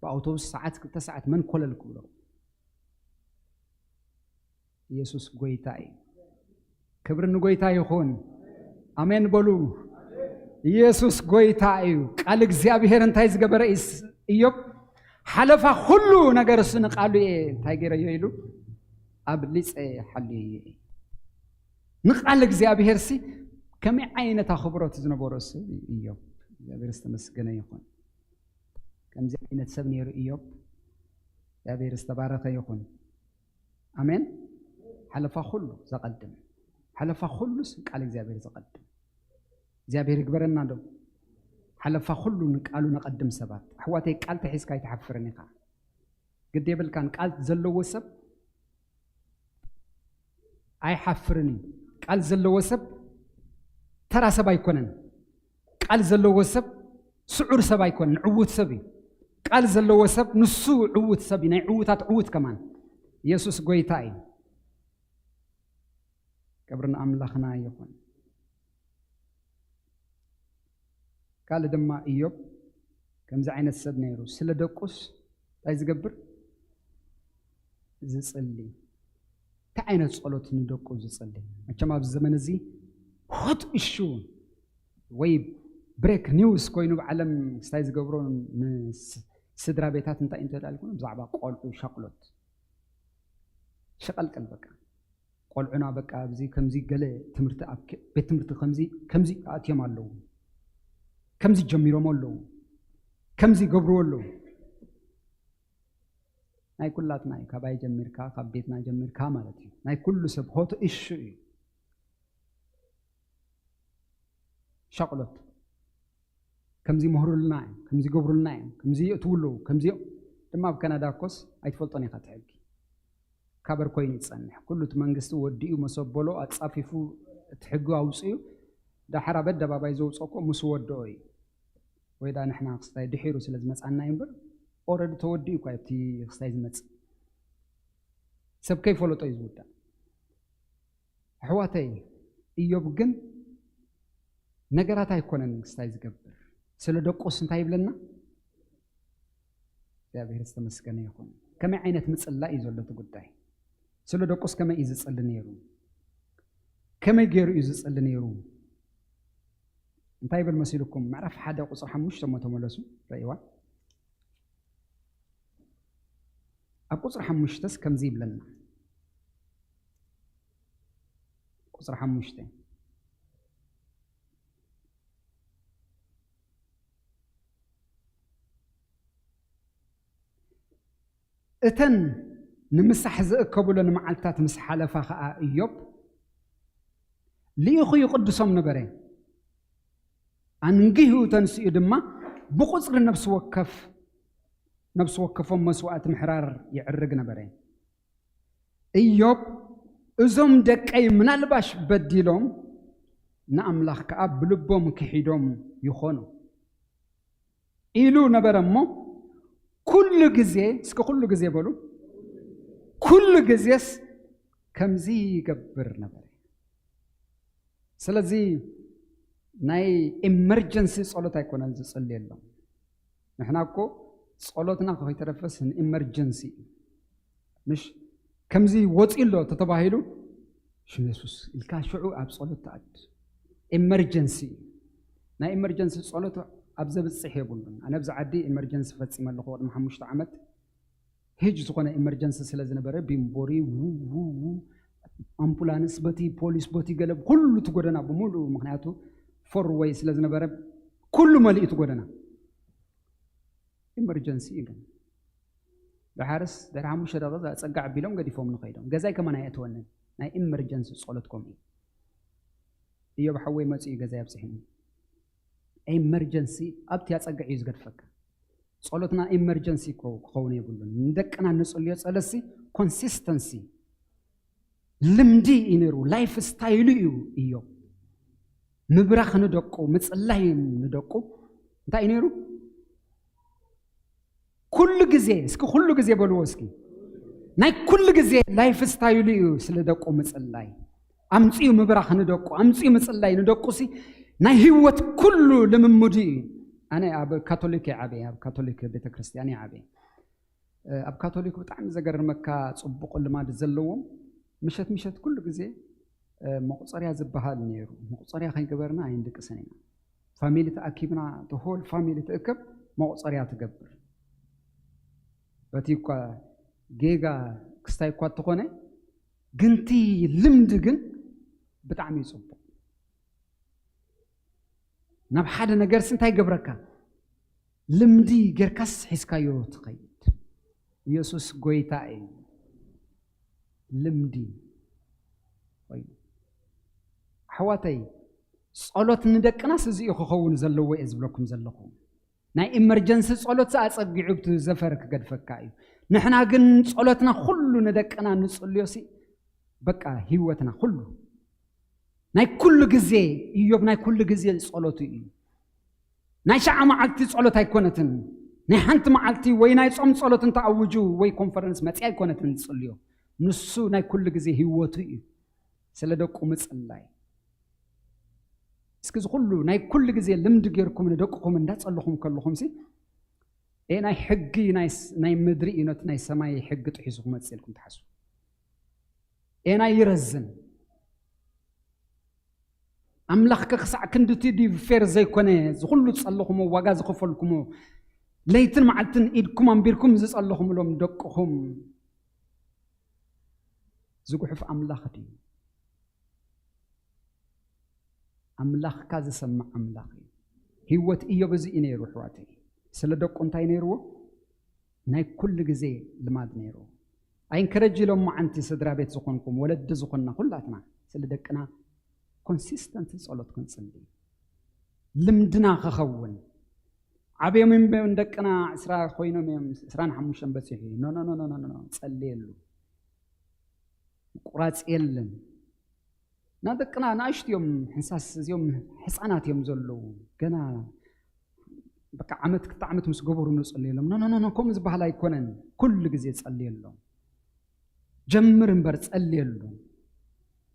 ብኣውቶቡስ ሰዓት፣ ክልተ ሰዓት መን ኮለል ክብሎ? ኢየሱስ ጎይታ እዩ። ክብሪ ንጎይታ ይኹን። ኣሜን በሉ። ኢየሱስ ጎይታ እዩ። ቃል እግዚኣብሔር እንታይ ዝገበረ ኢስ-፣ ኢዮብ? ሓለፋ ኩሉ ነገር እሱ ንቃሉ እየ እንታይ ገይረዮ ኢሉ ኣብሊጸ ሓልዮ እየ። ንቃል እግዚኣብሔር ሲ ከመይ ዓይነት ኣኽብሮት ዝነበሮ ሰብ እዩ ኢዮብ። እግዚኣብሔር ዝተመስገነ ይኹን። ከምዚ ዓይነት ሰብ ነይሩ ኢዮብ። እግዚኣብሔር ዝተባረኸ ይኹን። ኣሜን። ሓለፋ ኩሉ ዘቐድም፣ ሓለፋ ኩሉስ ቃል እግዚኣብሔር ዘቐድም። እግዚኣብሔር ይግበረና ዶ? ሓለፋ ኩሉ ንቃሉ ነቐድም ሰባት። ኣሕዋተይ፣ ቃል ተሒዝካ ኣይትሓፍርን ኢኻ። ግድ የብልካን። ቃል ዘለዎ ሰብ ኣይሓፍርን እዩ። ቃል ዘለዎ ሰብ ተራ ሰብ ኣይኮነን። ቃል ዘለዎ ሰብ ስዑር ሰብ ኣይኮነን፣ ዕዉት ሰብ እዩ። ቃል ዘለዎ ሰብ ንሱ ዕዉት ሰብ እዩ፣ ናይ ዕዉታት ዕዉት ከማን። ኢየሱስ ጎይታ እዩ። ክብሪ ንኣምላኽና ይኹን። ካልእ ድማ ኢዮብ ከምዚ ዓይነት ሰብ ነይሩ። ስለ ደቁስ እንታይ ዝገብር? ዝጽሊ። እንታይ ዓይነት ጸሎት ንደቁ ዝጸሊ? መቸም ኣብዚ ዘመን እዚ ሆት ኢሹ ወይ ብሬክ ኒውስ ኮይኑ ብዓለም ክስታይ ዝገብሮ ንስ-፣ ስድራ ቤታት እንታይ እንተዳልኩ ብዛዕባ ቆልዑ ሸቕሎት። ሸቐልቀል በቃ። ቆልዑና በቃ ኣብዚ ከምዚ ገለ ትምህርቲ ኣብ ክ-፣ ቤት ትምህርቲ ከምዚ፣ ከምዚ ኣትዮም ኣለዉ። ከምዚ ጀሚሮም ኣለዉ። ከምዚ ይገብርዎ ኣለዉ። ናይ ኩላትና እዩ። ካባይ ጀሚርካ፣ ካብ ቤትና ጀሚርካ ማለት እዩ። ናይ ኩሉ ሰብ ሆት ኢሹ እዩ። ሻቕሎት። ከምዚ ይምህሩልና እዮም፣ ከምዚ ይገብሩልና እዮም፣ ከምዚ የእትዉ ኣለዉ፣ ከምዚ እዮም። ድማ ኣብ ካናዳ እኮስ ኣይትፈልጦን ኢኻ እቲ ሕጊ። ካበር ኮይኑ ይጸንሕ። ኩሉ እቲ መንግስቲ ወዲኡ መሰበሎ ኣጻፊፉ እቲ ሕጊ ኣውጺኡ፣ ዳሕር ኣብ ኣደባባይ ዘውጽኦ እኮ ምስ ወደኦ እዩ። ወይ ደኣ ንሕና ክስታይ ድሒሩ ስለ ዝመጻና እዩ እምበር፣ ኦረዲ ተወዲኡ እኳ እዩ እቲ ክስታይ ዝመጽእ። ሰብ ከይፈለጦ እዩ ዝውዳእ። ኣሕዋተይ፣ ኢዮብ ግን ነገራት ኣይኮነን ክስታይ ዝገብር። ስለ ደቁስ እንታይ ይብለና? እግዚኣብሔር ዝተመስገነ ይኹን። ከመይ ዓይነት ምጽላይ እዩ ዘሎ እቲ ጉዳይ? ስለ ደቁስ ከመይ እዩ ዝጽሊ ነይሩ? ከመይ ገይሩ እዩ ዝጽሊ ነይሩ? እንታይ ይብል መሲልኩም? ምዕራፍ ሓደ ቁጽሪ ሓሙሽተ እሞ ተመለሱ፣ ረእይዋ። ኣብ ቁጽሪ ሓሙሽተስ ከምዚ ይብለና። ቁጽሪ ሓሙሽተ፣ እተን ንምሳሕ ዝእከብለን መዓልታት ምስ ሓለፋ ኸኣ፣ እዮብ ልኢኹ ይቕድሶም ነበረ። ኣንጊሁ ተንሲኡ ድማ ብቑጽሪ ነፍሲ ወከፍ፣ ነፍሲ ወከፎም መስዋእቲ ምሕራር ይዕርግ ነበረ። እዮብ፣ "እዞም ደቀይ ምናልባሽ በዲሎም፣ ንኣምላኽ ከኣ ብልቦም ክሒዶም ይኾኑ" ኢሉ ነበረ እሞ፣ ኩሉ ግዜ፣ እስኪ ኩሉ ግዜ በሉ፣ ኩሉ ግዜስ ከምዚ ይገብር ነበረ። ስለዚ ናይ ኢመርጀንሲ ጸሎት ኣይኮነን ዝጽልየሎም። ንሕና እኮ ጸሎትና ከይተረፈስ ንኢመርጀንሲ እዩ። ምሽ ከምዚ ወጺ ኣሎ ተተባሂሉ፣ "ሽም የሱስ" ኢልካ ሽዑ ኣብ ጸሎት ትኣድ። ኢመርጀንሲ እዩ። ናይ ኢመርጀንሲ ጸሎት ኣብ ዘብጽሕ የብሉን። ኣነ ኣብዚ ዓዲ ኢመርጀንሲ ፈጺመ ኣለኹ ቅድሚ ሓሙሽተ ዓመት። ሂጅ ዝኾነ ኢመርጀንሲ ስለ ዝነበረ፣ ቢምቦሪ፣ ው፣ ው፣ ው፣ ኣምቡላንስ፣ በቲ ፖሊስ፣ በቲ ገለ፣ ኩሉ እቲ ጎደና ብምሉኡ፣ ምኽንያቱ ፎር ወይ ስለ ዝነበረ፣ ኩሉ መሊኡ እቲ ጎደና። ኢመርጀንሲ እዩ ግን። ደሓርስ ድሕሪ ሓሙሽተ ደቂቕ ጸጋ ኣቢሎም ገዲፎም ንኸይዶም። ገዛይ ከማን ኣየእተወንን። ናይ ኢመርጀንሲ ጸሎት ከምኡ እዩ። እዮብ ሓወይ መጺኡ ገዛይ ኣብጽሕኒ። ኢመርጀንሲ ኣብቲ ኣጸግዕ እዩ ዝገድፈካ። ጸሎትና ኢመርጀንሲ ኮ-፣ ክኸውን የብሉን። ንደቅና ንጽልዮ ጸለሲ ኮንሲስተንሲ ልምዲ እዩ ነይሩ። ላይፍ ስታይሉ እዩ እዮብ። ምብራኽ ንደቁ፣ ምጽላይ ንደቁ እንታይ እዩ ነይሩ? ኩሉ ግዜ፣ እስኪ ኩሉ ግዜ በልዎ እስኪ። ናይ ኩሉ ግዜ ላይፍ ስታይሉ እዩ ስለ ደቁ ምጽላይ። ኣምጽኡ ምብራኽ ንደቁ፣ ኣምጽኡ ምጽላይ ንደቁ ሲ ናይ ህይወት ኩሉ ልምምዱ እዩ። ኣነ ኣብ ካቶሊክ እየ ዓብየ፣ ኣብ ካቶሊክ ቤተክርስትያን እየ ዓብየ። እ፣ ኣብ ካቶሊክ ብጣዕሚ ዘገርመካ ጽቡቕ ልማድ ዘለዎም፣ ምሸት ምሸት ኩሉ ግዜ፣ እ፣ መቑጸርያ ዝበሃል ነይሩ። መቑጸርያ ከይገበርና ኣይንድቅስን ኢና። ፋሚሊ ተኣኪብና፣ ተሆል ፋሚሊ ትእከብ፣ መቑጸርያ ትገብር። በቲ እኳ ጌጋ ክስታይ እኳ እንተኾነ፣ ግን እቲ ልምዲ ግን ብጣዕሚ እዩ ጽቡቕ። ናብ ሓደ ነገርስ እንታይ ይገብረካ? ልምዲ ጌርካስ ሒዝካዮ ትኸይድ። ኢየሱስ ጎይታ እዩ። ልምዲ ኮይኑ። ኣሕዋተይ፣ ጸሎት ንደቅናስ እዚ እዩ ክኸውን ዘለዎ እየ ዝብለኩም ዘለኹ። ናይ ኢመርጀንሲ ጸሎት ኣጸጊዑ ብቲ ዘፈር ክገድፈካ እዩ። ንሕና ግን ጸሎትና ኩሉ ንደቅና ንጽልዮ ሲ፣ በቃ ህይወትና ኩሉ ናይ ኩሉ ግዜ፣ ኢዮብ ናይ ኩሉ ግዜ ጸሎቱ እዩ። ናይ ሸዓ መዓልቲ ጸሎት ኣይኮነትን። ናይ ሓንቲ መዓልቲ ወይ ናይ ጾም ጸሎት እንተኣውጁ ወይ ኮንፈረንስ መጺኣ ኣይኮነትን ዝጽልዮ። ንሱ ናይ ኩሉ ግዜ ህይወቱ እዩ። ስለ ደቁ ምጽላይ። እስኪ እዚ ኩሉ ናይ ኩሉ ግዜ ልምዲ ጌርኩም ንደቅኹም እንዳጸለኹም ከለኹም ሲ፣ ኤ ናይ ሕጊ ናይ ስ-፣ ናይ ምድሪ እዩ ነቲ ናይ ሰማይ ሕጊ ጥሒሱ ክመጽእ ኢልኩም ትሓስቡ? ኤ ናይ ይረዝን። ኣምላኽከ ክሳዕ ክንድቲ ድዩ ፌር ዘይኮነ? እዚ ኩሉ ዝጸለኹሞ፣ ዋጋ ዝኸፈልኩሞ፣ ለይትን መዓልትን ኢድኩም ኣንቢርኩም ዝጸለኹምሎም ደቅኹም ዝጉሕፍ ኣምላኽ ድዩ? ኣምላኽካ ዝሰምዕ ኣምላኽ እዩ። ህይወት ኢዮብ እዚ እዩ ነይሩ፣ ኣሕዋተይ። ስለ ደቁ እንታይ ነይርዎ? ናይ ኩሉ ግዜ ልማድ ነይርዎ። ኣይንከረጅ ኢሎም መዓንቲ ስድራ ቤት ዝኾንኩም፣ ወለዲ ዝኾንና ኩላትና፣ ስለ ደቅና ኮንሲስተንት ጸሎት ክንጽሊ። ልምድና ክኸውን። ዓብዮም እዮም ደቅና፣ ዕስራ ኮይኖም እዮም፣ ዕስራን ሓሙሽተን በጺሑ እዩ። ኖ፣ ኖ፣ ኖ፣ ኖ፣ ኖ፣ ኖ፣ ጸልየሉ። ምቁራጽ የለን። እና ደቅና ንኣሽቱ እዮም፣ ሕንሳስ እዚኦም ሕፃናት እዮም ዘለዉ። ገና በቃ ዓመት ክልተ ዓመት ምስ ገበሩ ንጽልየሎም። ኖ፣ ኖ፣ ኖ፣ ኖ፣ ከምኡ ዝበሃል ኣይኮነን። ኩሉ ግዜ ጸልየሎም። ጀምር እምበር ጸልየሉ።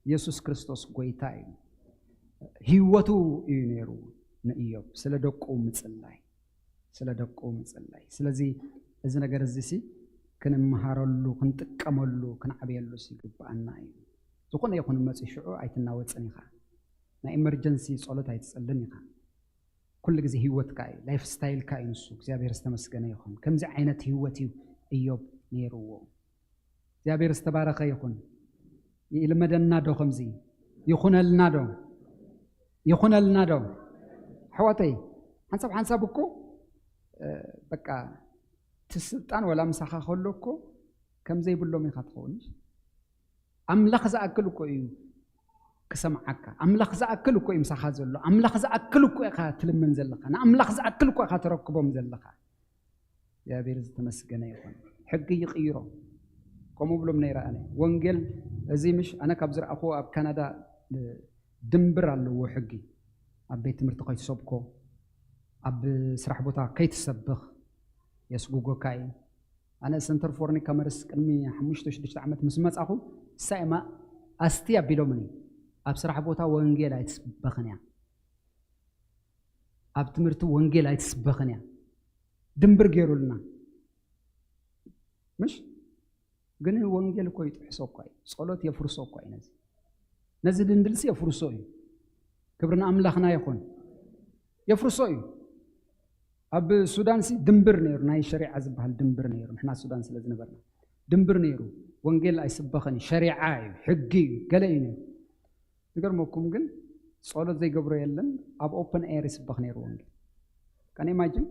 ኢየሱስ ክርስቶስ ጎይታ እዩ። ህይወቱ እዩ ነይሩ ንእዮብ፣ ስለ ደቁ ምጽላይ፣ ስለ ደቁ ምጽላይ። ስለዚ እዚ ነገር እዚ ሲ ክንመሃረሉ፣ ክንጥቀመሉ፣ ክንዓብየሉ ሲ ይግብኣና እዩ። ዝኾነ ይኹን መጺ ሽዑ ኣይትናወጽን ኢኻ። ናይ ኢመርጀንሲ ጸሎት ኣይትጸልን ኢኻ። ኩሉ ግዜ ህይወትካ እዩ፣ ላይፍ ስታይልካ እዩ ንሱ። እግዚኣብሔር ዝተመስገነ ይኹን። ከምዚ ዓይነት ህይወት እዩ እዮብ ነይርዎ። እግዚኣብሔር ዝተባረኸ ይኹን። ይልመደና ዶ ከምዚ? ይኹነልና ዶ? ይኹነልና ዶ? ኣሕዋተይ፣ ሓንሳብ ሓንሳብ እኮ፣ እ፣ በቃ፣ እቲ ስልጣን ወላ ምሳኻ ከሎ እኮ ከም ዘይብሎም ኢኻ ትኸውን። ኣምላኽ ዝኣክል እኮ እዩ ክሰምዓካ። ኣምላኽ ዝኣክል እኮ እዩ ምሳኻ ዘሎ። ኣምላኽ ዝኣክል እኮ ኢኻ ትልምን ዘለኻ። ንኣምላኽ ዝኣክል እኮ ኢኻ ተረክቦም ዘለኻ። እግዚኣብሔር ዝተመስገነ ይኹን። ሕጊ ይቕይሮ። ከምኡ ብሎም ነይረ ኣነ። ወንጌል እዚ ምሽ ኣነ ካብ ዝረኣኹዎ ኣብ ካናዳ፣ እ፣ ድንብር ኣለዎ ሕጊ። ኣብ ቤት ትምህርቲ ከይትሰብኮ፣ ኣብ ስራሕ ቦታ ከይትሰብኽ የስጉጎካ እዩ። ኣነ ሰንተር ፎር ኒውካመርስ ቅድሚ ሓሙሽተ ሽዱሽተ ዓመት ምስ መጻኹ፣ እሳ እማ ኣስቲ ኣቢሎምኒ፣ ኣብ ስራሕ ቦታ ወንጌል ኣይትስበኽን እያ፣ ኣብ ትምህርቲ ወንጌል ኣይትስበኽን እያ። ድንብር ገይሩልና። ምሽ ግን ወንጌል እኮ ይጥሕሶ እኳ እዩ። ጸሎት የፍርሶ እኳ እዩ። ነዚ፣ ነዚ ድንድልሲ የፍርሶ እዩ። ክብሪ ንኣምላኽና ይኹን። የፍርሶ እዩ። ኣብ ሱዳን ሲ ድንብር ነይሩ፣ ናይ ሸሪዓ ዝበሃል ድንብር ነይሩ። ንሕና ሱዳን ስለ ዝነበርና ድንብር ነይሩ። ወንጌል ኣይስበኽን እዩ፣ ሸሪዓ እዩ፣ ሕጊ እዩ፣ ገለ እዩ ነይሩ። ዝገርመኩም ግን ጸሎት ዘይገብሮ የለን። ኣብ ኦፕን ኤር ይስበኽ ነይሩ ወንጌል። ከን ኢማጂን፣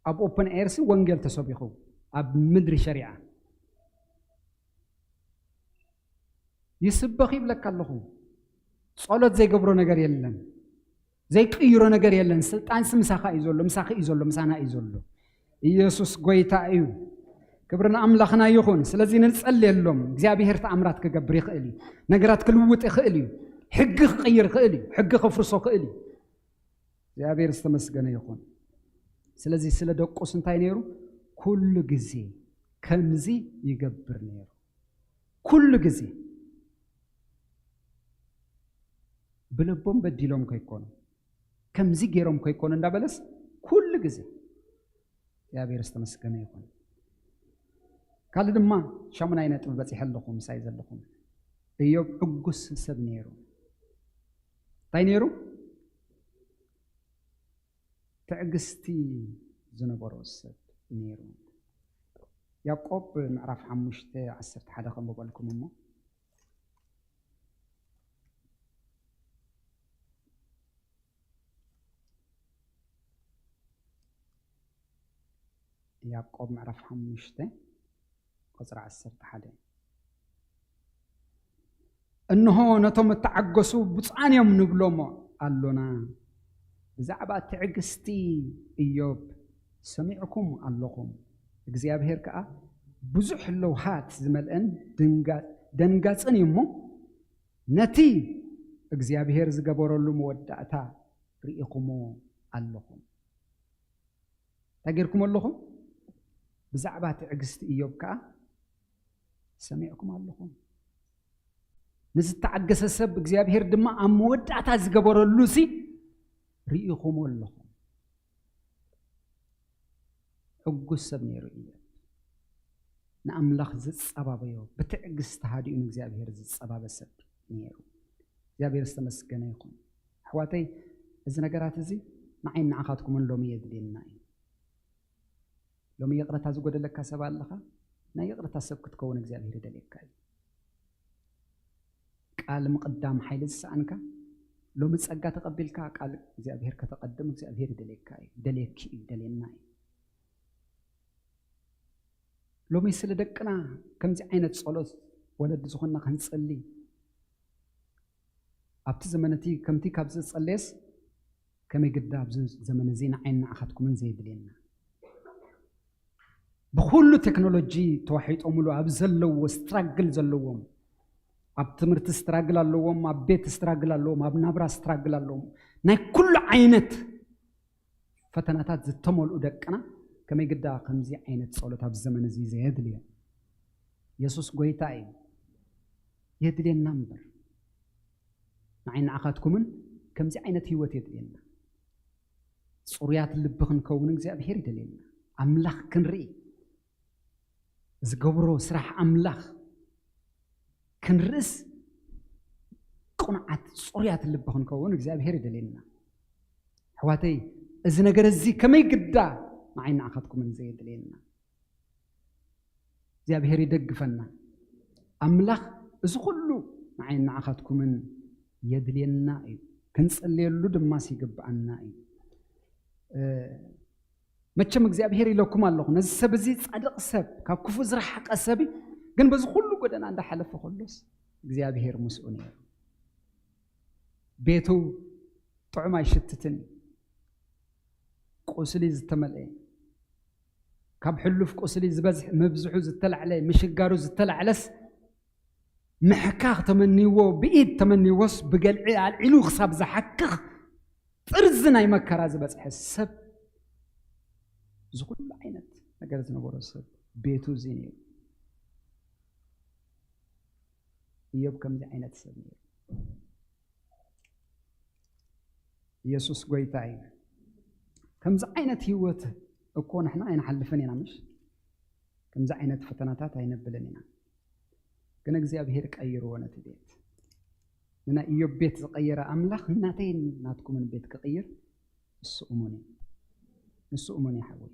ኣብ ኦፕን ኤር ሲ ወንጌል ተሰቢኹ ኣብ ምድሪ ሸሪዓ ይስበኽ ይብለካ ኣለኹ። ጸሎት ዘይገብሮ ነገር የለን፣ ዘይቅይሮ ነገር የለን። ስልጣንሲ ምሳኻ እዩ ዘሎ፣ ምሳኺ እዩ ዘሎ፣ ምሳና እዩ ዘሎ። ኢየሱስ ጎይታ እዩ። ክብሪ ንኣምላኽና ይኹን። ስለዚ ንጸልየሎም። እግዚኣብሔር ተኣምራት ክገብር ይኽእል እዩ። ነገራት ክልውጥ ይኽእል እዩ። ሕጊ ክቕይር ይኽእል እዩ። ሕጊ ከፍርሶ ይኽእል እዩ። እግዚኣብሔር ዝተመስገነ ይኹን። ስለዚ ስለ ደቁስ እንታይ ነይሩ? ኩሉ ግዜ ከምዚ ይገብር ነይሩ። ኩሉ ግዜ ብልቦም በዲሎም ከይኮኑ፣ ከምዚ ገይሮም ከይኮኑ እንዳበለስ ኩሉ ግዜ እግዚኣብሔር ዝተመስገነ ይኹን። ካልእ ድማ ሻሙናይ ነጥቢ በጺሐ ኣለኹ፣ ምሳይ ዘለኹም። እዮብ ዕጉስ ሰብ ነይሩ። እንታይ ነይሩ? ትዕግስቲ ዝነበሮ ሰብ ነይሩ። ያዕቆብ ምዕራፍ ሓሙሽተ ዓሰርተ ሓደ ከንብበልኩም እሞ። ያዕቆብ ምዕራፍ ሓሙሽተ ቁጽሪ ዓሰርተ ሓደ። እንሆ ነቶም እተዓገሱ ብፁዓን እዮም ንብሎም ኣሎና። ብዛዕባ ትዕግስቲ እዮብ ሰሚዕኩም ኣለኹም። እግዚኣብሔር ከኣ ብዙሕ ለውሃት ዝመልአን ድንጋ-፣ ደንጋጽን እዩ እሞ፣ ነቲ እግዚኣብሔር ዝገበረሉ መወዳእታ ርኢኹሞ ኣለኹም። እንታይ ጌርኩም ኣለኹም? ብዛዕባ ትዕግስቲ እዮብ ከኣ ሰሚዕኩም ኣለኹም። ንዝተዓገሰ ሰብ እግዚኣብሔር ድማ ኣብ መወዳእታ ዝገበረሉ ሲ ርኢኹሞ ኣለኹም። ዕጉስ ሰብ ነይሩ እዩ። ንኣምላኽ ዝጸባበዮ፣ ብትዕግስቲ ሃዲኡ ንእግዚኣብሔር ዝጸባበ ሰብ ነይሩ። እግዚኣብሔር ዝተመስገነ ይኹን። ኣሕዋተይ፣ እዚ ነገራት እዚ ንዓይን ንዓኻትኩምን ሎሚ የድልየና እዩ። ሎሚ ይቕረታ ዝጎደለካ ሰብ ኣለኻ? ናይ ይቕረታ ሰብ ክትከውን እግዚኣብሔር ይደልየካ እዩ። ቃል ምቕዳም ሓይሊ ዝሰኣንካ፣ ሎሚ ጸጋ ተቐቢልካ ቃል እግዚኣብሔር ከተቐድም እግዚኣብሔር ይደልየካ እዩ፣ ይደልየኪ እዩ፣ ይደልየና እዩ። ሎሚ ስለ ደቅና ከምዚ ዓይነት ጸሎት ወለዲ ዝኾንና ክንጽሊ፣ ኣብቲ ዘመን እቲ ከምቲ ካብ ዝጸለየስ ከመይ ግዳ ኣብዚ ዘመን እዚ ንዓይን ንዓኻትኩምን ዘየድልየና? ብኹሉ ቴክኖሎጂ ተዋሒጦምሉ ኣብ ዘለዎ ስትራግል ዘለዎም፣ ኣብ ትምህርቲ ስትራግል ኣለዎም፣ ኣብ ቤት ስትራግል ኣለዎም፣ ኣብ ናብራ ስትራግል ኣለዎም፣ ናይ ኩሉ ዓይነት ፈተናታት ዝተመልኡ ደቅና ከመይ ግዳ ከምዚ ዓይነት ጸሎት ኣብዚ ዘመን እዚ ዘየድልዮ? የሱስ ጎይታ እዩ። የድልየና እምበር። ንዓይ ንዓኻትኩምን ከምዚ ዓይነት ህይወት የድልየና። ጽሩያት ልቢ ክንከውን እግዚኣብሔር ይደልየና። ኣምላኽ ክንርኢ፣ ዝገብሮ ስራሕ ኣምላኽ ክንርእስ፣ ቅኑዓት ጽሩያት ልቢ ክንከውን እግዚኣብሔር ይደልየና። ኣሕዋተይ፣ እዚ ነገር እዚ ከመይ ግዳ ንዓይ ንዓኻትኩምን ዘየድልየና? እግዚኣብሔር ይደግፈና። ኣምላኽ እዚ ኩሉ ንዓይ ንዓኻትኩምን የድልየና እዩ፣ ክንጽልየሉ ድማስ ይግብኣና እዩ። መቸም እግዚኣብሔር ኢለኩም ኣለኹ፣ ነዚ ሰብ እዚ ጻድቕ ሰብ፣ ካብ ክፉ ዝረሓቐ ሰብ እዩ፣ ግን በዚ ኩሉ ጎደና እንዳሓለፈ ከሎስ እግዚኣብሔር ምስኡ ነይሩ። ቤቱ ጥዑም ኣይሽትትን እዩ። ቁስሊ ዝተመልአ፣ ካብ ሕሉፍ ቁስሊ ዝበዝሕ ምብዝሑ ዝተላዕለ፣ ምሽጋሩ ዝተላዕለስ፣ ምሕካኽ ተመንይዎ፣ ብኢድ ተመንይዎስ፣ ብገልዒ ኣልዒሉ ክሳብ ዝሓክኽ ጥርዚ ናይ መከራ ዝበጽሐ ሰብ፣ እዚ ኩሉ ዓይነት ነገር ዝነበሮ ሰብ ቤቱ እዚ ነይሩ። እዮብ ከምዚ ዓይነት ሰብ ነይሩ። ኢየሱስ ጎይታ እዩ። ከምዚ ዓይነት ህይወት እኮ ንሕና ኣይንሓልፍን ኢና፣ ምሽ? ከምዚ ዓይነት ፈተናታት ኣይነብልን ኢና። ግን እግዚኣብሔር ቀይርዎ ነቲ ቤት። ንናይ ኢዮብ ቤት ዝቐየረ ኣምላኽ ናተይን ናትኩምን ቤት ክቕይር ንሱ እሙን እዩ። ንሱ እሙን እዩ ሓወይ።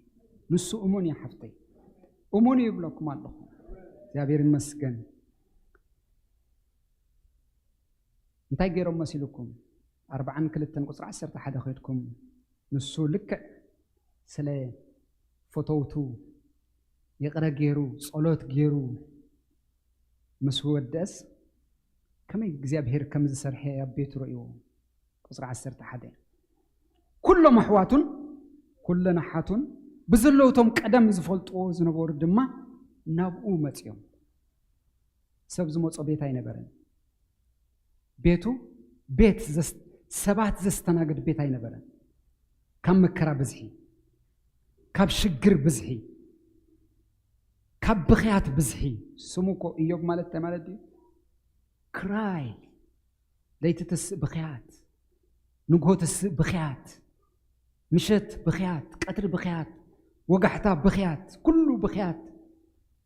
ንሱ እሙን እዩ ሓፍተይ። እሙን እዩ ይብለኩም ኣለኹ። እግዚኣብሔር ይመስገን። እንታይ ገይሮም መሲልኩም? ኣርብዓን ክልተን ቁጽሪ ዓሰርተ ሓደ ከድኩም፣ ንሱ ልክዕ ስለ ፈተውቱ ይቕረ ገይሩ፣ ጸሎት ገይሩ ምስ ወደእስ፣ ከመይ እግዚኣብሔር ከም ዝሰርሐ ኣብ ቤቱ ረእይዎ። ቁጽሪ ዓሰርተ ሓደ፣ ኩሎም ኣሕዋቱን ኩለን ኣሓቱን ብዘለውቶም ቀደም ዝፈልጥዎ ዝነበሩ ድማ ናብኡ መጺኦም። ሰብ ዝመጾ ቤት ኣይነበረን። ቤቱ ቤት ዘስ-፣ ሰባት ዘስተናግድ ቤት ኣይነበረን። ካብ መከራ ብዝሒ፣ ካብ ሽግር ብዝሒ፣ ካብ ብኽያት ብዝሒ። ስሙ እኮ ኢዮብ ማለት እንታይ ማለት ድዩ? ክራይ፣ ለይቲ ትስእ ብኽያት፣ ንግሆ ትስእ ብኽያት፣ ምሸት ብኽያት፣ ቀትሪ ብኽያት፣ ወጋሕታ ብኽያት፣ ኩሉ ብኽያት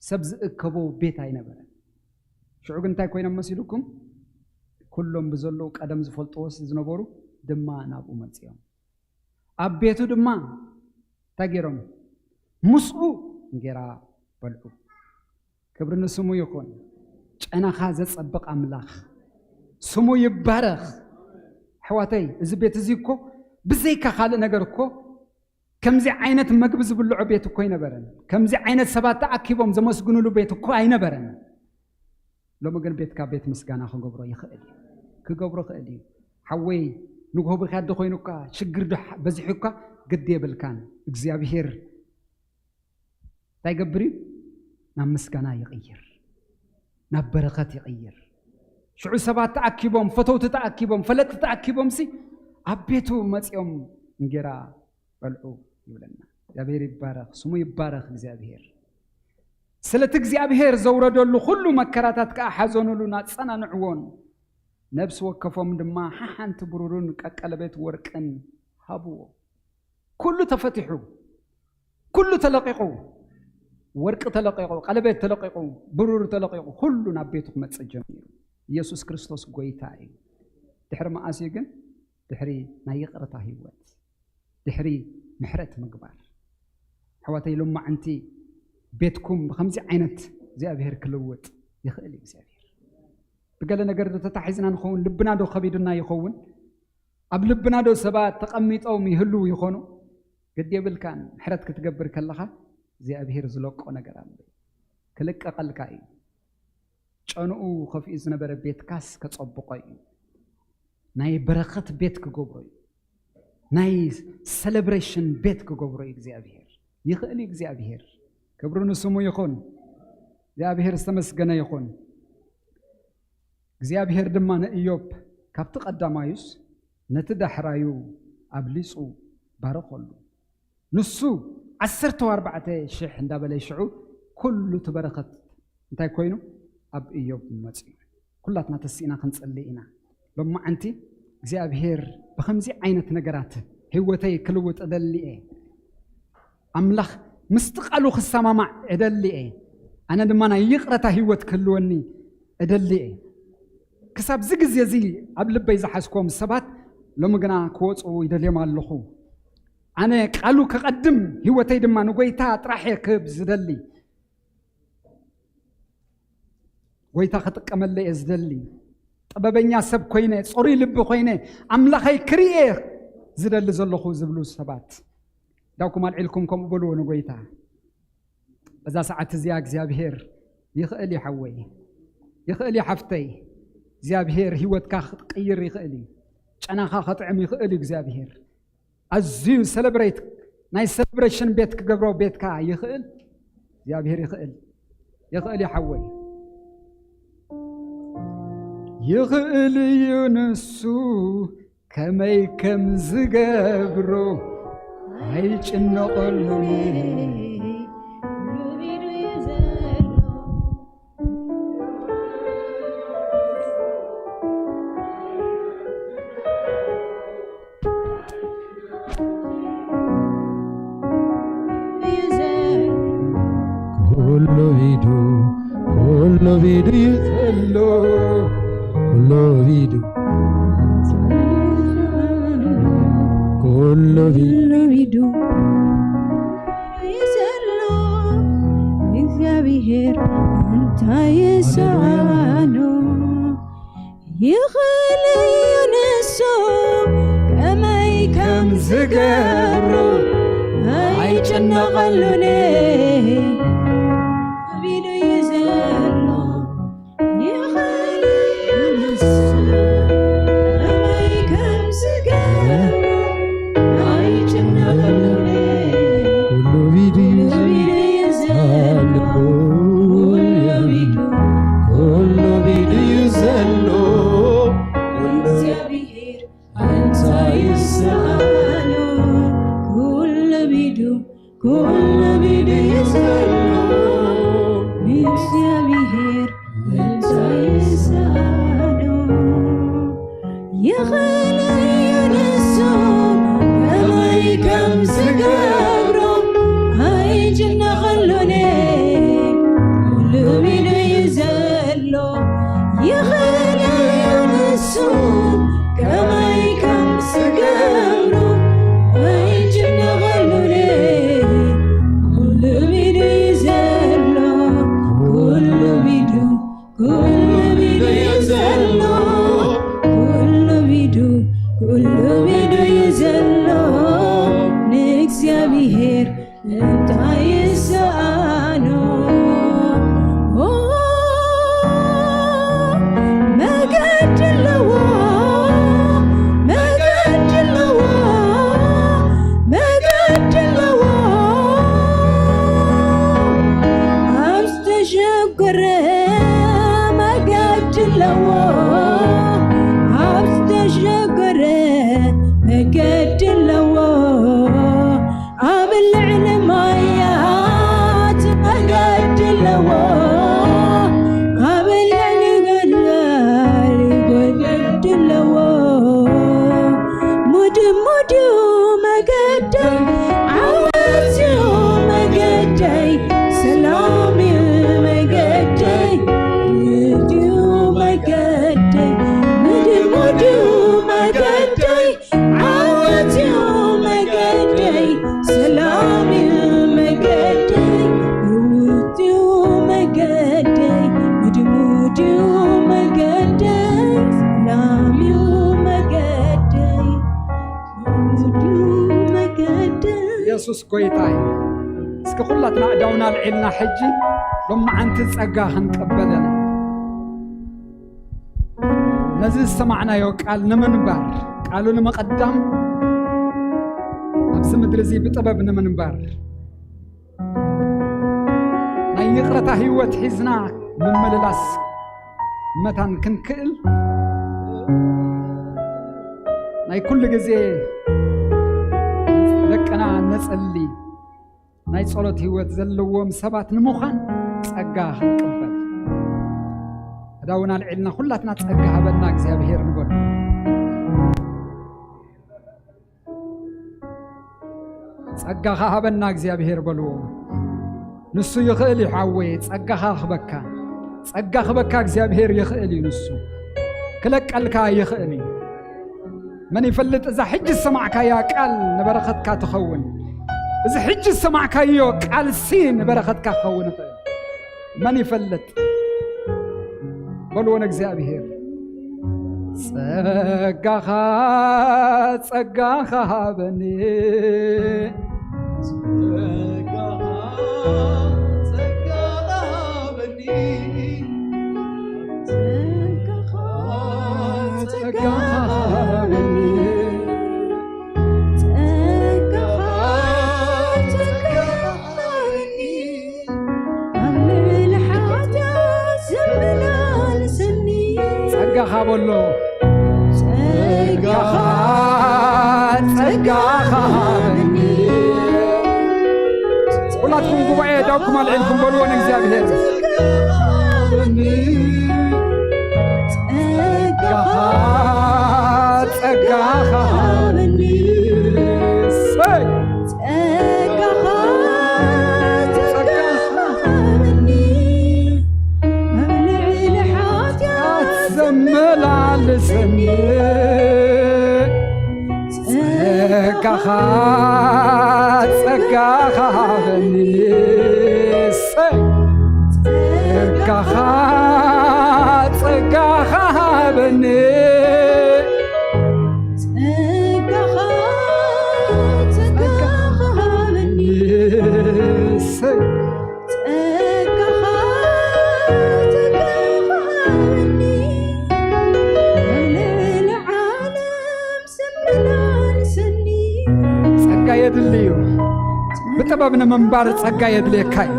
ሰብ ዝእከቦ ቤት ኣይነበረን። ሽዑ ግን እንታይ ኮይኖም መሲልኩም? ኩሎም ብዘለዉ ቀደም ዝፈልጥዎ ዝነበሩ ድማ ናብኡ መጺኦም። ኣብ ቤቱ ድማ እንታይ ገይሮም? ምስኡ እንጌራ በልዑ። ክብሪ ንስሙ ይኹን። ጨናኻ ዘጸብቕ ኣምላኽ ስሙ ይባረኽ። ኣሕዋተይ፣ እዚ ቤት እዚ እኮ ብዘይካ ካልእ ነገር እኮ ከምዚ ዓይነት መግቢ ዝብልዖ ቤት እኮ ኣይነበረን። ከምዚ ዓይነት ሰባት ተኣኪቦም ዘመስግኑሉ ቤት እኮ ኣይነበረን። ሎሚ ግን ቤትካ ቤት ምስጋና ክገብሮ ይኽእል እዩ። ክገብሮ ይኽእል እዩ። ሓወይ፣ ንግሆ ብኽያት ዶ ኮይኑካ፣ ሽግር ዶ በዚሑካ፣ ግዲ የብልካን። እግዚኣብሔር እንታይ ይገብር እዩ? ናብ ምስጋና ይቕይር፣ ናብ በረኸት ይቕይር። ሽዑ ሰባት ተኣኪቦም፣ ፈተውቲ ተኣኪቦም፣ ፈለጥቲ ተኣኪቦምሲ ኣብ ቤቱ መጺኦም እንጌራ በልዑ ይብለና። እግዚኣብሔር ይባረኽ፣ ስሙ ይባረኽ እግዚኣብሔር። ስለቲ እግዚኣብሔር ዘውረደሉ ኩሉ መከራታት ከኣ ሓዘኑሉን ኣጸናንዕዎን። ነብሲ ወከፎም ድማ ሓሓንቲ ብሩርን ቀቀለቤት ወርቅን ሃብዎ። ኩሉ ተፈቲሑ፣ ኩሉ ተለቂቑ፣ ወርቂ ተለቂቑ፣ ቀለቤት ተለቂቑ፣ ብሩር ተለቂቑ፣ ኩሉ ናብ ቤቱ ክመጽእ ጀሚሩ። ኢየሱስ ክርስቶስ ጎይታ እዩ። ድሕሪ መኣስ እዩ ግን? ድሕሪ ናይ ይቕርታ ህይወት፣ ድሕሪ ምሕረት ምግባር። ኣሕዋተይ፣ ሎማዕንቲ ቤትኩም ብኸምዚ ዓይነት እግዚኣብሔር ክልውጥ ይኽእል እዩ። እግዚኣብሔር ብገለ ነገር ዶ ተታሒዝና ንኸውን? ልብና ዶ ከቢዱና ይኸውን? ኣብ ልብና ዶ ሰባት ተቐሚጦም ይህልዉ ይኾኑ? ግዲ የብልካን። ምሕረት ክትገብር ከለኻ እግዚኣብሔር ዝለቆ ነገር ኣሎ። ክልቀቐልካ እዩ። ጨንኡ ከፊኡ ዝነበረ ቤትካስ ከጸብቆ እዩ። ናይ በረኸት ቤት ክገብሮ እዩ። ናይ ሰለብሬሽን ቤት ክገብሮ እዩ እግዚኣብሔር። ይኽእል እዩ እግዚኣብሔር። ክብሪ ንስሙ ይኹን። እግዚኣብሔር ዝተመስገነ ይኹን። እግዚኣብሔር ድማ ንእዮብ ካብቲ ቀዳማዩስ ነቲ ዳሕራዩ ኣብሊጹ ባረኸሉ። ንሱ ዓሰርተ ኣርባዕተ ሽሕ እንዳበለ ሽዑ ኩሉ እቲ በረኸት እንታይ ኮይኑ? ኣብ እዮብ መጺኡ። ኩላትና ተሲእና ክንጽሊ ኢና። ሎማዓንቲ እግዚኣብሔር ብኸምዚ ዓይነት ነገራት ህይወተይ ክልውጥ እደሊ እየ። ኣምላኽ ምስቲ ቃሉ ክሰማማዕ እደሊ እየ። ኣነ ድማ ናይ ይቕረታ ህይወት ክህልወኒ እደሊ እየ። ክሳብ እዚ ግዜ እዚ ኣብ ልበይ ዝሓዝኮም ሰባት ሎሚ ግና ክወፁ ይደልዮም ኣለኹ። ኣነ ቃሉ ክቐድም ህይወተይ ድማ ንጎይታ ጥራሕ እየ ክህብ ዝደሊ። ጎይታ ክጥቀመለ እየ ዝደሊ። ጥበበኛ ሰብ ኮይነ፣ ጽሩይ ልቢ ኮይነ፣ ኣምላኸይ ክርእየ ዝደሊ ዘለኹ ዝብሉ ሰባት፣ ዳውኩም ኣልዒልኩም ከምኡ በልዎ ንጎይታ። በዛ ሰዓት እዚኣ እግዚኣብሔር ይኽእል እዩ ሓወይ፣ ይኽእል እዩ ሓፍተይ። እግዚኣብሔር ህይወትካ ክቕይር ይኽእል እዩ። ጨናኻ ከጥዕም ይኽእል እዩ እግዚኣብሔር። ኣዝዩ ሰለብሬት፣ ናይ ሰለብሬሽን ቤት ክገብሮ ቤትካ ይኽእል እግዚኣብሔር። ይኽእል፣ ይኽእል እዩ ሓወይ። ይኽእል እዩ ንሱ ከመይ ከም ዝገብሮ ኣይጭነቐሉን። ኩሉ ቢዱ፣ ኩሉ ቢዱ እዩ ዘሎ። ኩሉ ቢዱ፣ ኩሉ ቢዱ። ኩሉ ቢዱ እዩ ዘሎ። እግዚኣብሔር እንታይ ይሳኖ? ይኽእል እዩ ንሱ ከመይ ከም ዝገብሮ ኣይጭነቐሉን። ቢዱ እዩ ዘሎ። ይኽእል እዩ ንሱ ከመይ ከም ዝገብሮ ኣይጭነቐሉን። ኩሉ ቢዱ እዩ ዘሎ። ኩሉ ቢዱ፣ ኩሉ ቢዱ እዩ ዘሎ። ኩሉ እግዚኣብሔር እንታይ ይሳኖ? ኩሉ ቢዱ፣ ኩሉ ቢዱ እዩ ዘሎ። ንእግዚኣብሔር እንታይ ይሳኖ? ይኽእል እዩ ንሱ ከመይ ከም ዝገብሮ ኣይጭነቐሉን። ኩሉ ቢዱ እዩ ዘሎ። ይኽእል እዩ ንሱ ከመይ ከም ዝገብሮ ኣይጭነቐሉን። ኩሉ ቢዱ እዩ ዘሎ። ኩሉ ቢዱ፣ ኩሉ ቢዱ እዩ ዘሎ። ኩሉ ቢዱ፣ ኩሉ ቢዱ እዩ ዘሎ። ንእግዚኣብሔር እንታይ ይሰኣኖ? ኦ፣ መገዲ ኣለዎ፣ መገዲ ኣለዎ፣ መገዲ ኣለዎ። ኣብ ዝተሸጎረ መገዲ ኣለዎ፣ ኣብ ዝተሸጎረ መገዲ ኣለዎ። ኣብ ልዕሊ ማያት መገዲ ኣለዎ፣ ኣብ ልዕሊ ገደል መገዲ ኣለዎ። ሙድ ሙድ መገደይ፣ ዓወት እዩ መገደይ፣ ሰላም እዩ መገደይ፣ ሙድ እዩ መገደይ፣ ሙድ ሙድ መገደይ፣ ዓወት እዩ መገደይ፣ ሰላም እዩ መገደይ፣ ዕውት እዩ መገደይ፣ ምድሙድ እዩ መገደይ፣ ሰላም እዩ መገደይ፣ ዕውት እዩ መገደይ። ኢየሱስ ጎይታ እዩ። እስኪ ኩላትና ኣእዳውና ኣልዒልና ሕጂ ሎማዓንቲ ጸጋ ክንቀበል ኢና። ነዚ ዝሰማዕናዮ ቃል ንምንባር፣ ቃሉ ንምቕዳም፣ ኣብዚ ምድሪ እዚ ብጥበብ ንምንባር፣ ናይ ይቕረታ ህይወት ሒዝና ምምልላስ መታን ክንክእል፣ ናይ ኩሉ ግዜ ደቅና ነጸሊ። ናይ ጸሎት ህይወት ዘለዎም ሰባት ንምዃን ጸጋ ክንቅበል። ኣእዳውና ኣልዒልና ኩላትና ጸጋ ሃበና እግዚኣብሔር ንበል። ጸጋኻ ሃበና እግዚኣብሔር በልዎ። ንሱ ይኽእል እዩ ሓወይ፣ ጸጋኻ ክበካ። ጸጋ ክበካ እግዚኣብሔር ይኽእል እዩ ንሱ። ክለቀልካ ይኽእል እዩ። መን ይፈልጥ እዛ ሕጂ ዝሰማዕካያ ቃል ንበረኸትካ ትኸውን። እዚ ሕጂ ዝሰማዕካዮ ቃልሲ ንበረኸትካ ክኸውን ይኽእል። መን ይፈልጥ? በልዎ ንእግዚኣብሔር። ጸጋኻ፣ ጸጋኻ ሃበኒ። ጸጋኻ፣ ጸጋኻ ሃበኒ። ጸጋኻ፣ ጸጋኻ ሃበኒ። ጸጋኻ፣ ጸጋኻ ሃበኒ። ኣብ ልዕሊ ሓጢኣት ዘመላልሰኒ። ጸጋኻ በሎ። ጸጋኻ፣ ጸጋኻ ሃበኒ። ኩላትኩም ጉባኤ ዳውኩም ኣልዒልኩም በልዎ ንእግዚኣብሔር። ጸጋኻ፣ ጸጋኻ ሃበኒ። እሰይ። ጸጋኻ፣ ጸጋኻ ሃበኒ። ኣብ ልዕሊ ሓጢኣት ዘመላልሰኒ። ጸጋኻ፣ ጸጋኻ ሃበኒ። እሰይ። ጸጋኻ፣ ጸጋኻ ሃበኒ። ጸጋኻ፣ ጸጋኻ ሃበኒ። እሰይ። ጸጋኻ፣ ጸጋኻ ሃበኒ። ኣብ ልዕሊ ዓለም ዘመላልሰኒ። ጸጋ የድሊ እዩ። ብጥበብ ንምንባር ጸጋ የድልየካ እዩ።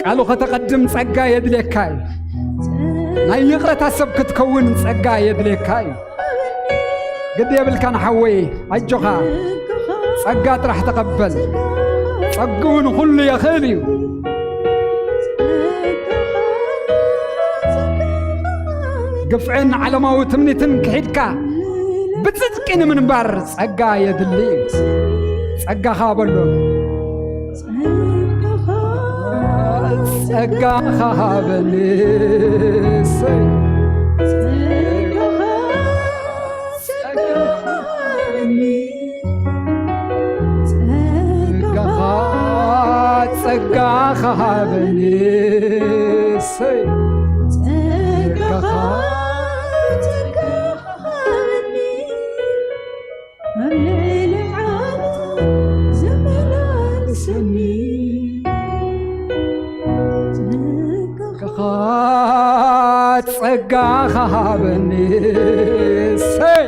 ቃሉ ከተቐድም ጸጋ የድልየካ እዩ። ናይ ይቕረታ ሰብ ክትከውን ጸጋ የድልየካ እዩ። ግዲ የብልካን ሓወይ፣ ኣጆኻ። ጸጋ ጥራሕ ተቐበል። ጸግኡ ንኹሉ የኽእል እዩ። ግፍዕን ዓለማዊ ትምኒትን ክሒድካ ብጽድቂ ንምንባር ጸጋ የድሊ እዩ። ጸጋኻ በሎ። ጸጋኻ ሃበኒ። እሰይ። ጸጋኻ፣ ጸጋኻ ሃበኒ። እሰይ። ጸጋኻ፣ ጸጋኻ ሃበኒ። ኣብ ልዕሊ ዓለም ዘመላልሰኒ። ጸጋኻ፣ ጸጋኻ ሃበኒ። እሰይ።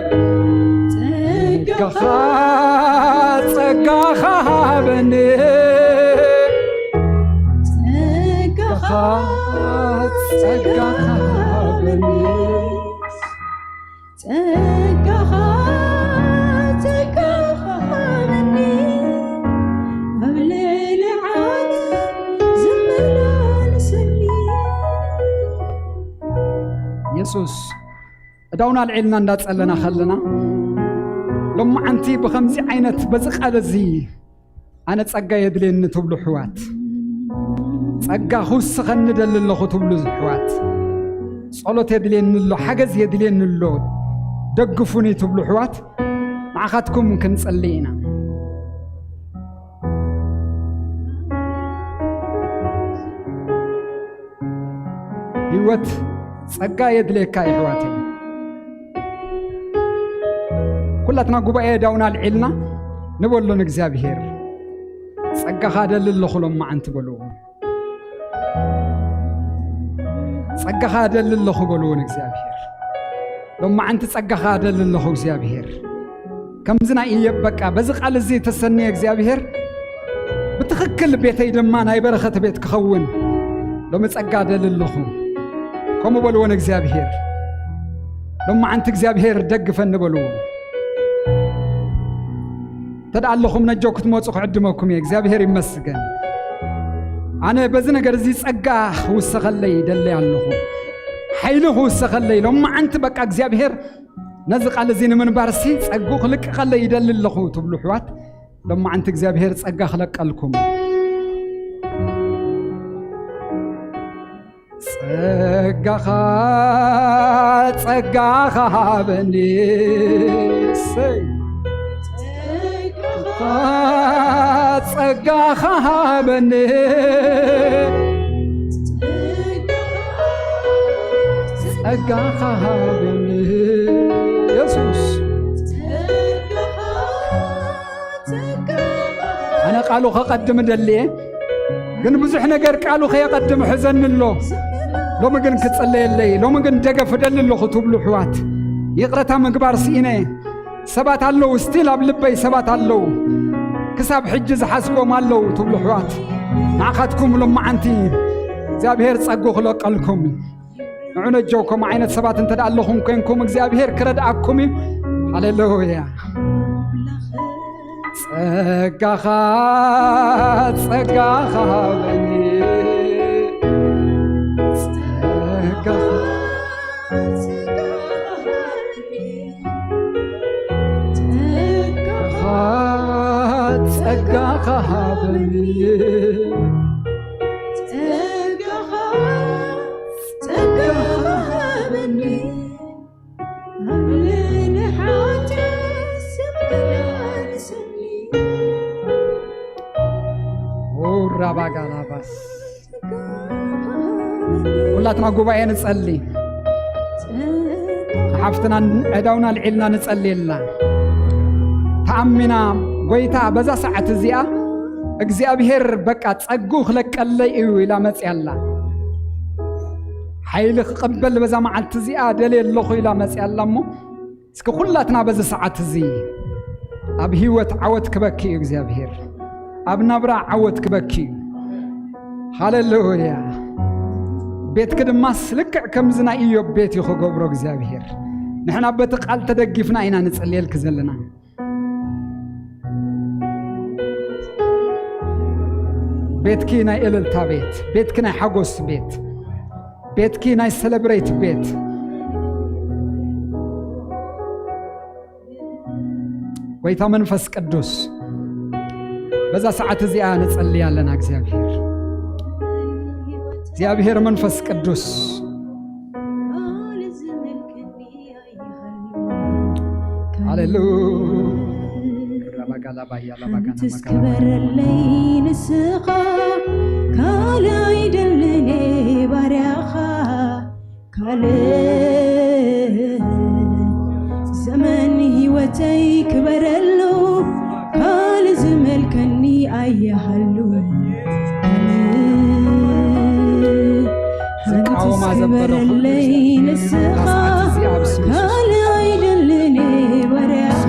ጸጋኻ፣ ጸጋኻ ሃበኒ። ጸጋኻ፣ ጸጋኻ ሃበኒ። ጸጋኻ፣ ጸጋኻ ሃበኒ። ኣብ ልዕሊ ዓለም ዘመላልሰኒ። የሱስ፣ ዕዳውና ኣልዒልና እንዳጸለና ከለና፣ ሎማዓንቲ ብኸምዚ ዓይነት በዚ ቃል እዚ ኣነ ጸጋ የድልየኒ ትብሉ ኣሕዋት፣ ጸጋ ክውስኸኒ ደሊ ኣለኹ ትብሉ ኣሕዋት፣ ጸሎት የድልየኒ ኣሎ፣ ሓገዝ የድልየኒ ኣሎ፣ ደግፉኒ ትብሉ ኣሕዋት፣ ንዓኻትኩም ክንጽሊ ኢና። ህይወት ጸጋ የድልየካ የሕዋተይ። ኩላትና ጉባኤ ዳውና ኣልዒልና ንበሎ ንእግዚኣብሔር፣ ጸጋኻ ደሊ ኣለኹ ሎማዓንቲ በልዎ። ጸጋኻ ደሊ ኣለኹ በልዎ ንእግዚኣብሔር። ሎማዓንቲ ጸጋኻ ደሊ ኣለኹ እግዚኣብሔር። ከምዚ ናይ ኢዮብ በቃ በዚ ቃል እዚ ተሰንየ እግዚኣብሔር ብትኽክል ቤተይ ድማ ናይ በረኸት ቤት ክኸውን ሎሚ ጸጋ ደሊ ኣለኹ። ከምኡ በልዎ ንእግዚኣብሔር። ሎማዓንቲ እግዚኣብሔር ደግፈኒ በልዎ። እንተ ደኣ ኣለኹም ነጆ ክትመጹ ክዕድመኩም እየ። እግዚኣብሔር ይመስገን። ኣነ በዚ ነገር እዚ ጸጋ ክውሰኸለይ ይደሊ ኣለኹ። ሓይሊ ክውሰኸለይ ሎማዓንቲ በቃ እግዚኣብሔር ነዚ ቃል እዚ ንምንባርሲ ጸግኡ ክልቅቐለይ ይደሊ ኣለኹ ትብሉ ኣሕዋት፣ ሎማዓንቲ እግዚኣብሔር ጸጋ ክለቀልኩም። ጸጋኻ፣ ጸጋኻ ሃበኒ። እሰይ። ጸጋኻ ሃበኒ። ጸጋኻ ሃበኒ። የሱስ። ኣነ ቃሉ ከቐድም እደሊ እየ፣ ግን ብዙሕ ነገር ቃሉ ከየቐድም ሕዘኒ ኣሎ። ሎሚ ግን ክጽለየለይ፣ ሎሚ ግን ደገፍ እደሊ ኣለኹ ትብሉ ኣሕዋት፣ ይቕረታ ምግባር ስኢነ። ሰባት ኣለዉ፣ ስቲል ኣብ ልበይ ሰባት ኣለዉ፣ ክሳብ ሕጂ ዝሓዝክዎም ኣለዉ ትብሉ ኣሕዋት፣ ንዓኻትኩም ሎማዓንቲ እግዚኣብሔር ጸጉ ክለቀልኩም። ንዑ ነጀው፣ ከምኡ ዓይነት ሰባት እንተ ደኣ ኣለኹም ኮንኩም፣ እግዚኣብሔር ክረድኣኩም እዩ። ሃሌሉያ። ጸጋኻ፣ ጸጋኻ ሃበኒ። ጸጋኻ፣ ጸጋኻ፣ ጸጋኻ ሃበኒ። ጸጋኻ፣ ጸጋኻ ሃበኒ። ኣብ ልዕሊ ሓጢኣት ዝመላለሰኒ። ኦራባጋላባስ። ኩላትና ጉባኤ ንጸሊ። ሓፍትና ኣእዳውና ኣልዒልና ንጸልየላ። ተኣሚና፣ ጎይታ በዛ ሰዓት እዚኣ እግዚኣብሔር በቃ ጸጉ ክለቀለይ እዩ ኢላ መጽያ ኣላ። ሓይሊ ክቕበል በዛ መዓልቲ እዚኣ ደልየ ኣለኹ ኢላ መጽያ ኣላ። እሞ እስኪ ኩላትና በዚ ሰዓት እዚ ኣብ ህይወት ዓወት ክበኪ እዩ እግዚኣብሔር። ኣብ ናብራ ዓወት ክበኪ እዩ። ሃሌሉያ። ቤትኪ ድማስ ልክዕ ከምዚ ናይ ኢዮብ ቤት እዩ ክገብሮ እግዚኣብሔር። ንሕና በቲ ቃል ተደጊፍና ኢና ንጽልየልኪ ዘለና። ቤትኪ ናይ እልልታ ቤት፣ ቤትኪ ናይ ሓጎስ ቤት፣ ቤትኪ ናይ ሰለብሬት ቤት። ጎይታ መንፈስ ቅዱስ፣ በዛ ሰዓት እዚኣ ንጸልይ ኣለና። እግዚኣብሔር፣ እግዚኣብሔር መንፈስ ቅዱስ፣ ሃሌሉያ። ሓንትስ ክበረለይ ንስኻ፣ ካልእ ኣይደልን እየ ባርያኻ። ካልእ ዘመን ህይወተይ ክበረሉ፣ ካልእ ዝመልከኒ ኣይሃሉ። ካልእ ሓንትስ ዝቃወማ ዘበለ ኩሉ ክበረለይ ንስኻ፣ እዛ ሰዓት እዚኣ ኣብ ስም የሱስ ካልእ ኣይደልን እየ ባርያኻ።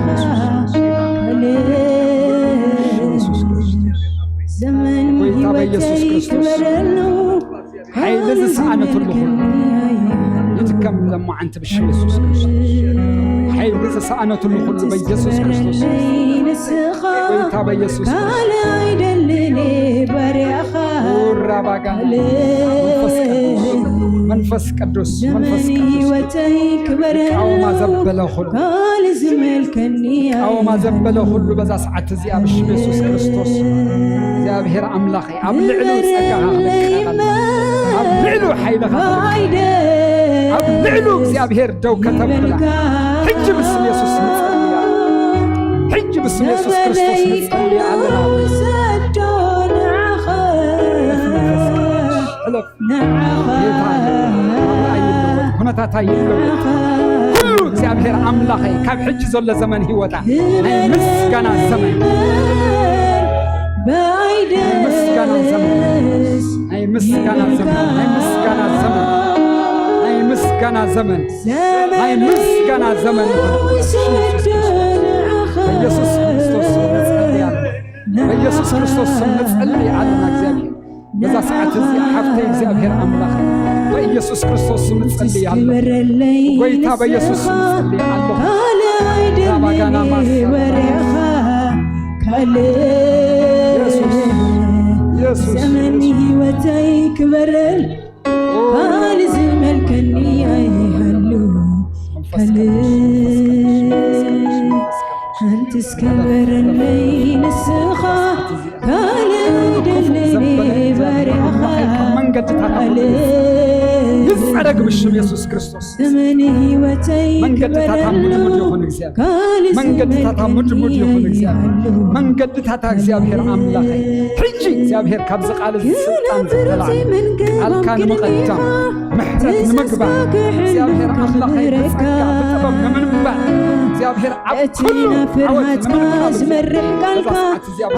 ካልእ ዘመን ጎይታ በኢየሱስ ህይወተይ ክርስቶስ ክበረሉ፣ ሓይሊ ዝሰኣነትሉ ኩሉ ይትከም ለማዓንቲ ብሽም የሱስ ክርስቶስ። ሓይሊ ዝሰኣነትሉ ኩሉ በኢየሱስ ክርስቶስ። ጎይታ በኢየሱስ ክርስቶስ። ኡራባጋ መንፈስ ቅዱስ፣ መንፈስ ቅዱስ፣ መንፈስ ቅዱስ። ይቃወማ ዘበለ ኩሉ፣ ይቃወማ ዘበለ ኩሉ በዛ ሰዓት እዚኣ ብሽም የሱስ ክርስቶስ። እግዚኣብሔር ኣምላኽ ኣብ ልዕሊኡ ጸጋኻ ክለቅቕ ኣለና። ኣብ ልዕሊኡ ሓይልኻ ክለቅቕ። ኣብ ልዕሊኡ እግዚኣብሔር ደው ከተብላ። ሕጂ ብስም የሱስ ንጸልያ። ሕጂ ብስም የሱስ ክርስቶስ ንጸልያ ኣለና። ሕለፍ። ጌታ ኣይለወጥ፣ ኩነታት ኣይለወጥ። ኩሉ እግዚኣብሔር ኣምላኸይ ካብ ሕጂ ዘሎ ዘመን ህይወታ ናይ ምስጋና ዘመን፣ ናይ ምስጋና ዘመን፣ ናይ ምስጋና ዘመን፣ ናይ ምስጋና ዘመን፣ ናይ ምስጋና ዘመን፣ ናይ ምስጋና ዘመን ይኹን። በኢየሱስ ክርስቶስ ስም ንጸልይ ኣለና። በኢየሱስ ክርስቶስ ስም ንጸልይ ኣለና። እግዚኣብሔር በዛ ሰዓት እዚኣ ሓፍተይ እግዚኣብሔር ኣምላኽ በኢየሱስ ክርስቶስ ስም እጸልይ ኣለኹ። ጎይታ በኢየሱስ ስም እጸልይ ኣለኹ። ራባጋና ማሳ። ካልእ የሱስ፣ የሱስ፣ ዘመን የሱስ። ህይወተይ ክበረል፣ ካልእ ዝመልከኒ ኣይሃሉ። መንፈስ ቅዱስ፣ መንፈስ ቅዱስ፣ መንፈስ ቅዱስ፣ መንፈስ ቅዱስ። ትስከበረለይ ንስኻ ካልእ ደለኒ ባርያኻ መንገድታት ይጸረግ ብሽም የሱስ ክርስቶስ። ዘመን ህይወተይ መንገድታታ ምድሙድ ክበረሉ ይኹን እግዚኣብሔር። ካልእ መንገድታታ ዝመልከኒ ምድሙድ ይኹን እግዚኣብሔር። ኣሎ። መንገድታታ እግዚኣብሔር ኣምላኸይ ሕጂ እግዚኣብሔር ካብዚ ቃል እዚ ስልጣን ዝተላዕለ ቃልካ ንምቕዳም ምሕረት ንምግባር እግዚኣብሔር ኣምላኸይ ብጸጋ ብጥበብ ንምንባር እግዚኣብሔር ኣብ ኩሉ ዓወት ንምንባር ዝመርሕ ቃልካ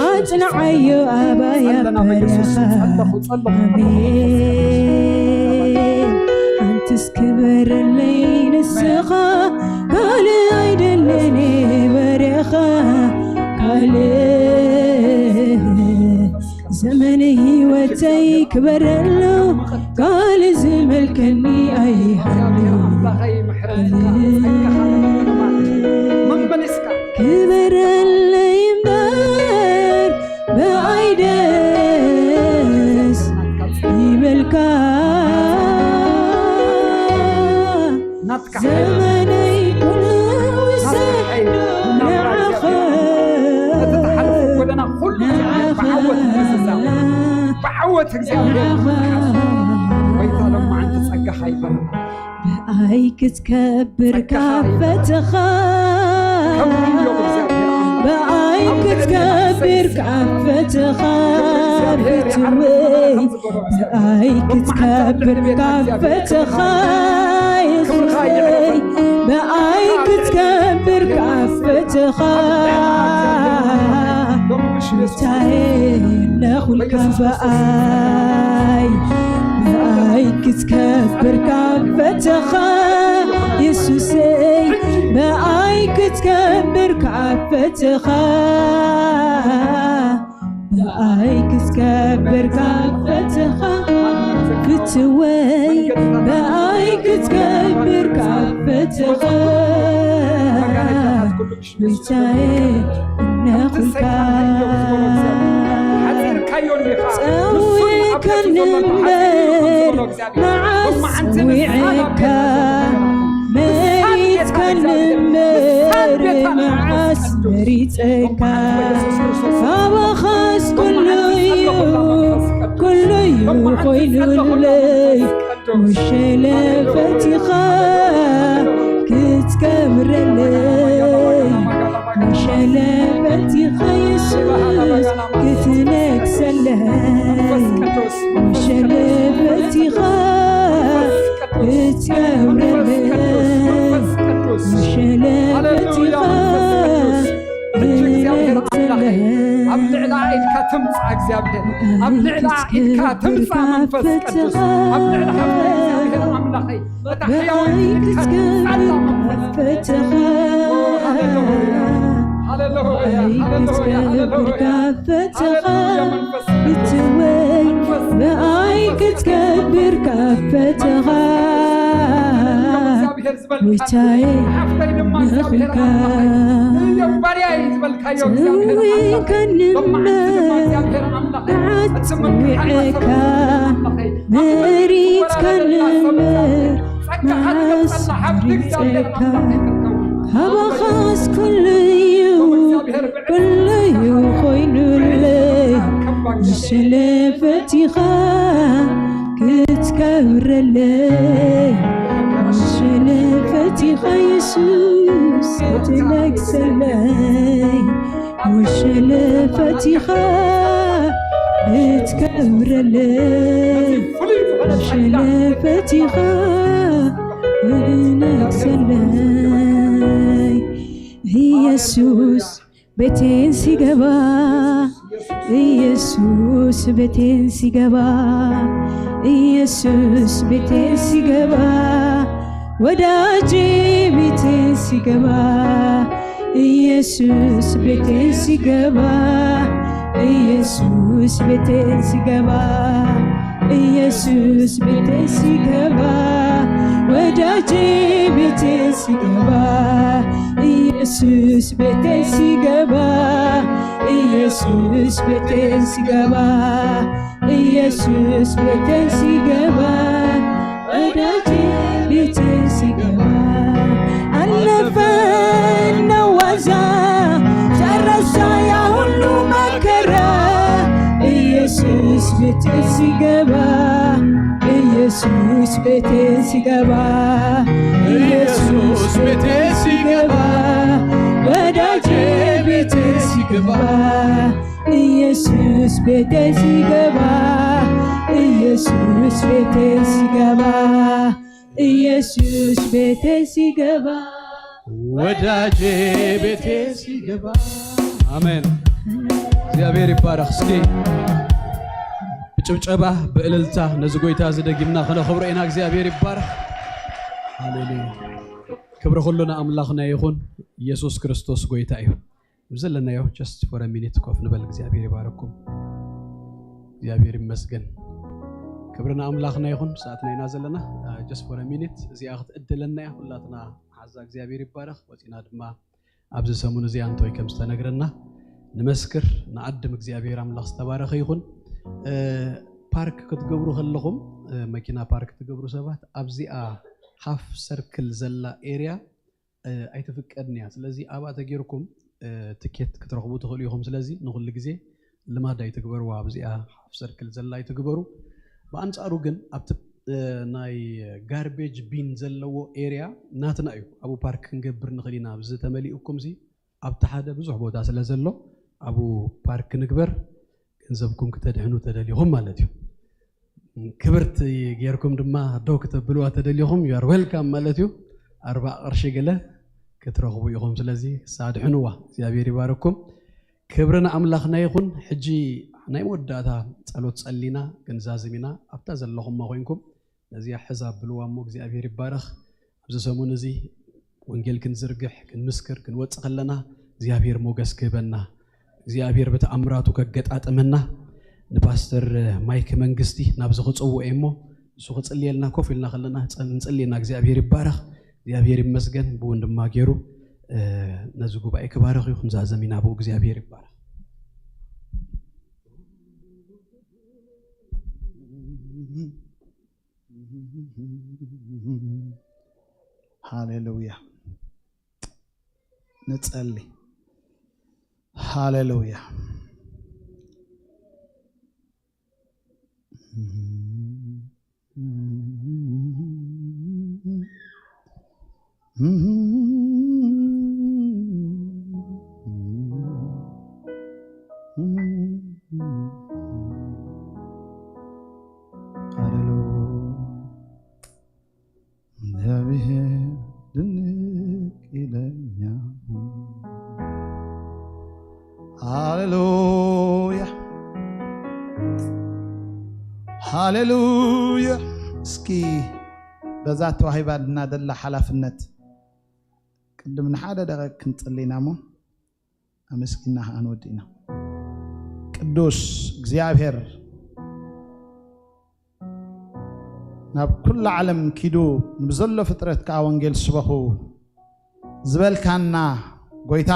ኣጽንዓዮ ኣባይ ጸለና በኢየሱስ ጸለኹ ጸለኹ ኣንትስ ክበረለይ ንስኻ ካልእ ኣይደለኒ በሬኻ ካልእ ዘመን ህይወተይ ክበረሉ ካልእ ዝመልከኒ ኣይሃሉ ኣምላኸይ ምሕረትካ ጸጋኻ ንምንባር መመሊስካ ክበረለይ እምበር ብኣይ ደስ ይበልካ ናትካ ዘመነይ ኩሉ ናትካ ሓይሊ ንዓኻ ነቲ ትሓልፎ ጎደና ኩሉ ብዓወት ምዝዛም ብዓወት እግዚኣብሔር ምጥቃስ ጎይታ ሎማዓንቲ ጸጋኻ ይበርና ብኣይ ክትከብር ካብ ፈተኻ ከምኡ እዮም እግዚኣብሔር ኣምላኽ ብኣይ ክትከብር ካብ ፈተኻ ፍትወይ ብኣይ ክትከብር ካብ ፈተኻ የሱሰይ ብኣይ ክትከብር ካብ ፈተኻ ምርታየ ነኹልካ ብኣይ ብኣይ ክትከብር ካብ ፈተኻ የሱሰይ ብኣይ ክትከብር ካብ ፈተኻ ብኣይ ክትከብር ካብ ፈተኻ ፍትወይ ብኣይ ክትከብር ካብ ፈተኻ ምርታየ ነኹልካ ጸዊዕካኒ እምበር መዓስ ጸዊዐካ መሪጽካኒ እምበር መዓስ መሪጸካ ካባኻስ ኩሉ እዩ ኩሉ እዩ ኮይኑለይ ውሸለ ፈቲኻ ክትከብረለይ ውሸለ ፈቲኻ የሱስ ክትነግሰለይ ውሸለ ፈቲኻ ክትከብረለይ ውሸለ ፈቲኻ ኣብ ልዕላ ኢድካ ትምጻእ እግዚኣብሔር ኣብ ልዕላ ኢድካ ትምጻእ መንፈስ ቅዱስ ኣብ ልዕሊ ሓፍታ እግዚኣብሔር ኣምላኸይ እታ ሕያወይ ኢድካ ትምጻእ መንፈስ ቅዱስ ሃሌሉያ ሃሌሉያ ሃሌሉያ ሃሌሉያ ሃሌሉያ መንፈስ ቅዱስ መንፈስ ብኣይ ክትከብር ካብ ፈተኻ እግዚኣብሔር ዝበልካ ሓፍተይ ድማ እግዚኣብሔር ኣምላኸይ እዮ ባርያይ ዝበልካዮ እግዚኣብሔር ኣምላኸይ ሎማዓንቲ ድማ እግዚኣብሔር ኣምላኸይ እቲ ምምሕዳር ኣምላኸይ መሪጽካኒ እምበር ጸጋኻ ዝመጸላ ሓፍቲ እግዚኣብሔር ኣምላኸይ ክትከውን ካባኻስ ኩሉ እዩ ኩሉ እዩ ኮይኑለይ ውሸለ ፈቲኻ ክትከብረለይ ውሸለ ፈቲኻ የሱስ ክትነግሰለይ ውሸለ ፈቲኻ ክትከብረለይ ውሸለ ፈቲኻ ክትነግሰለይ ኢየሱስ ቤቴን ሲገባ ኢየሱስ ቤቴን ሲገባ ኢየሱስ ቤቴን ሲገባ ወዳጄ ቤቴን ሲገባ ኢየሱስ ቤቴን ሲገባ ኢየሱስ ቤቴን ሲገባ ኢየሱስ ቤቴን ሲገባ ወዳጄ ቤቴን ሲገባ ኢየሱስ ቤቴን ሲገባ ኢየሱስ ቤቴን ሲገባ ኢየሱስ ቤቴን ሲገባ ወዳጄ ቤቴን ሲገባ አለፈ እንደዋዛ ቤቴ ሲገባ ኢየሱስ ቤቴ ሲገባ ኢየሱስ ቤቴ ሲገባ ወዳጄ ቤቴ ሲገባ ኢየሱስ ቤቴ ሲገባ ኢየሱስ ቤቴ ሲገባ ኢየሱስ ቤቴ ሲገባ ወዳጄ ቤቴ ሲገባ። አሜን። እግዚአብሔር ይባረክ። እስኪ ብጭብጨባ ብእልልታ ነዚ ጎይታ እዚ ደጊምና ከነኽብሮ ኢና። እግዚኣብሔር ይባረክ። ሃሌሉያ። ክብሪ ኩሉ ንኣምላኽና ይኹን። ኢየሱስ ክርስቶስ ጎይታ እዩ። ዘለናዮ just for a minute ኮፍ ንበል። እግዚኣብሔር ይባረኩም። እግዚኣብሔር ይመስገን። ክብሪ ንኣምላኽና ይኹን። ሰዓትና ኢና ዘለና። Uh, just for a minute እዚኣ ክትእድለና እያ። ኩላትና ሓዛ እግዚኣብሔር ይባረክ። ወፂና ድማ ኣብዚ ሰሙን እዚ ኣንቶይ ከም ዝተነግረና ንመስክር፣ ንዓድም። እግዚኣብሔር ኣምላኽ ዝተባረኸ ይኹን። እ፣ ፓርክ ክትገብሩ ከለኹም፣ እ፣ መኪና ፓርክ ትገብሩ ሰባት ኣብዚኣ ሃፍ ሰርክል ዘላ ኤርያ፣ እ፣ ኣይትፍቀድን እያ። ስለዚ ኣብኣ ተጌርኩም፣ እ፣ ትኬት ክትረኽቡ ትኽእሉ ኢኹም። ስለዚ ንኹሉ ግዜ ልማድ ኣይትግበርዋ፣ ኣብዚኣ ሃፍ ሰርክል ዘላ ኣይትግበሩ። ብኣንጻሩ ግን ኣብቲ፣ እ፣ ናይ ጋርቤጅ ቢን ዘለዎ ኤርያ ናትና እዩ። ኣብኡ ፓርክ ክንገብር ንኽእል ኢና። ኣብዚ ተመሊኡኩም ሲ ኣብቲ ሓደ ብዙሕ ቦታ ስለ ዘሎ ኣብኡ ፓርክ ንግበር፣ ገንዘብኩም ክተድሕኑ ተደሊኹም ማለት እዩ። ክብርቲ ጌርኩም ድማ ደው ክተብልዋ ተደሊኹም you are welcome ማለት እዩ። ኣርባዓ ቅርሺ ገለ ክትረኽቡ ኢኹም። ስለዚ ሳድሕንዋ። እግዚኣብሔር ይባርኩም። ክብሪ ንኣምላኽና ይኹን። ሕጂ ናይ መወዳእታ ጸሎት ጸሊና ክንዛዝም ኢና። ኣብታ ዘለኹማ ኮይንኩም ነዚኣ ሕዛ ብልዋ እሞ እግዚኣብሔር ይባረኽ። ኣብዚ ሰሙን እዚ ወንጌል ክንዝርግሕ፣ ክንምስክር፣ ክንወጽእ ከለና እግዚኣብሔር ሞገስ ክህበና፣ እግዚኣብሔር ብተኣምራቱ ከገጣጥመና፣ ንፓስተር ማይክ መንግስቲ ናብዚ ክጽውዖ እየ እሞ ንሱ ክጽልየልና ኮፍ ኢልና ከለና ጸ-፣ ንጽልየና። እግዚኣብሔር ይባረኽ። እግዚኣብሔር ይመስገን። ብውን ድማ ገይሩ፣ እ፣ ነዚ ጉባኤ ክባረኽ እዩ። ክንዛዘም ኢና ብኡ። እግዚኣብሔር ይባረኽ። ሃሌሉያ። ንጸሊ። ሃሌሉያ። ሃሌሉያ። እግዚአብሔር ድንቅ ይለኛል። ሃሌሉያ፣ ሃሌሉያ። እስኪ በዛ ተዋሂባና ደላ ሓላፍነት ቅድም ንሓደ ደቂቅ ክንጽሊ ኢና እሞ ኣመስጊና ከኣ ንወዲ ኢና። ቅዱስ እግዚኣብሔር ናብ ኩሉ ዓለም ኪዱ ንብዘሎ ፍጥረት ከኣ ወንጌል ስበኹ ዝበልካና ጎይታ፣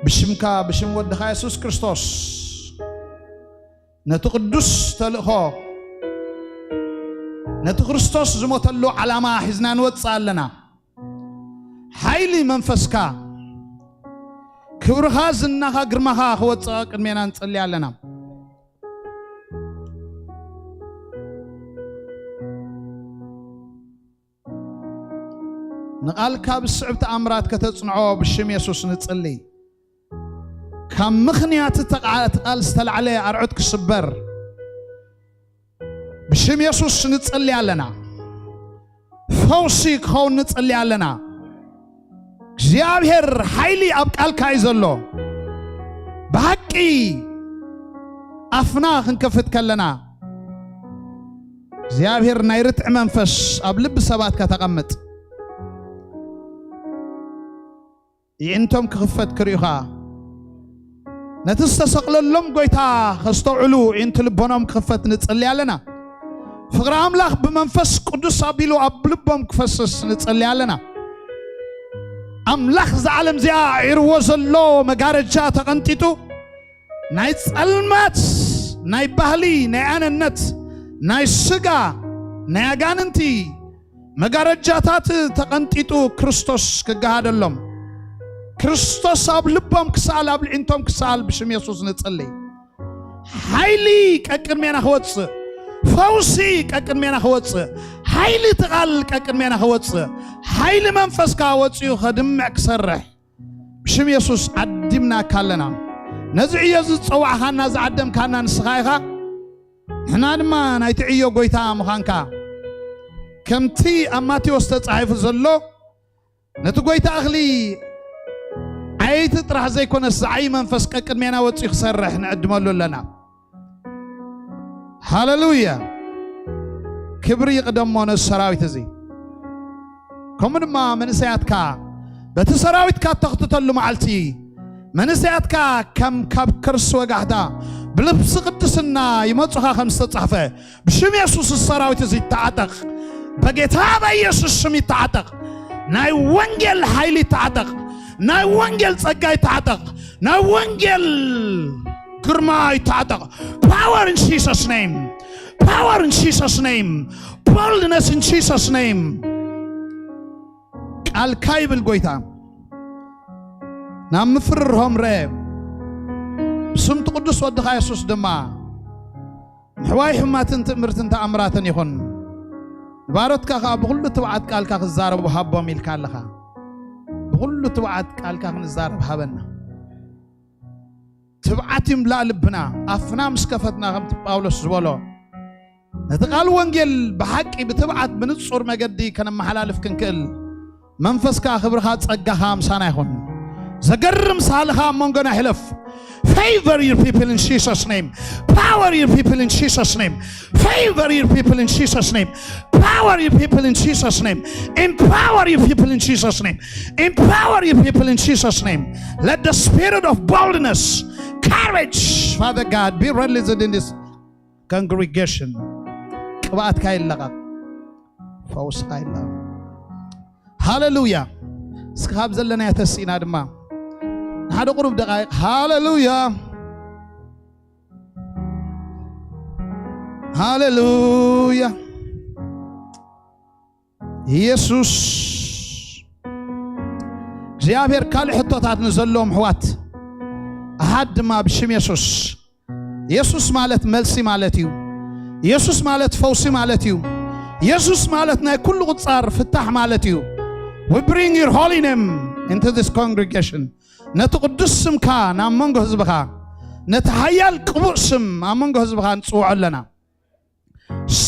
ብሽምካ፣ ብሽም ወድኻ የሱስ ክርስቶስ ነቲ ቅዱስ ተልእኾ፣ ነቲ ክርስቶስ ዝሞተሉ ዓላማ ሒዝና ንወጽእ ኣለና። ሓይሊ መንፈስካ፣ ክብርኻ፣ ዝናኻ፣ ግርማኻ ክወጽእ ቅድሜና ንጽሊ ኣለና። ንቓልካ ብስዕብ ተኣምራት ከተጽንዖ ብሽም የሱስ ንጽሊ። ካብ ምኽንያት ተቓ-፣ እቲ ቃል ዝተላዕለ ኣርዑት ክስበር ብሽም የሱስ ንጽሊ ኣለና። ፈውሲ ክኸውን ንጽሊ ኣለና። እግዚኣብሔር ሓይሊ ኣብ ቃልካ እዩ ዘሎ። ብሓቂ ኣፍና ክንከፍት ከለና እግዚኣብሔር ናይ ርትዕ መንፈስ ኣብ ልቢ ሰባት ከተቐምጥ፣ ይዕንቶም ክኽፈት ክርእዩ ኸኣ ነቲ ዝተሰቕለሎም ጐይታ ከስተውዕሉ ይዕንቲ ልቦኖም ክኽፈት ንጽሊ ኣለና። ፍቕሪ ኣምላኽ ብመንፈስ ቅዱስ ኣቢሉ ኣብ ልቦም ክፈስስ ንጽሊ ኣለና። ኣምላኽ እዛ ዓለም እዚኣ ኣዒርዎ ዘሎ መጋረጃ ተቐንጢጡ፣ ናይ ጸልማት፣ ናይ ባህሊ፣ ናይ ኣነነት፣ ናይ ስጋ፣ ናይ ኣጋንንቲ መጋረጃታት ተቐንጢጡ ክርስቶስ ክገሃደሎም፣ ክርስቶስ ኣብ ልቦም ክሰኣል፣ ኣብ ልዕንቶም ክሰኣል ብሽም የሱስ ንጽሊ። ሓይሊ ቀቅድሜና ክወፅእ፣ ፈውሲ ቀቅድሜና ክወፅእ፣ ሓይሊ ትቓል ቀቅድሜና ክወፅእ፣ ሓይሊ መንፈስካ ወፂኡ ከድምዕ ክሰርሕ ብሽም የሱስ ዓዲምናካ ኣለና። ነዚ ዕዮ እዚ ዝፀዋዕካና ዝዓደምካና ንስኻ ኢኻ። ንሕና ድማ ናይቲ ዕዮ ጎይታ ምዃንካ ከምቲ ኣብ ማቴዎስ ተጻሒፉ ዘሎ ነቲ ጎይታ እኽሊ ዓይቲ ጥራሕ ዘይኮነስ ዝዓይ መንፈስ ቀቅድሜና ወፂኡ ክሰርሕ ንዕድመሉ ኣለና። ሃሌሉያ! ክብሪ ይቕደሞ ነዚ ሰራዊት እዚ። ከምኡ ድማ መንእሰያትካ በቲ ሰራዊትካ እተኽትተሉ መዓልቲ መንእሰያትካ ከም ካብ ከርሲ ወጋሕታ ብልብሲ ቅድስና ይመጹኻ ከም ዝተጻሕፈ ብሽም የሱስ እዚ ሰራዊት እዚ ይተዓጠቕ። በጌታ በኢየሱስ ስም ይተዓጠቕ። ናይ ወንጌል ሓይሊ ይተዓጠቕ። ናይ ወንጌል ጸጋ ይተዓጠቕ። ናይ ወንጌል ግርማ ይተዓጠቕ። Power in Jesus name. Power in Jesus name. Boldness in Jesus name. ቃልካ ይብል ጎይታ ናብ ምፍርርሆም ረአ። ብስምቲ ቅዱስ ወድኻ የሱስ ድማ ምሕዋይ ሕማትን ትእምርትን ተኣምራትን ይኹን። ንባሮትካ ኸኣ ብኹሉ ትብዓት ቃልካ ክዛረቡ ሃቦም ኢልካ ኣለኻ። ብኹሉ ትብዓት ቃልካ ክንዛረብ ሃበና። ትብዓት ይምላእ ልብና። ኣፍና ምስ ከፈትና ከምቲ ጳውሎስ ዝበሎ ነቲ ቃል ወንጌል ብሓቂ ብትብዓት ብንጹር መገዲ ከነመሓላልፍ ክንክእል መንፈስካ ክብርኻ ጸጋኻ ምሳና ይኹን። ዘገርም ሳልኻ ኣብ መንጎና ይሕለፍ። Favor your people in Jesus name. Power your people in Jesus name. Favor your people in Jesus name. Power your people in Jesus name. Empower your people in Jesus name. Empower your people in Jesus name. Let the spirit of boldness, courage, Father God, be released in this congregation. ቅብኣትካ ይለቐቕ፣ ፈውስካ ይለቐቕ። ሃሌሉያ! እስኪ ካብ ዘለናዮ ተሲእና ድማ ንሓደ ቁሩብ ደቃይቕ። ሃሌሉያ! ሃሌሉያ! ኢየሱስ እግዚኣብሔር ካልእ ሕቶታት ንዘለዎም ኣሕዋት ኣሓት ድማ ብሽም የሱስ። የሱስ ማለት መልሲ ማለት እዩ። የሱስ ማለት ፈውሲ ማለት እዩ። የሱስ ማለት ናይ ኩሉ ቁጻር ፍታሕ ማለት እዩ። We bring your holy name into this congregation. ነቲ ቅዱስ ስምካ ናብ መንጎ ህዝብኻ፣ ነቲ ሓያል ቅቡእ ስም ኣብ መንጎ ህዝብኻ ንጽውዖ ኣለና።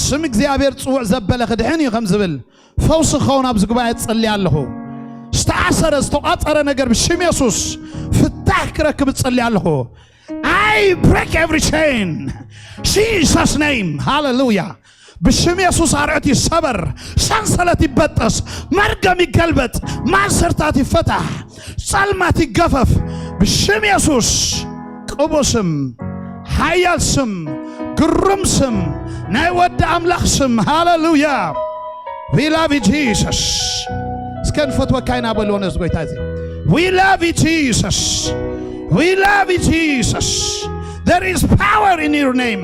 ስም እግዚኣብሔር ጽውዕ ዘበለ ክድሕን እዩ ከም ዝብል ፈውሲ ክኸውን ኣብዚ ጉባኤ እጽሊ ኣለኹ። ዝተኣሰረ ዝተቋጸረ ነገር ብሽም የሱስ ፍታሕ ክረክብ እጽሊ ኣለኹ። I break every chain. Jesus name. ሃሌሉያ። ብሽም የሱስ ኣርዑት ይሰበር፣ ሰንሰለት ይበጠስ፣ መርገም ይገልበጥ፣ ማእሰርታት ይፈታሕ፣ ጸልማት ይገፈፍ። ብሽም የሱስ ቅቡእ ስም፣ ሓያል ስም፣ ግሩም ስም፣ ናይ ወዲ ኣምላኽ ስም። ሃሌሉያ። We love you Jesus። እስከ ንፈትወካ ኢና በልዎ ነዚ ጎይታ እዚ። We love you Jesus. We love you Jesus. There is power in your name.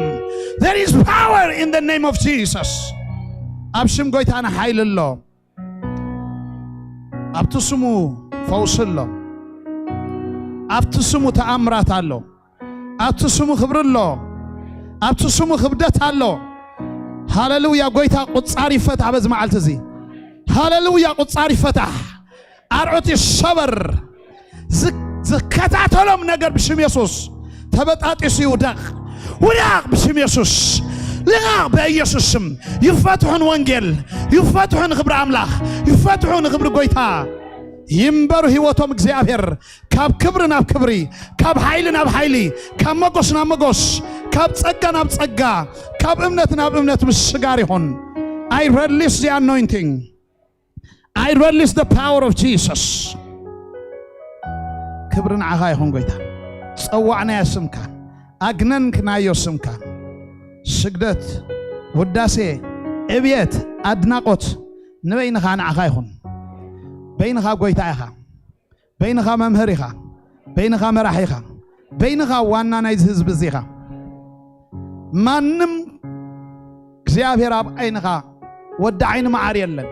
There is power in the name of Jesus. ኣብ ሽም ጎይታና ሓይሊ ኣሎ። ኣብቲ ስሙ ፈውሲ ኣሎ። ኣብቲ ስሙ ተኣምራት ኣሎ። ኣብቲ ስሙ ክብሪ ኣሎ። ኣብቲ ስሙ ክብደት ኣሎ። ሃሌሉያ። ጎይታ ቁጻር ይፈታሕ በዚ መዓልቲ እዚ። ሃሌሉያ። ቁጻር ይፈታሕ። ኣርዑት ይሰበር። ዝ-፣ ዝከታተሎም ነገር ብሽም የሱስ ተበጣጢሱ ይውደቕ። ውዳቕ ብሽም የሱስ። ልቓቕ በኢየሱስ ስም። ይፈትሑ ንወንጌል። ይፈትሑ ንክብሪ ኣምላኽ። ይፈትሑ ንክብሪ ጎይታ። ይንበሩ ህይወቶም እግዚኣብሔር ካብ ክብሪ ናብ ክብሪ፣ ካብ ሓይሊ ናብ ሓይሊ፣ ካብ መጎስ ናብ መጎስ፣ ካብ ጸጋ ናብ ጸጋ፣ ካብ እምነት ናብ እምነት ምስጋር ይኹን። I release the anointing. I release the power of Jesus. ክብሪ ንዓኻ ይኹን ጎይታ። ጸዋዕናዮ ስምካ፣ ኣግነንክናዮ ስምካ። ስግደት፣ ውዳሴ፣ ዕብየት፣ ኣድናቖት ንበይንኻ ንዓኻ ይኹን። በይንኻ ጎይታ ኢኻ። በይንኻ መምህር ኢኻ። በይንኻ መራሒ ኢኻ። በይንኻ ዋና ናይዚ ህዝቢ እዚ ኢኻ። ማንም እግዚኣብሔር ኣብ ዓይንኻ ወዲ ዓይኒ መዓር የለን።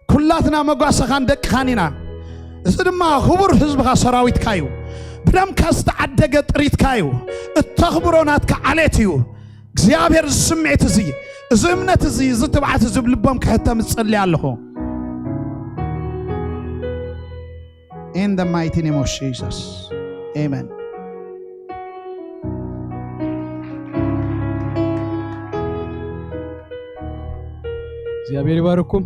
ኩላትና መጓሰኻን ደቅኻን ኢና። እዚ ድማ ክቡር ህዝብኻ ሰራዊትካ እዩ። ብደምካ ዝተዓደገ ጥሪትካ እዩ። እተኽብሮ ናትካ ዓሌት እዩ። እግዚኣብሔር፣ እዚ ስምዒት እዚ፣ እዚ እምነት እዚ፣ እዚ ትብዓት እዚ ብልቦም ክሕተም እጸልይ ኣለኹ። In the mighty name of Jesus. Amen. እግዚኣብሔር ይባርኩም።